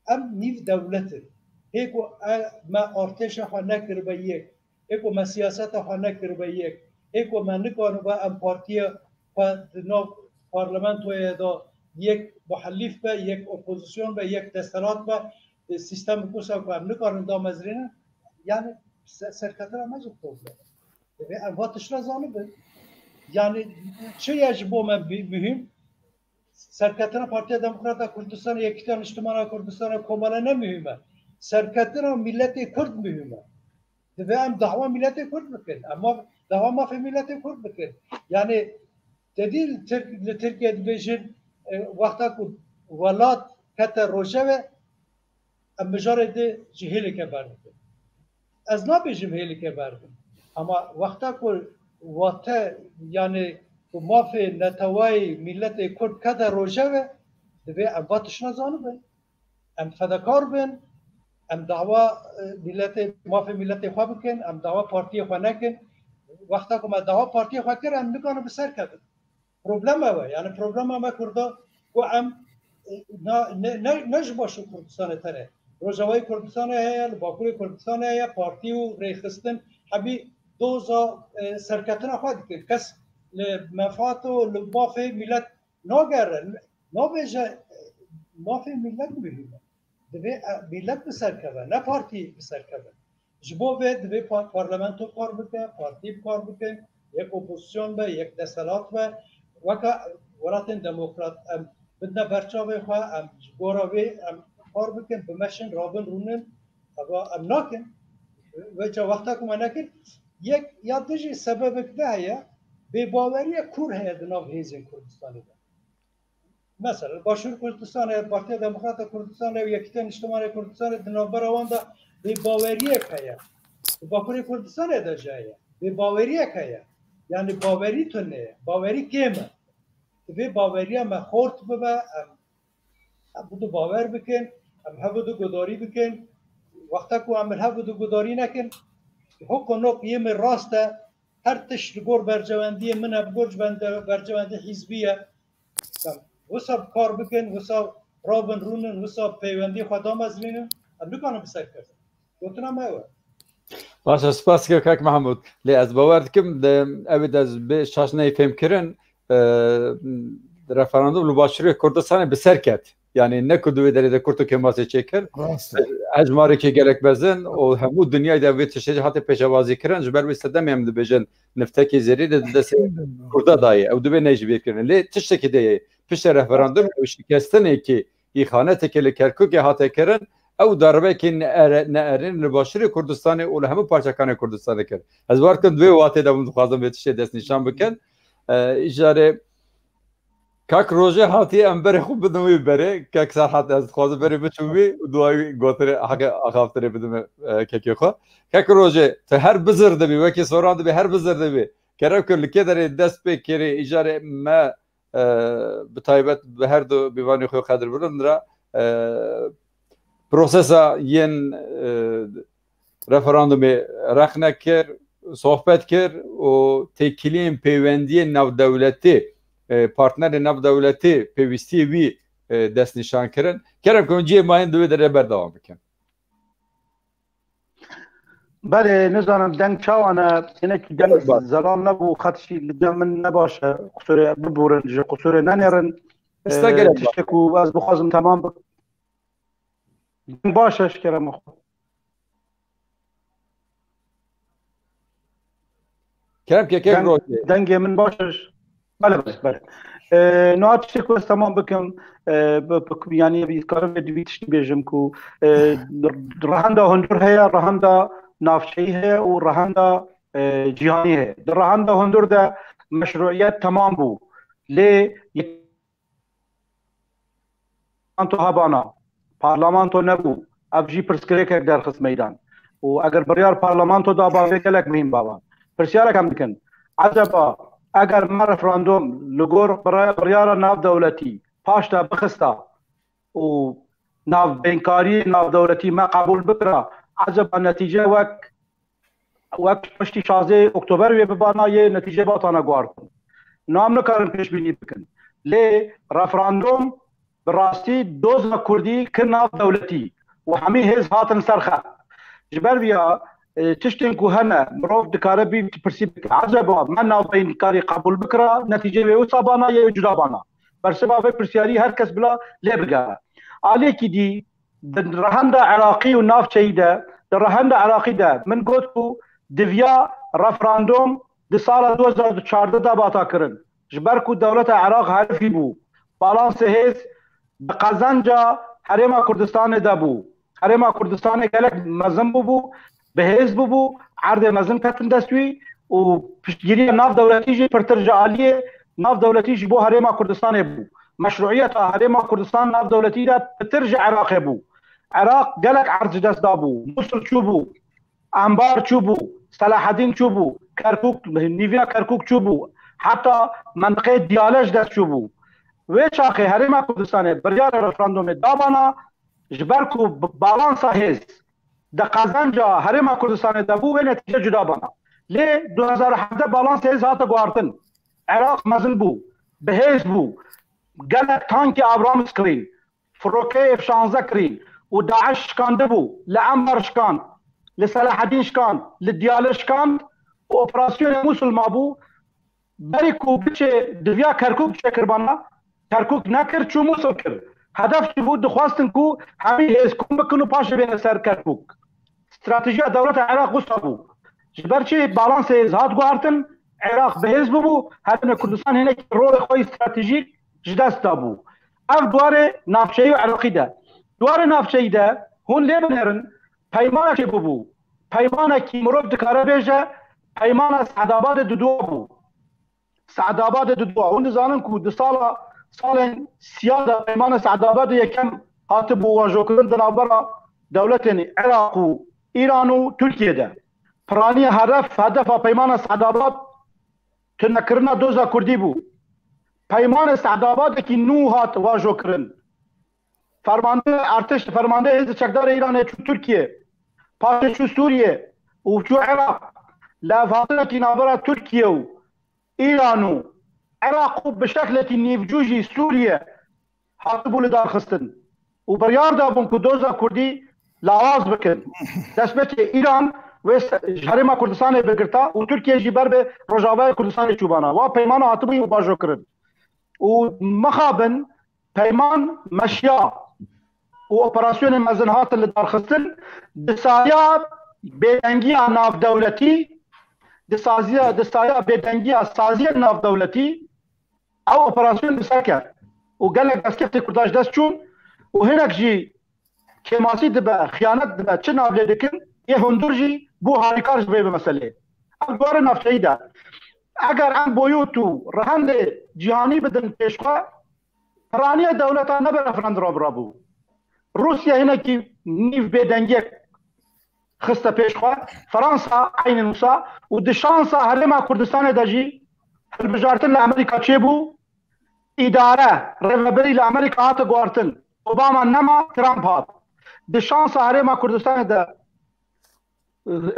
em nîv dewlet in. Hê ku e, me artêşa xwe nekiribe yek, hê ku me siyaseta xwe nekiribe yek, hê ku me nikaribe em partiya xwe di nav parlamentoyê de yek muhelîf be, yek opozisyon be, yek desthilat be, e, sîstemê wisa ku em nikarin damezrînin, yani se-, serketina me jî problem e. Divê em va tişta zanibin. Yani çi ye ji bo me bi-, muhîm? Serketina Partiya Demokrata Kurdistan, Yekîtiya Niştimana Kurdistan, Komele ne muhîm e. Serketina miletê Kurd muhîm e. Divê em dawa miletê Kurd bikin. Em ma-, dawa mafê miletê Kurd bikin. Yani te dî li Tirk-, li Tirkiye dibêjin, e, wexta ku welat kete rojeve, em mijarê di ji hêleke berdikin. Ez nabêjim hêleke berdim. Ama wexta ku wate, yani ku mafê netewayê miletê Kurd kete rojeve, divê em va tiştine zanibin. Em fedakar bin, em dawa, e, miletê, mafê miletê xwe bikin, em dawa partiyê xwe nekin. Wexta ku me dawa partiyê xwe kir, em nikarin bi ser kevin. Problem ew e. Yani problema me Kurda ku em, e, na, ne, ne, ne ji Başûr Kurdistanê tenê. Rojavayê Kurdistanê heye, li Bakurê Kurdistanê heye, partî û rêxistin hemî doza, e, serketina xwe dikin. Kes li menfaat û li mafê milet nagere, nabêje, e, mafê milet muhîm e. Divê, e, milet bi ser keve, ne partî bi ser keve. Ji bo vê divê pa-, parlamento kar bike, partî bi kar bikin, yek opozisyon be, yek desthilat be. Weke welatên demokrat em bidine ber çavê xwe, em ji gora vê em kar bikin, bimeşin, rabin, rûnin. Eva em nakin. Vêca wexta ku me nekin, yek ya dijî sebebek de heye, bêbaweriya kûr heye di nav hêzên Kurdistanê de. Mesela, Başûr Kurdistanê, Partiya Demokrata Kurdistanê û Yekîtiya Niştimanê Kurdistanê di navbera wan de bêbaweriyek heye. Di Bakurê Kurdistanê de jî heye. Bêbaweriyek heye. Yani bawerî tune ye. Bawerî kêm e. Divê baweriya me xort bibe, em, em bidu bawer bikin, em hev bidu gudarî bikin. Wexta ku em hev bidu gudarî nekin, hok û nok yê min rast e, her tişt li gor bercewendiyê min e, bi gor ji bende-, bercewendî hîzbî ye. Em wisa bi kar bikin, wisa rabin rûnin, wisa peywendiyê xwe damezrînin, em nikarin bi ser kevin. Gotina me ew e. Baş e, spas dikim kak Mehmûd. Lê ez bawer dikim, de, ew ê de ez bê şaş neyê fêmkirin, e, referandum li Başûrê Kurdistanê bi ser ket. Yani ne ku di wê derê de kurt û kêmasê çêkir. Rast e. Hejmarekî gelek mezin û hemû dinyayê de vê tiştê jî hate pêşewazî kirin. Ji ber wê sedemê em dibêjin niftekê zêrî de di destê Kurda dayê. Ew divê ne jî bê kirin. Lê tiştekî de ye. Piştê referandum ew şikestinekî îxaneteke li Kerkûkê hate kirin, ew darbekê neere-, neerên li Başûrê Kurdistanê û li hemû parçekanê Kurdistanê kir. Ez bawer dikim di wê watê de hûn dixwazin vê tiştê destnîşan bikin. E, îcarê kak Rojê hatiye em berê xwe bidin wî berê. Kak Serhat ez dixwazim berê biçim wî û duwa wî gotinê heqê axaftinê bidim, e, kekê xwe. Kak Rojê, tu her bizir dibî, wekî Soran dibî, her bizir dibî. Kerem kir li kê derê dest pê kirê, îcarê me e, bi taybet bi her du bîvanê xwe Qedir Bilind re, e, prosesa yên, e, referandumê rexne kir, sohbet kir û têkiliyên peywendiyên navdewletî, e, partnerên navdewletî pêwîstiyê wî, e, destnîşan kirin. Kerem kirin cihê mayîn di wê derê berdewam bikin. Belê, nizanim deng çawa ne, hinekî deng Bak. Zelal nebû, xet jî li cem min ne baş e, qusurê biborin, ji qusurê nenêrin. Esta Ee, gelek tiştek ku ez bixwazim temam bik-, deng baş e, ji kerema xwe. Kerem ke kek Deng- rojê. Dengê min baş e. Bele, bele, bele. E, niha tiştê ku ez temam bikim, e, bi- bi- yani ez karim vê dibî tiştî bêjim ku, e, rehenda hundur heye, rehenda navçeyî heye û rehenda, e, cîhanî heye. Di rehenda hundur de meşruiyet temam bû. Lê parlamento hebana, parlamento nebû. Ev jî pirsgirêkek derxist meydan. Û eger biryar parlamento da bavê gelek muhîm baba. Pirsiyarek em dikin. Eceba eger me referandum li gor birya- biryara navdewletî paş de bixista û navbênkariyê navdewletî me qebûl bikira, eceba netîce wek wek piştî şazdeh Oktober wê bibana yê netîce batana guhartin. Niha em nikarin pêşbînî bikin. Lê referandum bi rastî doza Kurdî kir navdewletî û hemî hêz hatin ser xet. Ji ber viya, e, tiştên ku hene mirov dikare bî pirsî bike. Eceba me navbênkarî qebûl bikira, netîcê wê wisa bana yê cuda bana. Bersiva vê pirsiyarî her kes bila lê bigere. Aliyekî dî di rehenda Iraqî û navçeyî de, di rehenda Iraqî de min got ku diviya referandum di sala du hezar û çardeh de bata kirin. Ji ber ku dewleta Iraq herifî bû. Balansê hêz di qezenca Herêma Kurdistanê de bû. Herêma Kurdistanê gelek mezin bûbû, bi hêz bûbû, erdê mezin ketin dest wî û piştgiriya navdewletî jî pirtir ji aliyê navdewletî ji bo Herêma Kurdistanê bû. Meşruiyeta Herêma Kurdistan navdewletî de pitir ji Iraqê bû. Iraq gelek erd ji dest dabû. Musul çûbû, Enbar çûbû, Selahedîn çûbû, Kerkûk, nîviya Kerkûk çûbû. Heta mentiqeyê Diyale ji dest çûbû. Wê çaxê Herêma Kurdistanê biryara referandumê dabana, ji ber ku bi- balansa hêz di qezenca Herêma Kurdistanê de bû, wê netîce cuda bana. Lê du hezar û hevdeh balans hêz hate guhartin. Iraq mezin bû, bi hêz bû. Gelek tankê Abrams kirîn, firokeyê F şanzeh kirîn û DAIŞ şikandibû, li Enbar şikand, li Selahedîn şikand, li Diyale şikand û operasyonê Musul mabû. Berî ku biçê diviya Kerkûk çêkirbana, Kerkûk nekir, çû Musul kir. Hedef çi bû? Dixwestin ku hemî hêz kom bikin û paşê bêne ser Kerkûk. Stratejiya dewleta Iraq wisa bû. Ji ber çi balansê hêz hat guhartin, Iraq bi hêz bûbû, Herêmê Kurdistan hinek rolê xwe yî stratejîk ji dest dabû. Ev di warê navçeyî û Iraqî de. Di warê navçeyî de hûn lê binêrin, peymanek çêbûbû. Peymanekî mirov dikare bêje, peymana Seedabadê duduwa bû. Seedabadê duduwa. Hûn dizanin ku di sala, salên siya de peymana Seedabadê yekem hatibû wajokirin di navbera dewletên Iraq û Îran û Tirkiye de. Piraniya hedef, hedefa peymana Seedabad tunekirina doza Kurdî bû. Peymanê Seedabadekî nû hat wajokirin. Fermande, artêş, fermande hêzê çekdarê Îranê çû Tirkiye. Paşê çû Sûriye û çû Iraq. Li hevhatinekî navbera Tirkiye û Îran û Iraq û bi şeklekî nîvcû jî Sûriye hatibû lidarxistin û biryar dabûn ku doza Kurdî lawaz bikin. Destpêkê Îran wê se- ji Herêma Kurdistanê bigirta û Tirkiye jî ber bi Rojavayê Kurdistanê çûbana. Wa peymana hatibû û bajo kirin. Û mixabin peyman meşiya û operasyonên mezin hatin lidarxistin, di saya bêdengiya navdewletî, di saziya, di saya bêdengiya saziyên navdewletî ew operasyon li ser ket û gelek destkeftê Kurda ji dest çûn û hinek jî kêmasî dibe, xiyanet dibe, çi nav lê dikin, yê hundir jî bû harîkar ji vê meselê. Ev di warê navçeyî de. Eger em boyût û rehendê cîhanî bidin pêşxwe, piraniya dewletan ne bi referanduma bira bû. Rûsya hinekî nîv bêdengiyek xiste pêşxwe. Fransa eynî wisa û di şansa Herêma Kurdistanê de jî hilbijartin li Amerîka çêbû. Îdare, rêvebirî li Amerîka hate guhartin. Obama nema, Trump hat. Di şansa Herêma Kurdistanê de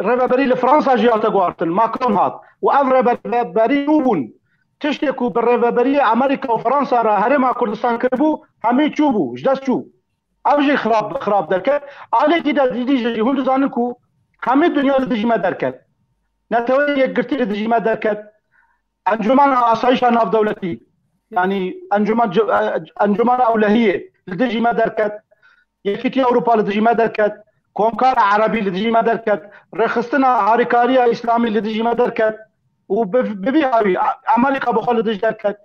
rêvebirî li Fransa jî hate guhartin. Macron hat. Û ev rêveberî nû bûn. Tiştê ku bi rêveberiya Amerîka û Fransa re Herêma Kurdistan kiribû, hemî çûbû, ji dest çû. Ev jî xirab, xirab derket. Alêkî de dî jî hûn dizanin ku hemî dinya li dijî me derket. Neteweyên Yekgirtî li dijî me derket. Encûmena Asayîşa Navdewletî, yanî Encûmen, Encûmena Ewlehiyê li dijî me derket. Yekîtiya Ewropa li dijî me derket. Komkara Erebî li dijî me derket. Rêxistina Harîkariya Îslamî li dijî me derket. û bi, bi vî hawî A-, Amerîka bi xwe li dij derket,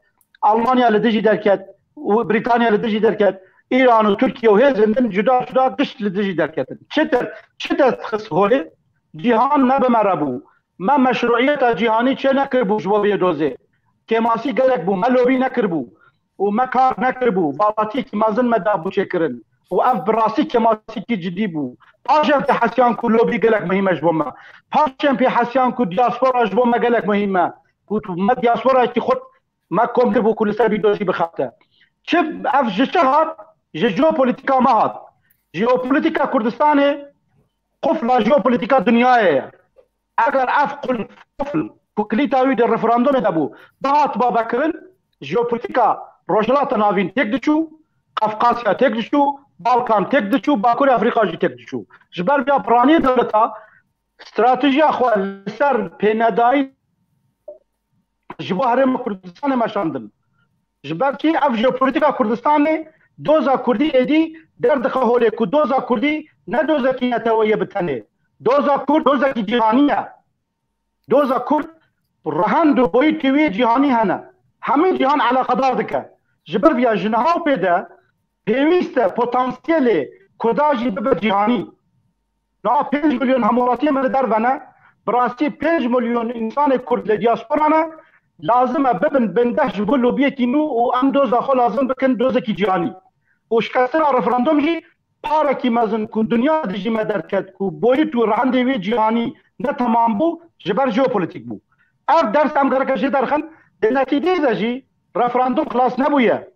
Almanya li dijî derket û Brîtanya li dijî derket, Îran û Tirkiye û hêzên din cuda cuda gişt li dijî derketin. Çitir, çi dest xist holê? Cîhan ne bi me re bû. Me meşruiyeta cîhanî çê nekiribû ji bo vê dozê. Kêmasî gelek bû, me lobî nekiribû û me kar nekiribû. Babatiyekî mezin me dabû çêkirin û ev bi rastî kêmasîkî cidî bû. Paşên pê hesiyan ku lobî gelek muhîm e ji bo me. Paşên pê hesiyan ku diaspora ji bo me gelek muhîm e. Ku me diasporayekî xurt me kom kiribû ku li ser vî dozî bixebite. Çi ev ji çi hat? Ji jeopolitîka me hat. Jeopolitîka Kurdistanê qufla jeopolitîka dinyayê ye. Eger ev qul-, qufl ku kilîta wî di referandumê de bû, bihat bavekirin, jeopolitîka Rojhilata Navîn têk diçû, Qafqasya têk diçû, Balkan têk diçû, Bakurê Afrîka jî têk diçû. Ji ber vêya piranî dewleta stratejiya xwe li ser pênedayî ji bo Herêma Kurdistanê meşandin. Ji ber çi ev jeopolitîka Kurdistanê doza Kurdî êdî derdixe holê ku doza Kurdî ne dozekî neteweyê bi tenê. Doza Kurd dozekî cîhanî ye. Doza Kurd rehend û boyîtî wî cîhanî hene. Hemî cîhan eleqedar dike. Ji ber vîya ji niha û pê de pêwîst e potansiyelê Kurda jî bibe cîhanî. Niha pênc milyon hemwelatiyê me li derve ne. Bi rastî pênc milyon însanê Kurd li diaspora ne. Lazim e bibin bindeh ji bo lobiyekî nû û em doza xwe lazim bikin dozekî cîhanî. Û şikestina referandum jî parekî mezin ku dinya dijî me derket, ku boyît û rehendê wê cîhanî ne temam bû, ji ber jeopolitîk bû. Ev ders em gereke jê derxin, di netîceyê de jî referandum xilas nebûye.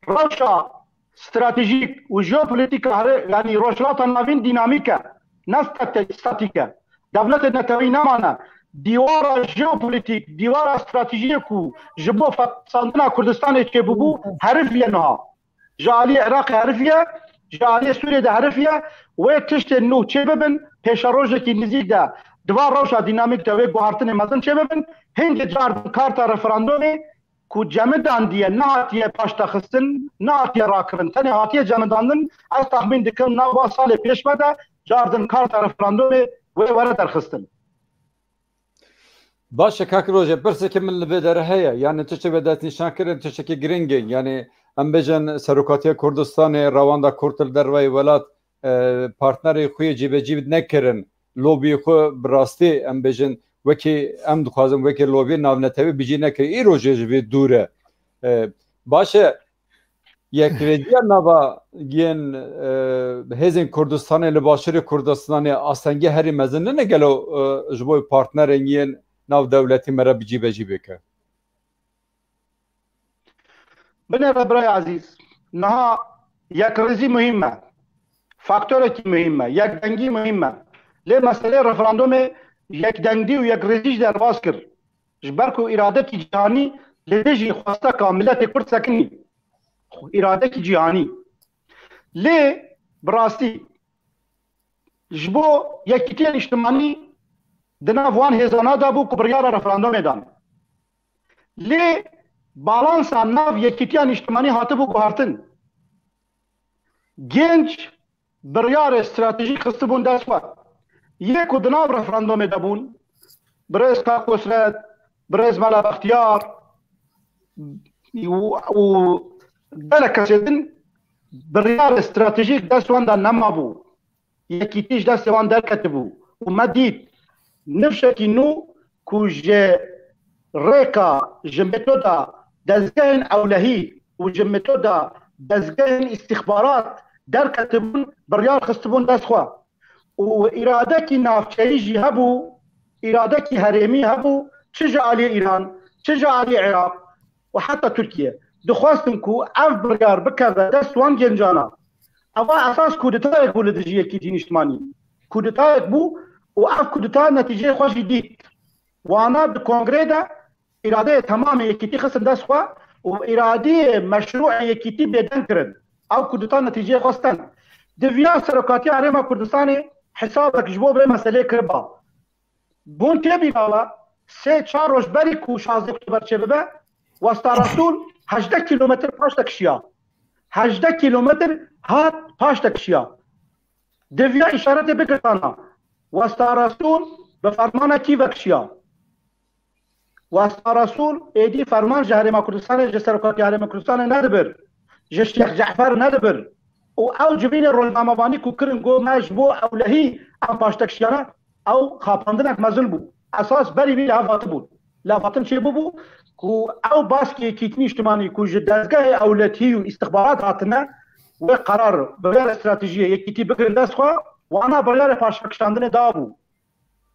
Rewşa stratejîk û jeopolitîka here, yanî Rojhilata Navîn dînamîk e, ne state-, statîk e. Dewletê neteweyî nemane. Dîwara jeopolitîk, dîwara stratejiyê ku ji bo fetisandina Kurdistanê çêbûbû, heriviye niha. Ji aliyê Iraqê heriviye, ji aliyê Sûriyê de heriviye. Wê tiştên nû çêbibin, pêşerojekî nizîk de di van rewşa dînamîk de wê guhartinê mezin çêbibin. Hingê car din karta referandumê ku cemidandiye, nehatiye paştexistin, nehatiye rakirin, tenê hatiye cemidandin, ez texmîn dikim nava salê pêş me de car din karta referandumê wê were derxistin. Baş e, kak Roje, pirseke min li vê derê heye. Yani tiştek ve destnîşan kirin, tiştekî giring e. Yani em bêjin Serokatiya Kurdistanê, rewanda Kurd li derveyî welat, e, partnerê xwe yê cîbecî nekirin. Lobiyê xwe bi rastî em bêjin wekî em dixwazin wekî lobiyê navnetewî bi cî nekirin. Îro jê ji vê dûr e. E, baş e, yekrêziya nava yên, e, hêzên Kurdistanê li Başûrê Kurdistanê astengî herî mezin nine gelo, e, ji bo partnerên yên nav dewletî me re bi cîbecî bike? Binêre birayê ezîz, niha yekrêzî muhîm e. Faktorekî muhîm e. Yekdengî muhîm e. Lê meseleyê referandumê yekdengdî û yekrêzî jî derbas kir. Ji ber ku îradekî cîhanî li dijî xwesteka miletê Kurd sekinî. Îradekî cîhanî. Lê bi rastî ji bo yekîtiya nîştimanî di nav wan hêzana de bû ku biryara referandumê dan. Lê balansa nav yekîtiya nîştimanî hatibû guhartin. Genç biryarê stratejîk xistibûn dest xwe. Yê ku di nav referandumê de bûn, birêz Kak Nusret, birêz Mela Bextiyar û, û gelek kesê din biryarê stratejîk dest wan de nemabû. Yekîtî ji destê wan derketibû û me dît nifşekî nû ku ji rêka, ji metoda dezgehên ewlehî û ji metoda dezgehên îstîxbarat derketibûn, biryar xistibûn dest xwe. Û îradekî navçeyî jî hebû, îradekî herêmî hebû, çi ji aliyê Îran, çi ji aliyê Iraq û heta Tirkiye. Dixwestin ku ev biryar bikeve dest wan gencana. Eva esas kudetayek bû li dijî yekîtî nîştimanî. Kudetayek bû û ev kudeta netîceyê xwe jî dît. Wana di kongrê de îradeyê temamê yekîtî xistin dest xwe û îradeyê meşrûê yekîtî bêdeng kirin. Ew kudeta netîceyê xwe stand. Di viya serokatiya Herêma Kurdistanê hesabek ji bo vê meselê kiriba. Bûn tê bîra we, sê çar roj berî ku şazdeh Oktober çêbibe, Westa Resûl hejdeh kîlometr paş de kişiya. Hejdeh kîlometr hat paş de kişiya. Diviya îşaretê bigirtana. Westa Resûl bi fermana kî vekişiya. Westa Resûl êdî ferman ji Herêma Kurdistanê, ji Serokatiya Herêma Kurdistanê nedibir, ji Şêx Cefer nedibir. Û ew civînê rojnamevanî ku kirin, got, me ji bo ewlehî em paştekşiyane, ew xapandinek mezin bû. Esas berî vî lihevhatibûn. Lihevhatin çê bûbû ku ew baskê yekîtî nîştimanî ku ji dezgehê ewletî û îstixbarat hatine, wê qerar, biryara stratejiyê yekîtî bigirin dest xwe, wana biryarê paşvekişandinê dabû.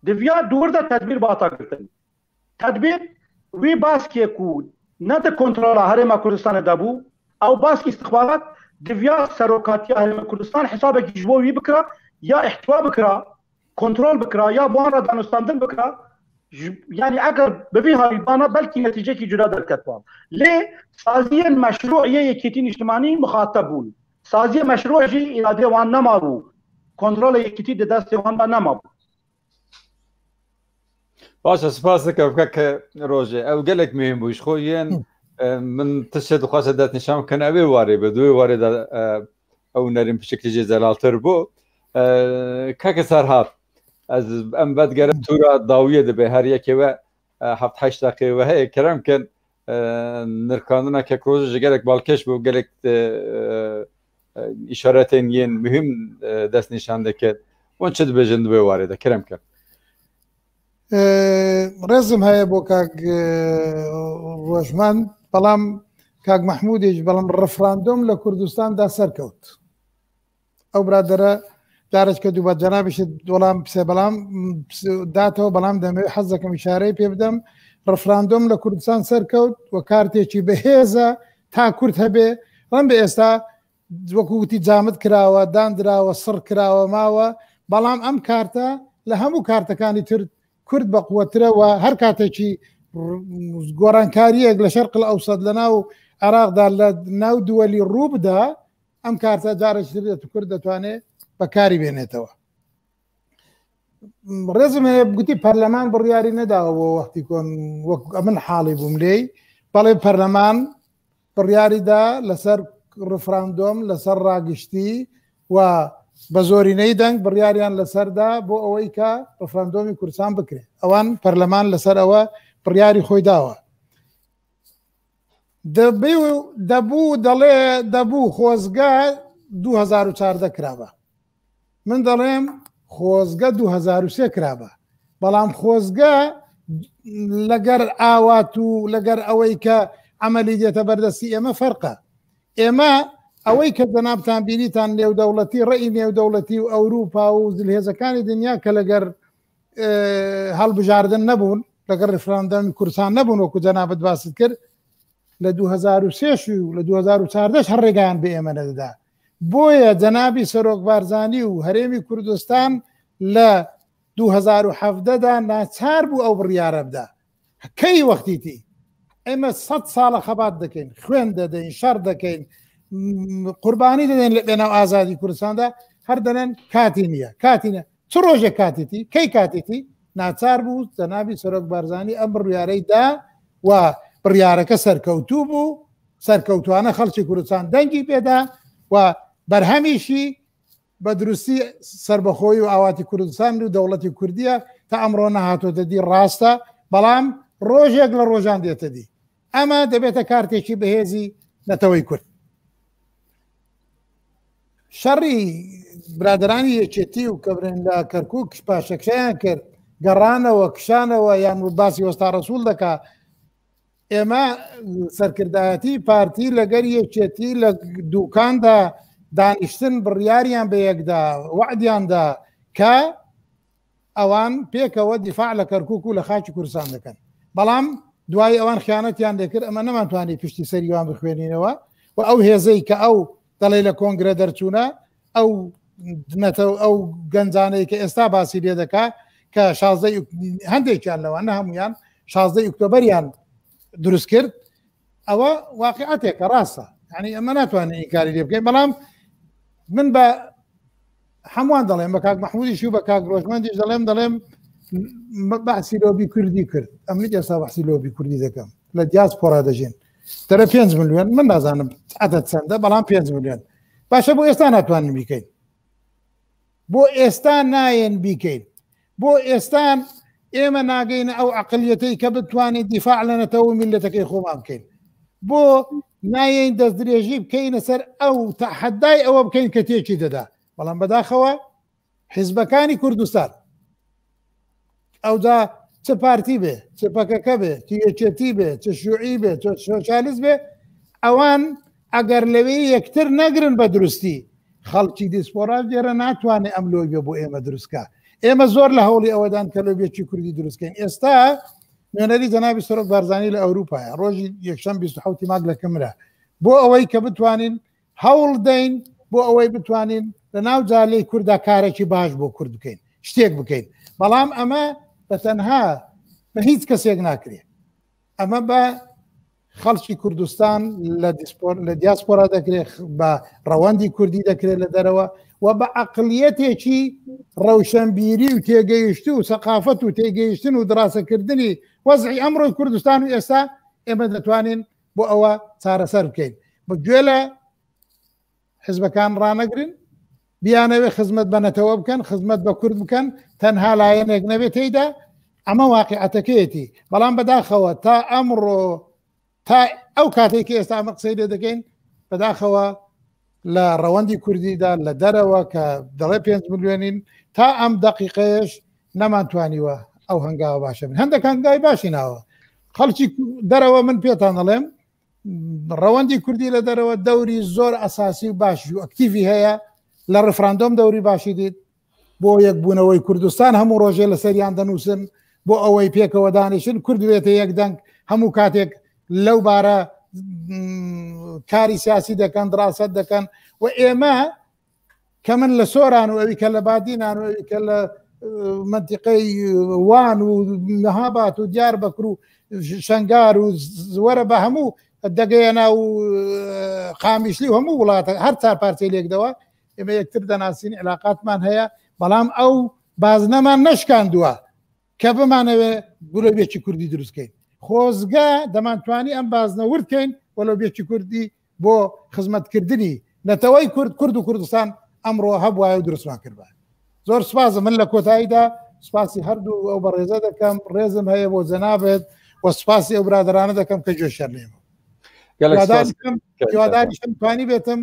Diviya dûr de tedbîr bata girtin. Tedbîr wî baskê ku ne di kontrola Herêma Kurdistanê de bû, ew baskî îstixbarat diviya serokatiya Herêma Kurdistan hesabekî ji bo wî bikira, ya îhtiwa bikira, kontrol bikira, ya bi wan re danûstandin bikira. Ji, yanî eger bi vî hawî bana belkî netîcekî cuda derketba. Lê saziyên meşrû yê yekîtî nîştimanî muxateb bûn. Saziyê meşrû jî îradeyê wan nemabû. Kontrola yekîtî di destê wan de nemabû. Baş e, spas dikim kek Rojê. Ew gelek muhîm bû. Ji xwe yên, e, min tiştê dixwaste destnîşan bikin, ew ê warê be. Di wê warê de, e, ew nerîn piçikî jî zelaltir bû. E, kek Serhat, ez, em vedigerin tûra dawiyê dibe, her yekê we, e, heft heşt deqê we heye. Kerem kin, e, nirxandina kek Rojê jî gelek balkêş bû, gelek, e, e, îşaretên yên muhîm, e, destnîşan dikir. Hûn çi dibêjin di wê warê de? Kerem kin. E, rêzim heye bo kak, e, Rojmend, belam kak Mehmûdê jî, belam referandum li Kurdistan da ser kewt. Ew biradere careke dû be cenabê şi welam pise, belam, pise datewe, belam demê hez dikim îşareyê pê bidem. Referandum li Kurdistan ser kewt, we kartêkî bi hêz e, ta Kurd hebe, rem bi êsta, wekû gotî, camid kirawe, dan dirawe, sir kirawe, mawe. Belam em karta li hemû kartekanî tir Kurd bequwetir e we her kartekî r-, gorankariyek li Şerqil Ewsed, li nav Iraq de, li nav duwelî rû bida, em karta carek ji tir de tu Kurd detwane bekarî bênêtewe. Rêzim heye, gotî perleman biryarî nedawe bo wextî ku em, wek min halî bûm lê. Belê perleman biryarî da li ser referandum, li ser ragiştî û bi zorîneyî deng biryariyan li ser da bo ewey ke referandumî Kurdistan bikire. Ewan perleman li ser ewe biryarî xwe dawe. Debû, debû, delê, debû xwezge du hezar û çardeh kiraba. Min delêm xwezge du hezar û sê kiraba. Belam xwezge leger awat û leger ewey ke emelî diyete berdestî ême ferq e. Ême ewey ke cenabtan bînîtan nêwdewletî, reyî nêwdewletî û Ewropa û zilhêzekanê dinya ke leger, e, helbijardin nebûn, leger referandumê Kurdistan nebûn, wekû cenabit basit kir, li du hezar û sê û li du hezar û çardeh her rêgeyan bi ême nedida. Boye cenabî Serok Barzanî û Herêmî Kurdistan li du hezar û hevdeh de naçar bû ew biryare bida. Key wextî tî? Ême sed sal e xebat dikin, xwên dedeyn, şer dekeyn, m-, qurbanî dedeyn li bênav azadî Kurdistan de, her denen katî niye, katî niye. Çi rojek katî tî? Key katî tî? Naçar bû cenabî Serok Barzanî em biryarey da û biryareke serkewtû bû, serkewtûane xelkê Kurdistan dengî pê da û berhemî şî. Bi dirustî serbexweyî û awatî Kurdistan û dewletî Kurdî ye, ta emro nehatote dî, rast e, belam rojek li rojan dête dî. Ema debête kartêkî bihêzî neteweyî Kurd. Şerî biraderanî Yekêtî û kevirên li Kerkûk paşekşeyan kir, geranewe, kişanewe, yan basî Westa Resûl deka. Ême serkirdayetî partî leger Yekêtî li dûkan de daniştin, biryariyan bi yek da, wediyan da ke ewan pêkewe dîfa li Kerkûk û li xakî Kurdistan dikin. Belam duayê ewan xiyanetiyan lê kir, eme neman twanî piştî serî wan bixwênînewe û ew hêzey ke ew delê li kongre derçûne, ew netew-, ew gencaneyê ke êsta basî lê deke, ke şazdeh Uk-, hendekiyan lewan, ne hemûyan, şazdeh Oktoberiyan dirust kir. Ewa waqiatek e, rast e. Yanî eme natwanin înkarî lê bikin. Belam min be hemûan delêm, be kak Mehmûdî şû, be kak Rojmendî delêm, delêm, m-, behsî lobî Kurdî kir. Em nî êsta behsî lobî Kurdî dikim. Li diaspora de jîn. Tere pênc milyon, min nazanim edet çend e, belam pênc milyon. Baş e, bo êsta natwanin bîkeyn. Bo êsta nayên bîkeyn. Bo êsta ئێمە ناگەینە ئەو عەقلیەتەی کە بتوانین دیفاع لە نەتەوە و میللەتەکەی خۆمان بکەین. بۆ نایەین دەستدرێژی بکەینە سەر ئەو تەحەدای ئەوە بکەین کە تێکی دەدا. بەڵام بەداخەوە حیزبەکانی کوردستان، ئەوجا چ پارتی بێ، چ پەکەکە بێ، چ یەکێتی بێ، چ شوعی بێ، چ سۆشیالیست بێ، ئەوان ئەگەر لەوێ یەکتر نەگرن بە دروستی، خەڵکی دیسپۆرا جێرە ناتوانێ ئەم لۆبیە بۆ ئێمە دروستکە. ئێمە زۆر لە هەوڵی ئەوەدان کە لۆبیەکی کوردی دروستکەین. ئێستا نوێنەری جەنابی سەرۆک بارزانی لە ئەوروپایە، ڕۆژی یەکشەم بیست و حەوتی ماک لە کمرە، بۆ ئەوەی کە بتوانین هەوڵ دەین بۆ ئەوەی بتوانین لە ناو جالەی کووردا کارێکی باش بۆ کورد بکەین، شتێک بکەین. بەڵام ئەمە بە تەنها بە هیچ کەسێک ناکرێت. ئەمە بە خەڵکی کوردستان لە دیسپۆر-، لە دیاسپۆرا دەکرێت، بە ڕەوەندی کوردی دەکرێت لە دەرەوە و بە عەقلیەتێکی ڕەوشەنبیری و تێگەیشت و سەقافەت و تێگەیشتن و دراسەکردنی وەزعی ئەمڕۆی کوردستان و ئێستا ئێمە دەتوانین بۆ ئەوە چارەسەر بکەین. بە گوێ لە حزبەکان ڕانەگرن، بیانەوێ خزمەت بە نەتەوە بکەن، خزمەت بە کورد بکەن، تەنها لایەنێک نەبێت تێیدا. ئەمە واقعەتەکەیەتی. بەڵام بەداخەوە تا ئەمڕۆ، تا ئەو کاتێک کە ئێستا ئەمە قسەی لێ دەکەین، بەداخەوە لە ڕەوەندی کوردیدا لە دەرەوە کە دەڵێ پێنج ملیۆنین، تا ئەم دەقیقەیەش نەمانتوانیوە ئەو هەنگاوە باشە بن. هەندێک هەنگاوی باشی ناوە. خەڵکی دەرەوە، من پێتان دەڵێم، ڕەوەندی کوردی لە دەرەوە دەوری زۆر ئەساسی و باش و ئەکتیڤی هەیە لە ڕفراندۆم دەوری باشی دیت. بۆ یەکبوونەوەی کوردستان هەموو ڕۆژێ لەسەریان دەنووسن، بۆ ئەوەی پێکەوە دانیشن، کورد بێتە یەک دەنگ، هەموو کاتێک لەو بارە، م، کاری سیاسی دەکەن، دراست دەکەن. و ئێمە کە من لە سۆران و ئەوی کە لە بادینان و ئەوی کە لە، ئە، منتیقەی وان و مەهابات و دیار بەکر و شەنگار و زوەرە بە هەموو دەگەیەنا و، ئە، قامیشلی و هەموو وڵاتە، هەر چار پارچەی لێکدەوە، ئێمە یەکتر دەناسین، علاقاتمان هەیە، بەڵام ئەو بازنەمان نەشکاندووە کە بمانەوێ گلۆبێکی کوردی دروستکەین. خۆزگە دەمانتوانی ئەم بازنە وردکەین و لۆبێکی کوردی بۆ خزمەتکردنی نەتەوەی کورد، کورد و کوردستان ئەمڕۆ هەبوایە و دروستمان کردبا. زۆر سپاس. من لە کۆتاییدا سپاسی هەردوو ئەو بەڕێزە دەکەم، ڕێزم هەیە بۆ جەنابێت و سپاسی ئەو برادرانە دەکەم کە گوێشیان لێمە. گەلێک سپاس. هیواداریشم، هیواداریشم توانی بێتم،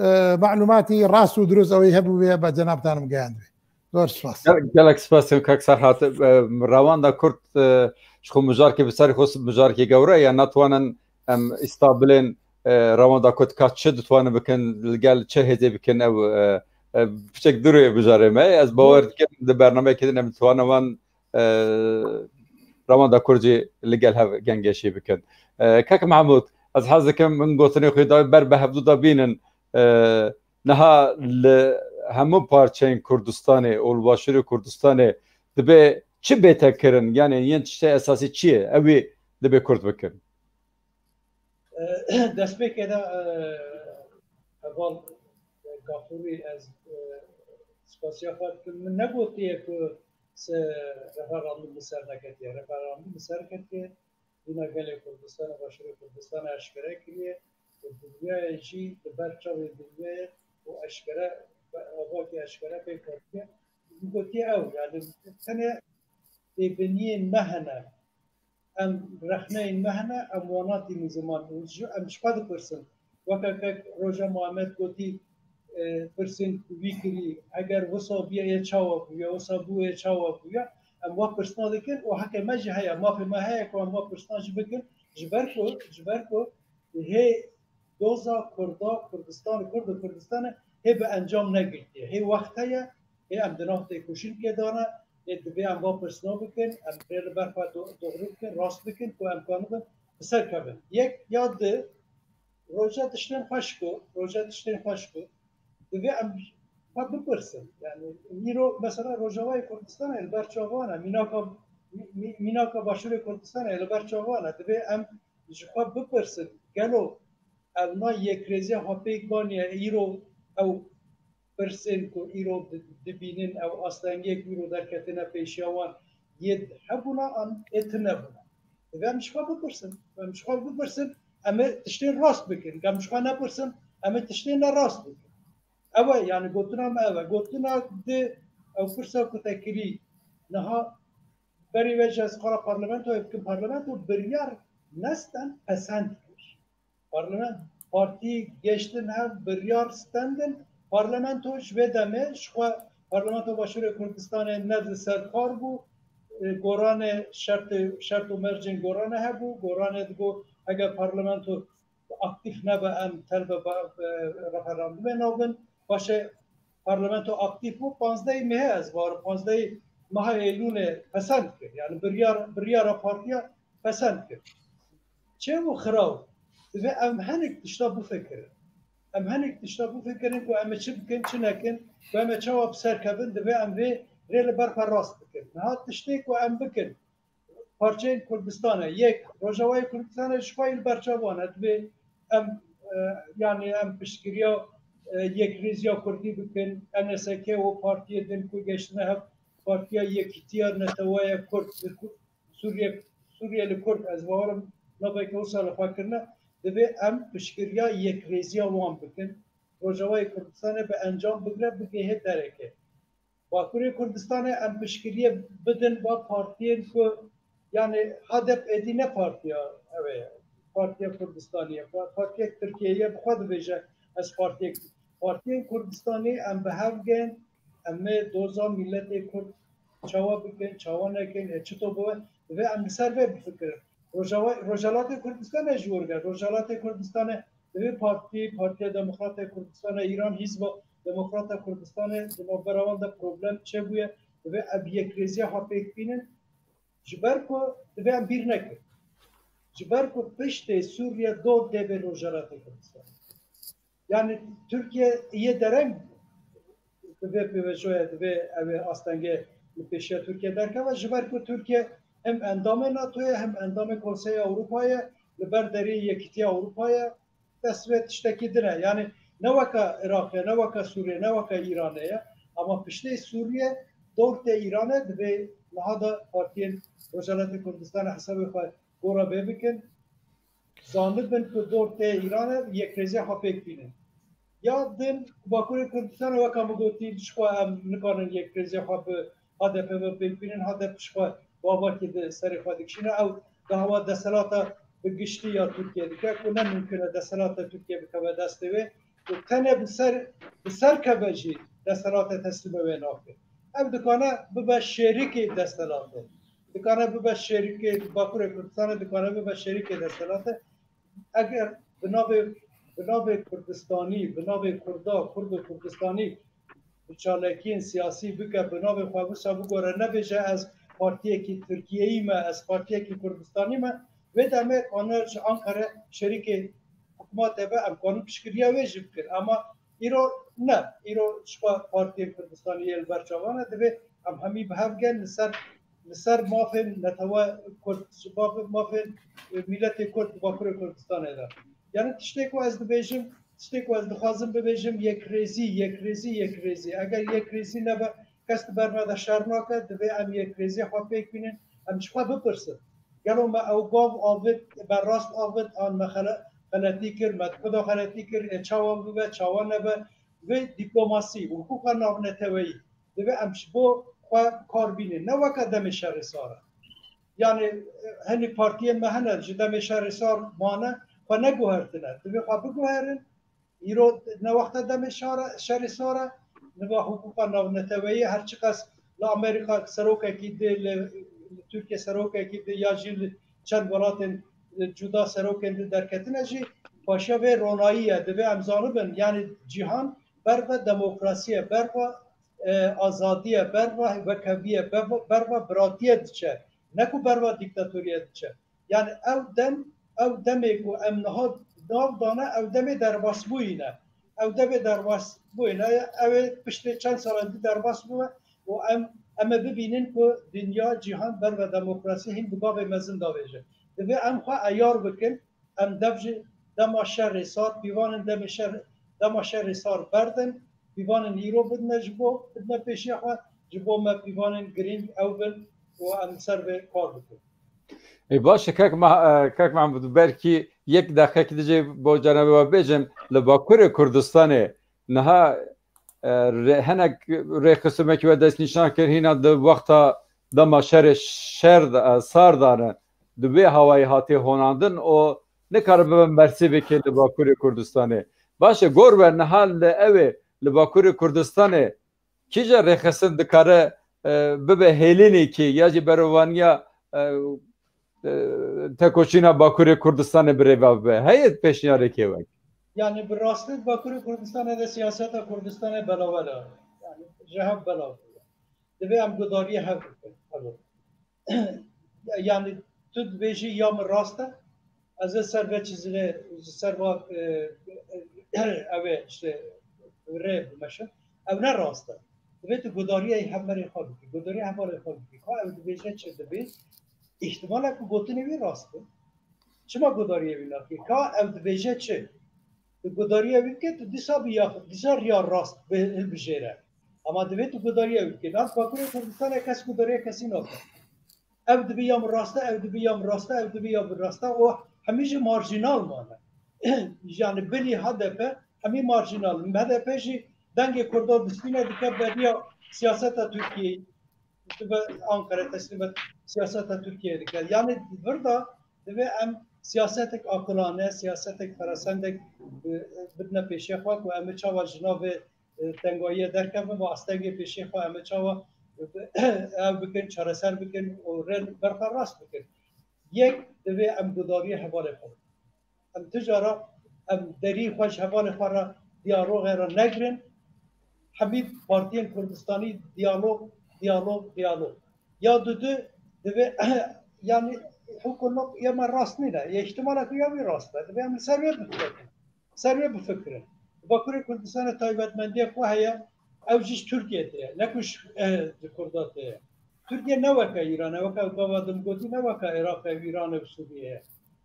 ئە، معلوماتی ڕاست و دروست ئەوەی هەبوو بێ بە جەنابتانم گەیاندوێ. زۆر سپاس. گەلێک سپاس کاک سەرحات. ئە، ڕەواندا کورد، ئە، ji xwe mijarkê bi serê xwe mijarkê gewre ye, netwanin em îsta bilên, ە, ڕەواندا کورd ka çi ditwanin bikin, li gel çi hêzê bikin, ew, ە, ە, piçek dûrê mijarê me. Ez bawer dikim di bernameyekê din em ditwanin wan, ە, ڕەواندا کورd jî li gel hev gengeşî bikin. ە, kak Mehmûd, ez hez dikim min gotinê xwe da ber bi hevdû de bînin. Ɛ, niha li hemû parçeyên Kurdistanê û li Başûrê Kurdistanê dibe çi bête kirin? Yanî yên tiştê esasî çi ye? Ew ê dibe Kurd bikin. Destpêkê de, e, heval Gafûrî, ez, e, spasiya xwe dikim. Min negotiye ku se referandum li ser neketiye. Referandum li ser ketiye. Dîna gelê Kurdistanê, Başûrê Kurdistanê eşkere kiriye û dinyayê jî li ber çavê dinyayê û eşkere bi avakî eşkere pêk hatiye. Min gotiye ew, yani tenê têbiniyên me hene, em rexneyên me hene, em wana tînin ziman û ji, em ji xwe dipirsin. Weke kek Roja Muhammed gotî, e, pirsên ku wî kirî, eger wisa bûye, yê çawa bûye, wisa bûye, çawa bûye, em wa pirsna dikin û heke me jî heye, mafê me heye ku em wa pirsna jî bikin, ji ber ku, ji ber ku hê doza Kurda, Kurdistan, Kurd û Kurdistanê hê bi encam negirtiye. Hê wext heye, hê em di nav têkoşînkê de ne, hê divê em va pirsna bikin, em rê li ber xwe do-, doğru bikin, rast bikin ku em kanibin bi ser kevin. Yek ya di, roja tiştên xweş ku, roja tiştên xweş ku, divê em xwe bipirsin. Yani, îro, mesela, Rojavayê Kurdistanê li ber çavan e, mînaka, mî-, mî-, mînaka Başûrê Kurdistanê li ber çavan e. Divê em ji xwe bipirsin, gelo ev na yekrêziya xwe pêk baniye, îro ew pirsên ku îro di-, dibînin, ew astengiyê ku îro derketine pêşiya wan, yê hebûna an ê tune bûna. Divê em ji xwe bipirsin. Em ji xwe bipirsin, em ê tiştên rast bikin. Em ji xwe nepirsin, em ê tiştên ne rast bikin. Ew e, yani gotina me ev e. Gotina di, ew pirsa ku te kirî, niha Berî vê jî ez qala parlamentoyê bikim. Parlamento biryar nesten pesend kir. Parlament, partî geştin hev biryar stendin. Parlamento ji vê demê ji xwe Parlamento Başûrê Kurdistanê ne li ser kar bû. E, goranê şertê, şert û mercên goranê hebû. Goranê digo eger parlamento aktîf nebe em telbe ba-, e, referandumê nabin. Paşê parlamento aktîf bû, panzdehê mehê ez var, panzdehê meha Eylûlê pesend kir. Yani biryar, biryara partiya pesend kir. Çêbû xiraw. Divê em hinek tişta bifikirin. Em hinek tişta bifikirin ku em ê çi bikin, çi nekin, ku em ê çawa bi ser kevin, divê em vê rê li ber xwe rast bikin. Niha tiştê ku em bikin, parçeyên Kurdistane, yek, Rojavayê Kurdistane ji xwe yî li ber çavan e, divê em, e, yani em piştgiriya, e, yekrêziya Kurdî bikin, N S K û partiyê din ku geştine hev, Partiya Yekîtiya Netewaya Kurd, li Ku-, Sûriye, Sûriye li Kurd, ez bawerim naveke wisa li xwe kirine, divê em piştgiriya yekrêziya wan bikin. Rojavayê Kurdistanê bi encam bigire, bigihê dereke. Bakurê Kurdistanê em piştgiriyê bidin ba partiyên ku, yani H D P êdî ne partiya ew e, Partiya Kurdistanê ye, pa-, partiyek Tirkiyeyê ye, bi xwe dibêje ez partiyek, partiyên Kurdistanê em bi hev gên, em ê doza miletê Kurd çawa bikin, çawa nekin, ê çito bibe, divê em li ser vê bifikirin. Rojava-, Rojhelatê Kurdistanê ji wir ve, Rojhelatê Kurdistanê divê partî, Partiya Demokrata Kurdistana Îran, Hizba Demokrata Kurdistanê di navbera wan de problem çêbûye, divê em yekrêziya xwe pêk bînin. Ji ber ku divê em bîr nekin. Ji ber ku piştê Sûriye dor tê vê Rojhelatê Kurdistanê. Yani Tirkiye yê dereng bi vê pêvajoya divê ew ê astengê li pêşiya Tirkiye derkeve, ji ber ku Tirkiye hem endamê NATO ye, hem endamê Konseya Ewropa ye, li ber derê Yekîtiya Ewropa ye, dest vê tiştekî din e. Yani ne weke Iraqê, ne weke Sûriye, ne weke Îranê ye. Ama piştê Sûriye dor tê Îranê, divê niha de partiyên Rojhelatê Kurdistanê hesabê xwe gora vê bikin. Zanibin ku dor tê Îranê, yekrêziya xwe pêk bînin. Ya din, Bakurê Kurdistanê weka min gotî, ji xwe em nikarin yekrêziya xwe bi H D P ve pêk bînin, H D P ji xwe bavakî di serê xwe dikişîne. Ew dawa desthilata bi giştî ya Tirkiye dike, ku ne mimkun e desthilata Tirkiye bikeve destê wê. Û tenê bi ser, bi ser keve jî desthilata teslîmê wê nake. Ev dikane bibe şêrikê desthilata. Dikane bibe şêrikê Bakurê Kurdistanê, dikane bibe şêrikê desthilata. Eger bi navê, bi navê Kurdistanî, bi navê Kurda, Kurd û Kurdistanî bi çalakiyên siyasî bike, bi navê xwe wisa bigore, nebêje ez partiyekî Tirkiyeyî me, ez partiyekî Kurdistanî me, vê demê kane ji Ankara şerîkê hikûmetê be, em kanin piştgiriya wê jî bikin. Ama îro ne, îro ji xwe partiyên Kurdistanî yê li ber çavan e, divê em hemî bi hev gen li ser, li ser mafên netewe Kurd, ji mafên, mafên, e, miletê Kurd di Bakurê Kurdistanê de. Yani tiştê ku ez dibêjim, tiştê ku ez dixwazim bibêjim, yekrêzî, yekrêzî, yekrêzî. Eger yekrêzî nebe, kes di ber me de şer nake, divê em yekrêzî xwe pêk bînin, em ji xwe bipirsin. Gelo me ew gav avêt, me rast avêt, an me xele-, xeletî kir, me di ku de xeletî kir, ê çawa bibe, çawa nebe, vê dîplomasî û hiqûqa navneteweyî divê em ji bo xwe kar bînin. Ne weke demê şerê sar e. Yani, e, hinî partiyên me hene, ji demê şerê sar mane, xwe neguhertine. Divê xwe biguherin. Îro ne wexta demê şara-, şerê sar e, niva hiqûqa navneteweyî, her çiqas li Amerîka serokekî dê, li, li Tirkiye serokekî dê ya jî li çend welatên, e, cuda serokên dê derketine jî, paşiya vê ronayî ye. Divê em zanibin, yani cîhan ber ve demokrasiyê, ber ve, e, azadiyê, ber ve wekeviyê, ber ve, ber ve biratiyê diçe. Ne ku ber ve dîktatoriyê diçe. Yani ew dem, ew demê ku em niha nav dane, ew demê derbasbûyî ne. Ew demê derbasbûyî ne. Ew ê piştê çend salan di derbas bûye û em, em ê bibînin ku dinya, cîhan ber ve demokrasî hîn bi gavê mezin davêje. Divê em xwe eyar bikin, em dev ji dema şerê sar, pîvanên demê şer, dema şerê sar berdin, pîvanên îro bidine ji bo, bidine pêşiya xwe, ji bo me pîvanên girîng ew bin û em li ser vê kar bikin. Ê, baş e, kek Ma-, e, kek Mahmud, belkî yek deqekî dicê bo cenabê we bêjim, li Bakurê Kurdistanê niha, e, rê-, hinek rêxistimekî we destnîşan kir, hîna di wexta dema şerê şer da- sar dane, di vê hawayê hatiye honandin û nikare bibe mersîvekê li Bakurê Kurdistanê. Baş e, gor we niha li ew ê li Bakurê Kurdistanê kîje rêxistin dikare, e, bibe hêlînekî ya jî berovaniya, e, e, tekoşîna Bakurê Kurdistanê bi rêve bibe? Heye pêşniyarêkê we? Yani bi rastî Bakurê Kurdistanê de siyaseta Kurdistanê belawe de. Yani ji hev belav bûye. Divê em gudariyê hev bikin. Hev bikin. Yani tu dibêjî ya min rast e, ez ê ser ve çizilê, ser va, e, ev ê işte rê bimeşin. Ev ne rast e. Divê tu gudariyê hemberê xwe bikî. Gudariyê hevalê xwe bikî. Ka ev dibêje çi dibê? Îhtimalek ku gotinê wî rast be. Çima gudariyê wî nakî? Ka ev dibêje çi? Tu gudariyê wî bike, tu dîsa bi ya, dîsa riya rast bi, hilbijêre. Ama divê tu gudariyê wî bike. Nas Bakurê Kurdistanê kes gudariya kesî nake. Ev dibî ya min rast e, ev dibî ya min rast e, ev dibî ya min rast e. O hemî jî marjînal mane. Yani bilî H D P hemî marjînal in. H D P jî dengê Kurda distîne dike beriya siyaseta Tirkiyeyê. Dibe Ankara teslîm siyaseta Tirkiyeyê dike. Yani vir de divê em siyasetek aqilane, siyasetek feresendek, e, bidine pêşiya xwe ku em ê çawa ji navê, e, tengayiyê derkevin ve astengê pêşiya xwe em ê çawa, e, ev bikin, çareser bikin û rê berxwe rast bikin. Yek, divê em gudariyê hevalê xwe bikin. Em tu cara em derî xwe ji hevalê xwe re diyaloxê re negirin. Hemî partiyên Kurdistanî diyalog, diyalog, diyalog. Ya dudu divê, yani hukuk ya me rast nîne. Ya ihtimala ku ya wî rast be. Divê em li ser wê bifikirin. Ser wê bifikirin. Bakurê Kurdistanê taybetmendiya ku heye, ew jî ji Tirkiye tê ye. Ne ku ji, eh, ji Kurda tê ye. Tirkiye ne weke Îran e, weke gava din gotî, ne weke Iraq e, Îran e û Sûriye ye.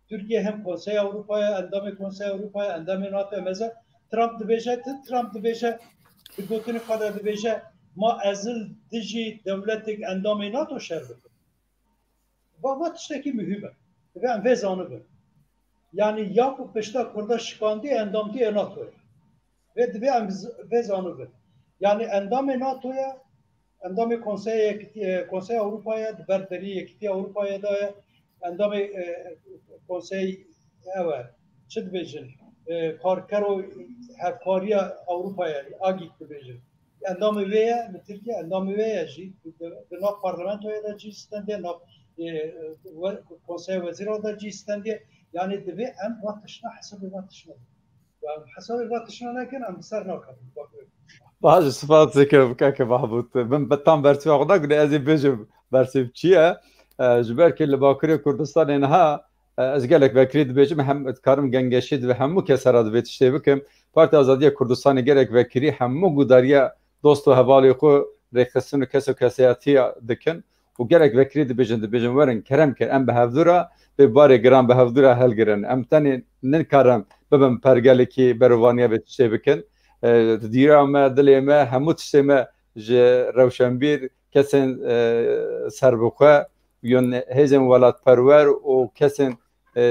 Tirkiye hem Konseya Ewropa ye, endamê Konseya Ewropa ye, endamê NATO ye. Mesela Trump dibêje, ti Trump dibêje, di gotinê xwe de dibêje, ma ez li dijî dewletek endamê NATO şer bikim. Va, va tiştekî muhîm e. Divê em vê zanibin. Yani ya ku pişta Kurda şikandî endamtiyê NATO ye. Vê divê em z-, vê zanibin. Yani endamê NATO ye, endamê Konseya Yekitî-, e, Konseya Ewropa ye, di ber derî Yekitiya Ewropa ye de ye, endamê, e, Konsey ew e, çi dibêjin, e, karker û hevkariya Ewropa ye, agîk dibêjin. Endamê wê ye, li Tirkiye endamê wê ye jî, di, di nav parlamentoyê de cî stendiye, nav, e, we-, Konseya Wezîran de cî stendiye. Yani divê em va tişna hesabê va tişna. Em hesabê va tişna nekin, em bi ser nakevin. Baş, spas dikim, keke Mahmûd. Min be tam bersiva xwe da, gule ez ê bêjim bersîv çi ye. E, ji ber ku li Bakurê Kurdistanê niha, e, ez gelek vekirî dibêjim, hem dikarim gengeşî divê hemû kes re divê tiştê bikim. Partiya Azadiya Kurdistanê gelek vekirî hemû gudariya dost û hevalê xwe rêxistin û kes û kesayetiya dikin. Û gelek vekirî dibêjin, dibêjin, werin, kerem kin, em bi hevdû re vê barê giran bi hevdû re hilgirin. Em tenê nikarin bibin pergelekî berovaniya vê tiştê bikin. E, dîra me, dilê me, hemû tiştê me ji rewşenbîr, kesên, e, serbixwe, yên hêzên welatperwer û kesên, e,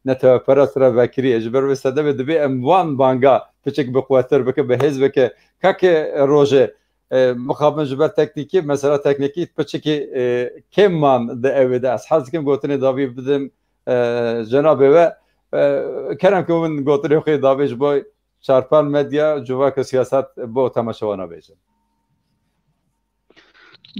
neteweperest re vekirî ye. Ji ber wê sedemê divê em van banga piçek bi quwetir bikin, bi hêz bikin. Kake Rojê, e, mixabin ji ber teknîkî, mesela teknîkî piçekî, e, kêm man di ew ê de. Ez hez dikim gotinê dawî bidim, e, cenabê we. E, kerem ke min gotinê xwe dawî ji bo Çarpal Medya, Civaka Siyaset bo temaşewana bêjin.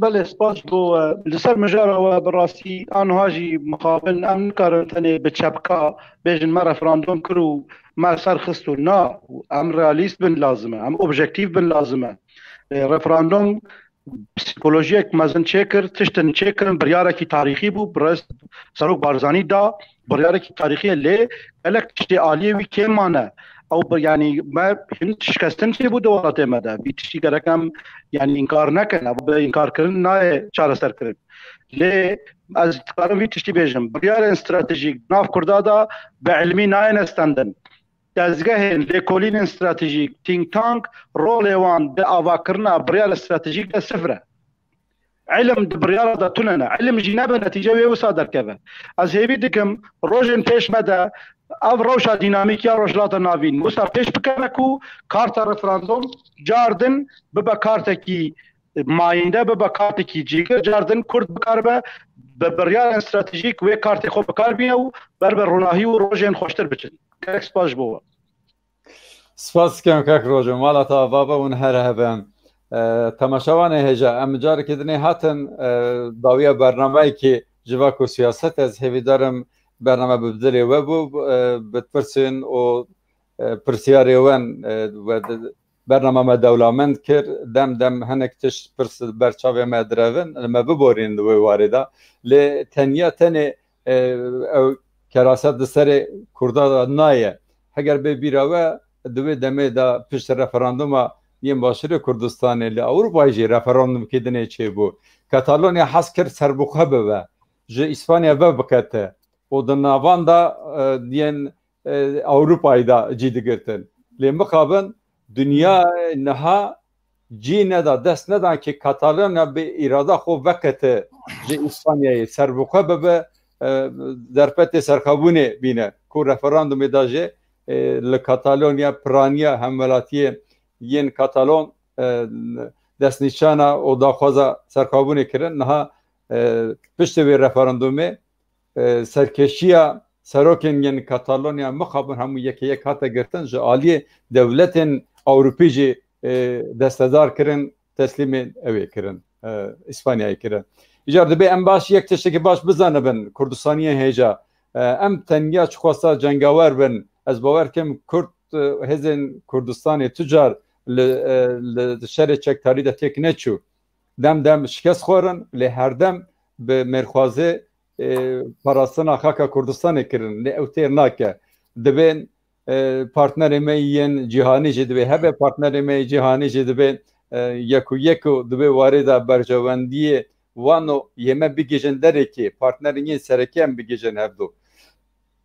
Belê, spas ji bo we. Li ser mijara we bi rastî aniha jî mixabin em nikarin tenê bi çepka bêjin me referandum kir û me ser xist û na, em realîst bin lazim e, em objektîf bin lazim e. E, referandum psîkolojiyek mezin çêkir, tiştin çêkirin, biryarekî tarîxî bû, bi rêz Serok Barzanî da, biryarekî tarîxî ye, lê gelek tiştê aliyê wî kêm mane. Ew bi, yanî me hin şikestin çêbû di welatê me de. Vî tiştî gerek em, yanî, înkar nekin. Ev bi înkarkirin nayê çareserkirin. Lê ez dikarim vî tiştî bêjim. Biryarên stratejîk nav Kurda de bi ilmî nayêne stendin. Dezgehên lêkolînên stratejîk, think tank, rolê wan di avakirina biryara stratejîk de sifir e. Ilim di biryara de tune ne. Ilim jî nebe netîce wê wisa derkeve. Ez hêvî dikim rojên pêş me de ev rewşa dînamîk ya Rojhilata Navîn wisa pêş bikeve ku karta referandum car din bibe kartekî mayînde bibe kartekî cîgir, car din Kurd bikaribe bi biryarên stratejîk wê kartê xwe bikar bîne û ber bi ronahî û rojên xweştir biçin. Gelek spas ji bo we. Spas dikim kak Rojo, mala te ava be hûn her hebin. E, temaşevanê hêja, em carekê dinê hatin, e, dawiya bernameyekê civak û siyaset, ez hêvîdarim bername bi dilê we bû, e, bi pirsên û, e, pirsiyarê wen, e, we di-, bernama me dewlamend kir. Dem dem hinek tişt pirs ber çavê me direvin, me biborînin di wê warê de. Lê tenya tenê, e, ew keraset di serê Kurda de naye. Heger bê bîra we, di wê demê de pişt referanduma yên Başûrê Kurdistanê li Ewropayê jî referandumkî dinê çêbû. Katalonya hez kir serbixwe bibe, ji Îspanya ve bikete û di navan de, e, yên, e, Ewropayê de cî digirtin. Lê mixabin dinya niha cî neda, dest nedan ki Katalonya bi îrada xwe vekete ji Îspanyayê, serbixwe bibe, e, derfetê serxwebûnê bîne ku referandumê de jî, e, li Katalonya piraniya hemwelatiyê yên Katalon, e, destnîşana û daxwaza serxwebûnê kirin. Niha, e, piştî vê referandumê, e, serkêşiya serokên yên Katalonya mixabin hemû yekê yek hate girtin, ji aliyê dewletên Ewropî jî, e, destedar kirin, teslîmê ew ê kirin, e, Îspanyayê kirin. Îcar dibê em baş yek tiştekî baş bizanibin, Kurdistaniyê hêja. E, em tenya çi xwesta cengawer bin, ez bawer kim Kurd, e, hêzên Kurdistanê tu car li, e, li şerê çekdarî de têk neçû. Dem dem şikest xwarin, lê her dem bi mêrxwazê, e, parastina xaka Kurdistanê kirin. Lê ew têr nake. Dibên, e, partnerê me yên cîhanî jî dibê hebe, partnerê me yê cîhanî jî dibê, e, yek û yek û dibê warê de berjewendiyê wan û yê me bigihîjin derekê, partnerên yên serekî em bigihîjin hevdu.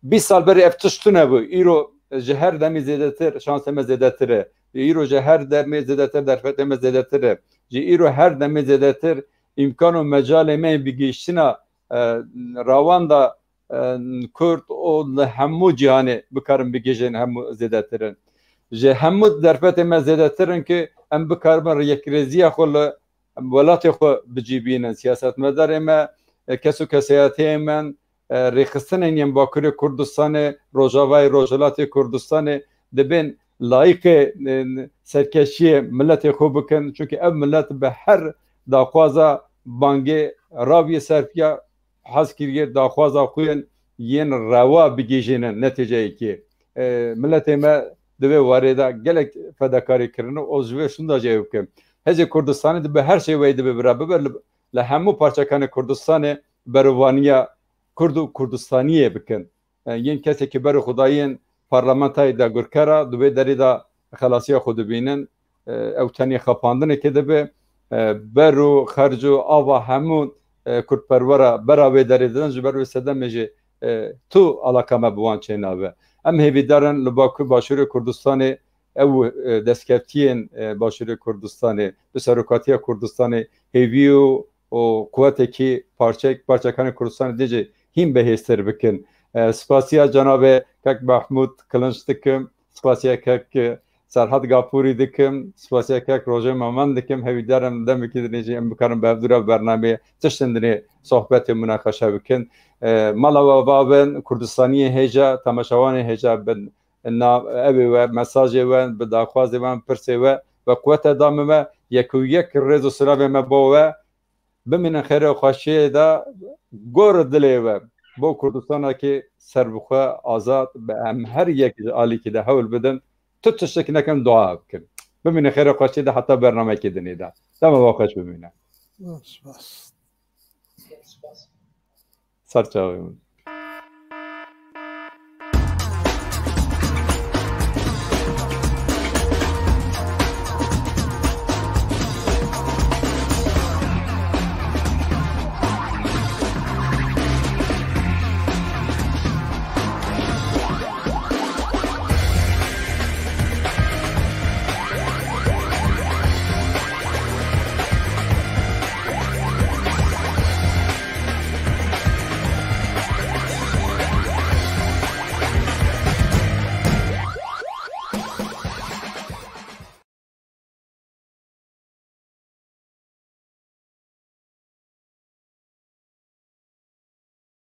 Bîst sal berê ev tişt tune bû. Îro ji her demê zêdetir şansê me zêdetir e. Îro ji her demê zêdetir derfetê me zêdetir e. Ji îro her demê zêdetir îmkan û mecalê me yên bigihîştina, e, rawanda, e, Kurd û li hemû cîhanê bikarin bigihîjin hemû zêdetir in. Ji hemû derfetê me zêdetir in ki em bikaribin yekrêziya xwe li welatê xwe bicîbînin. Siyasetmedarê me, e, kes û kesayetiyê me, e, rêxistinên yên Bakurê Kurdistanê, Rojavayê, Rojhilatê Kurdistanê dibên layîqê, e, serkeşiyê miletê xwe bikin. Çunkî ev milet bi her daxwaza bangê raviye ser piya, hez kiriye daxwaza xwe yên, yên rewa bigihîjînin netîceyekê. E, miletê me di vê warê de gelek fedakarî kirine û ji vê şûnda jî ew bikin. Hêzê Kurdistanê dibe her şey wê dibe bira bibe li, li hemû parçekanê Kurdistanê berovaniya Kurd û Kurdistaniyê bikin. E, yên kesekî berê xwe dayên parlamentayê dagirker e, di wê derê de xelasiya xwe dibînin. E, ew tenê xapandinekê dibe. E, ber û xerc û ava hemû, e, kurdperwera bera wê derê didin, ji ber wê sedemê jî, e, tu alaka me bi wan çênabe. Em hêvîdar in li Bakur, Başûrê Kurdistanê ew, e, destkeftiyên, e, Başûrê Kurdistanê bi serokatiya Kurdistanê hêvî û, û quwetekî parçek, parçekanê Kurdistanê dê jî hîn bihêztir bikin. E, spasiya cenabê kek Mehmûd Kilinç dikim, spasiya kek, e, Serhat Gapûrî dikim, spasiya kek Rojê Memen dikim. Hêvîdar im demekî dinê jî em bikarin bi hevdû re bernameyê tiştin dinê sohbetê, munaqeşe bikin. E, mala we ava bin, Kurdistaniyê hêja, temaşevanê hêja bin. Na, evê we, mesajê we, bi daxwazê we, pirsê we, we quwete da min me, yek û yek rêz û silavê me bo we, bimînin xêrê û xweşiyê de, gor dilê we, bo Kurdistanekî serbixwe, azad, bi em her yek ji alîkî de hewl bidin, tu tiştek nekin, dua bikin. Bimînin xêrê xweşiyê de heta bernamekê dinê de. Dema we xweş bimîne. Spas. Ser çavê min.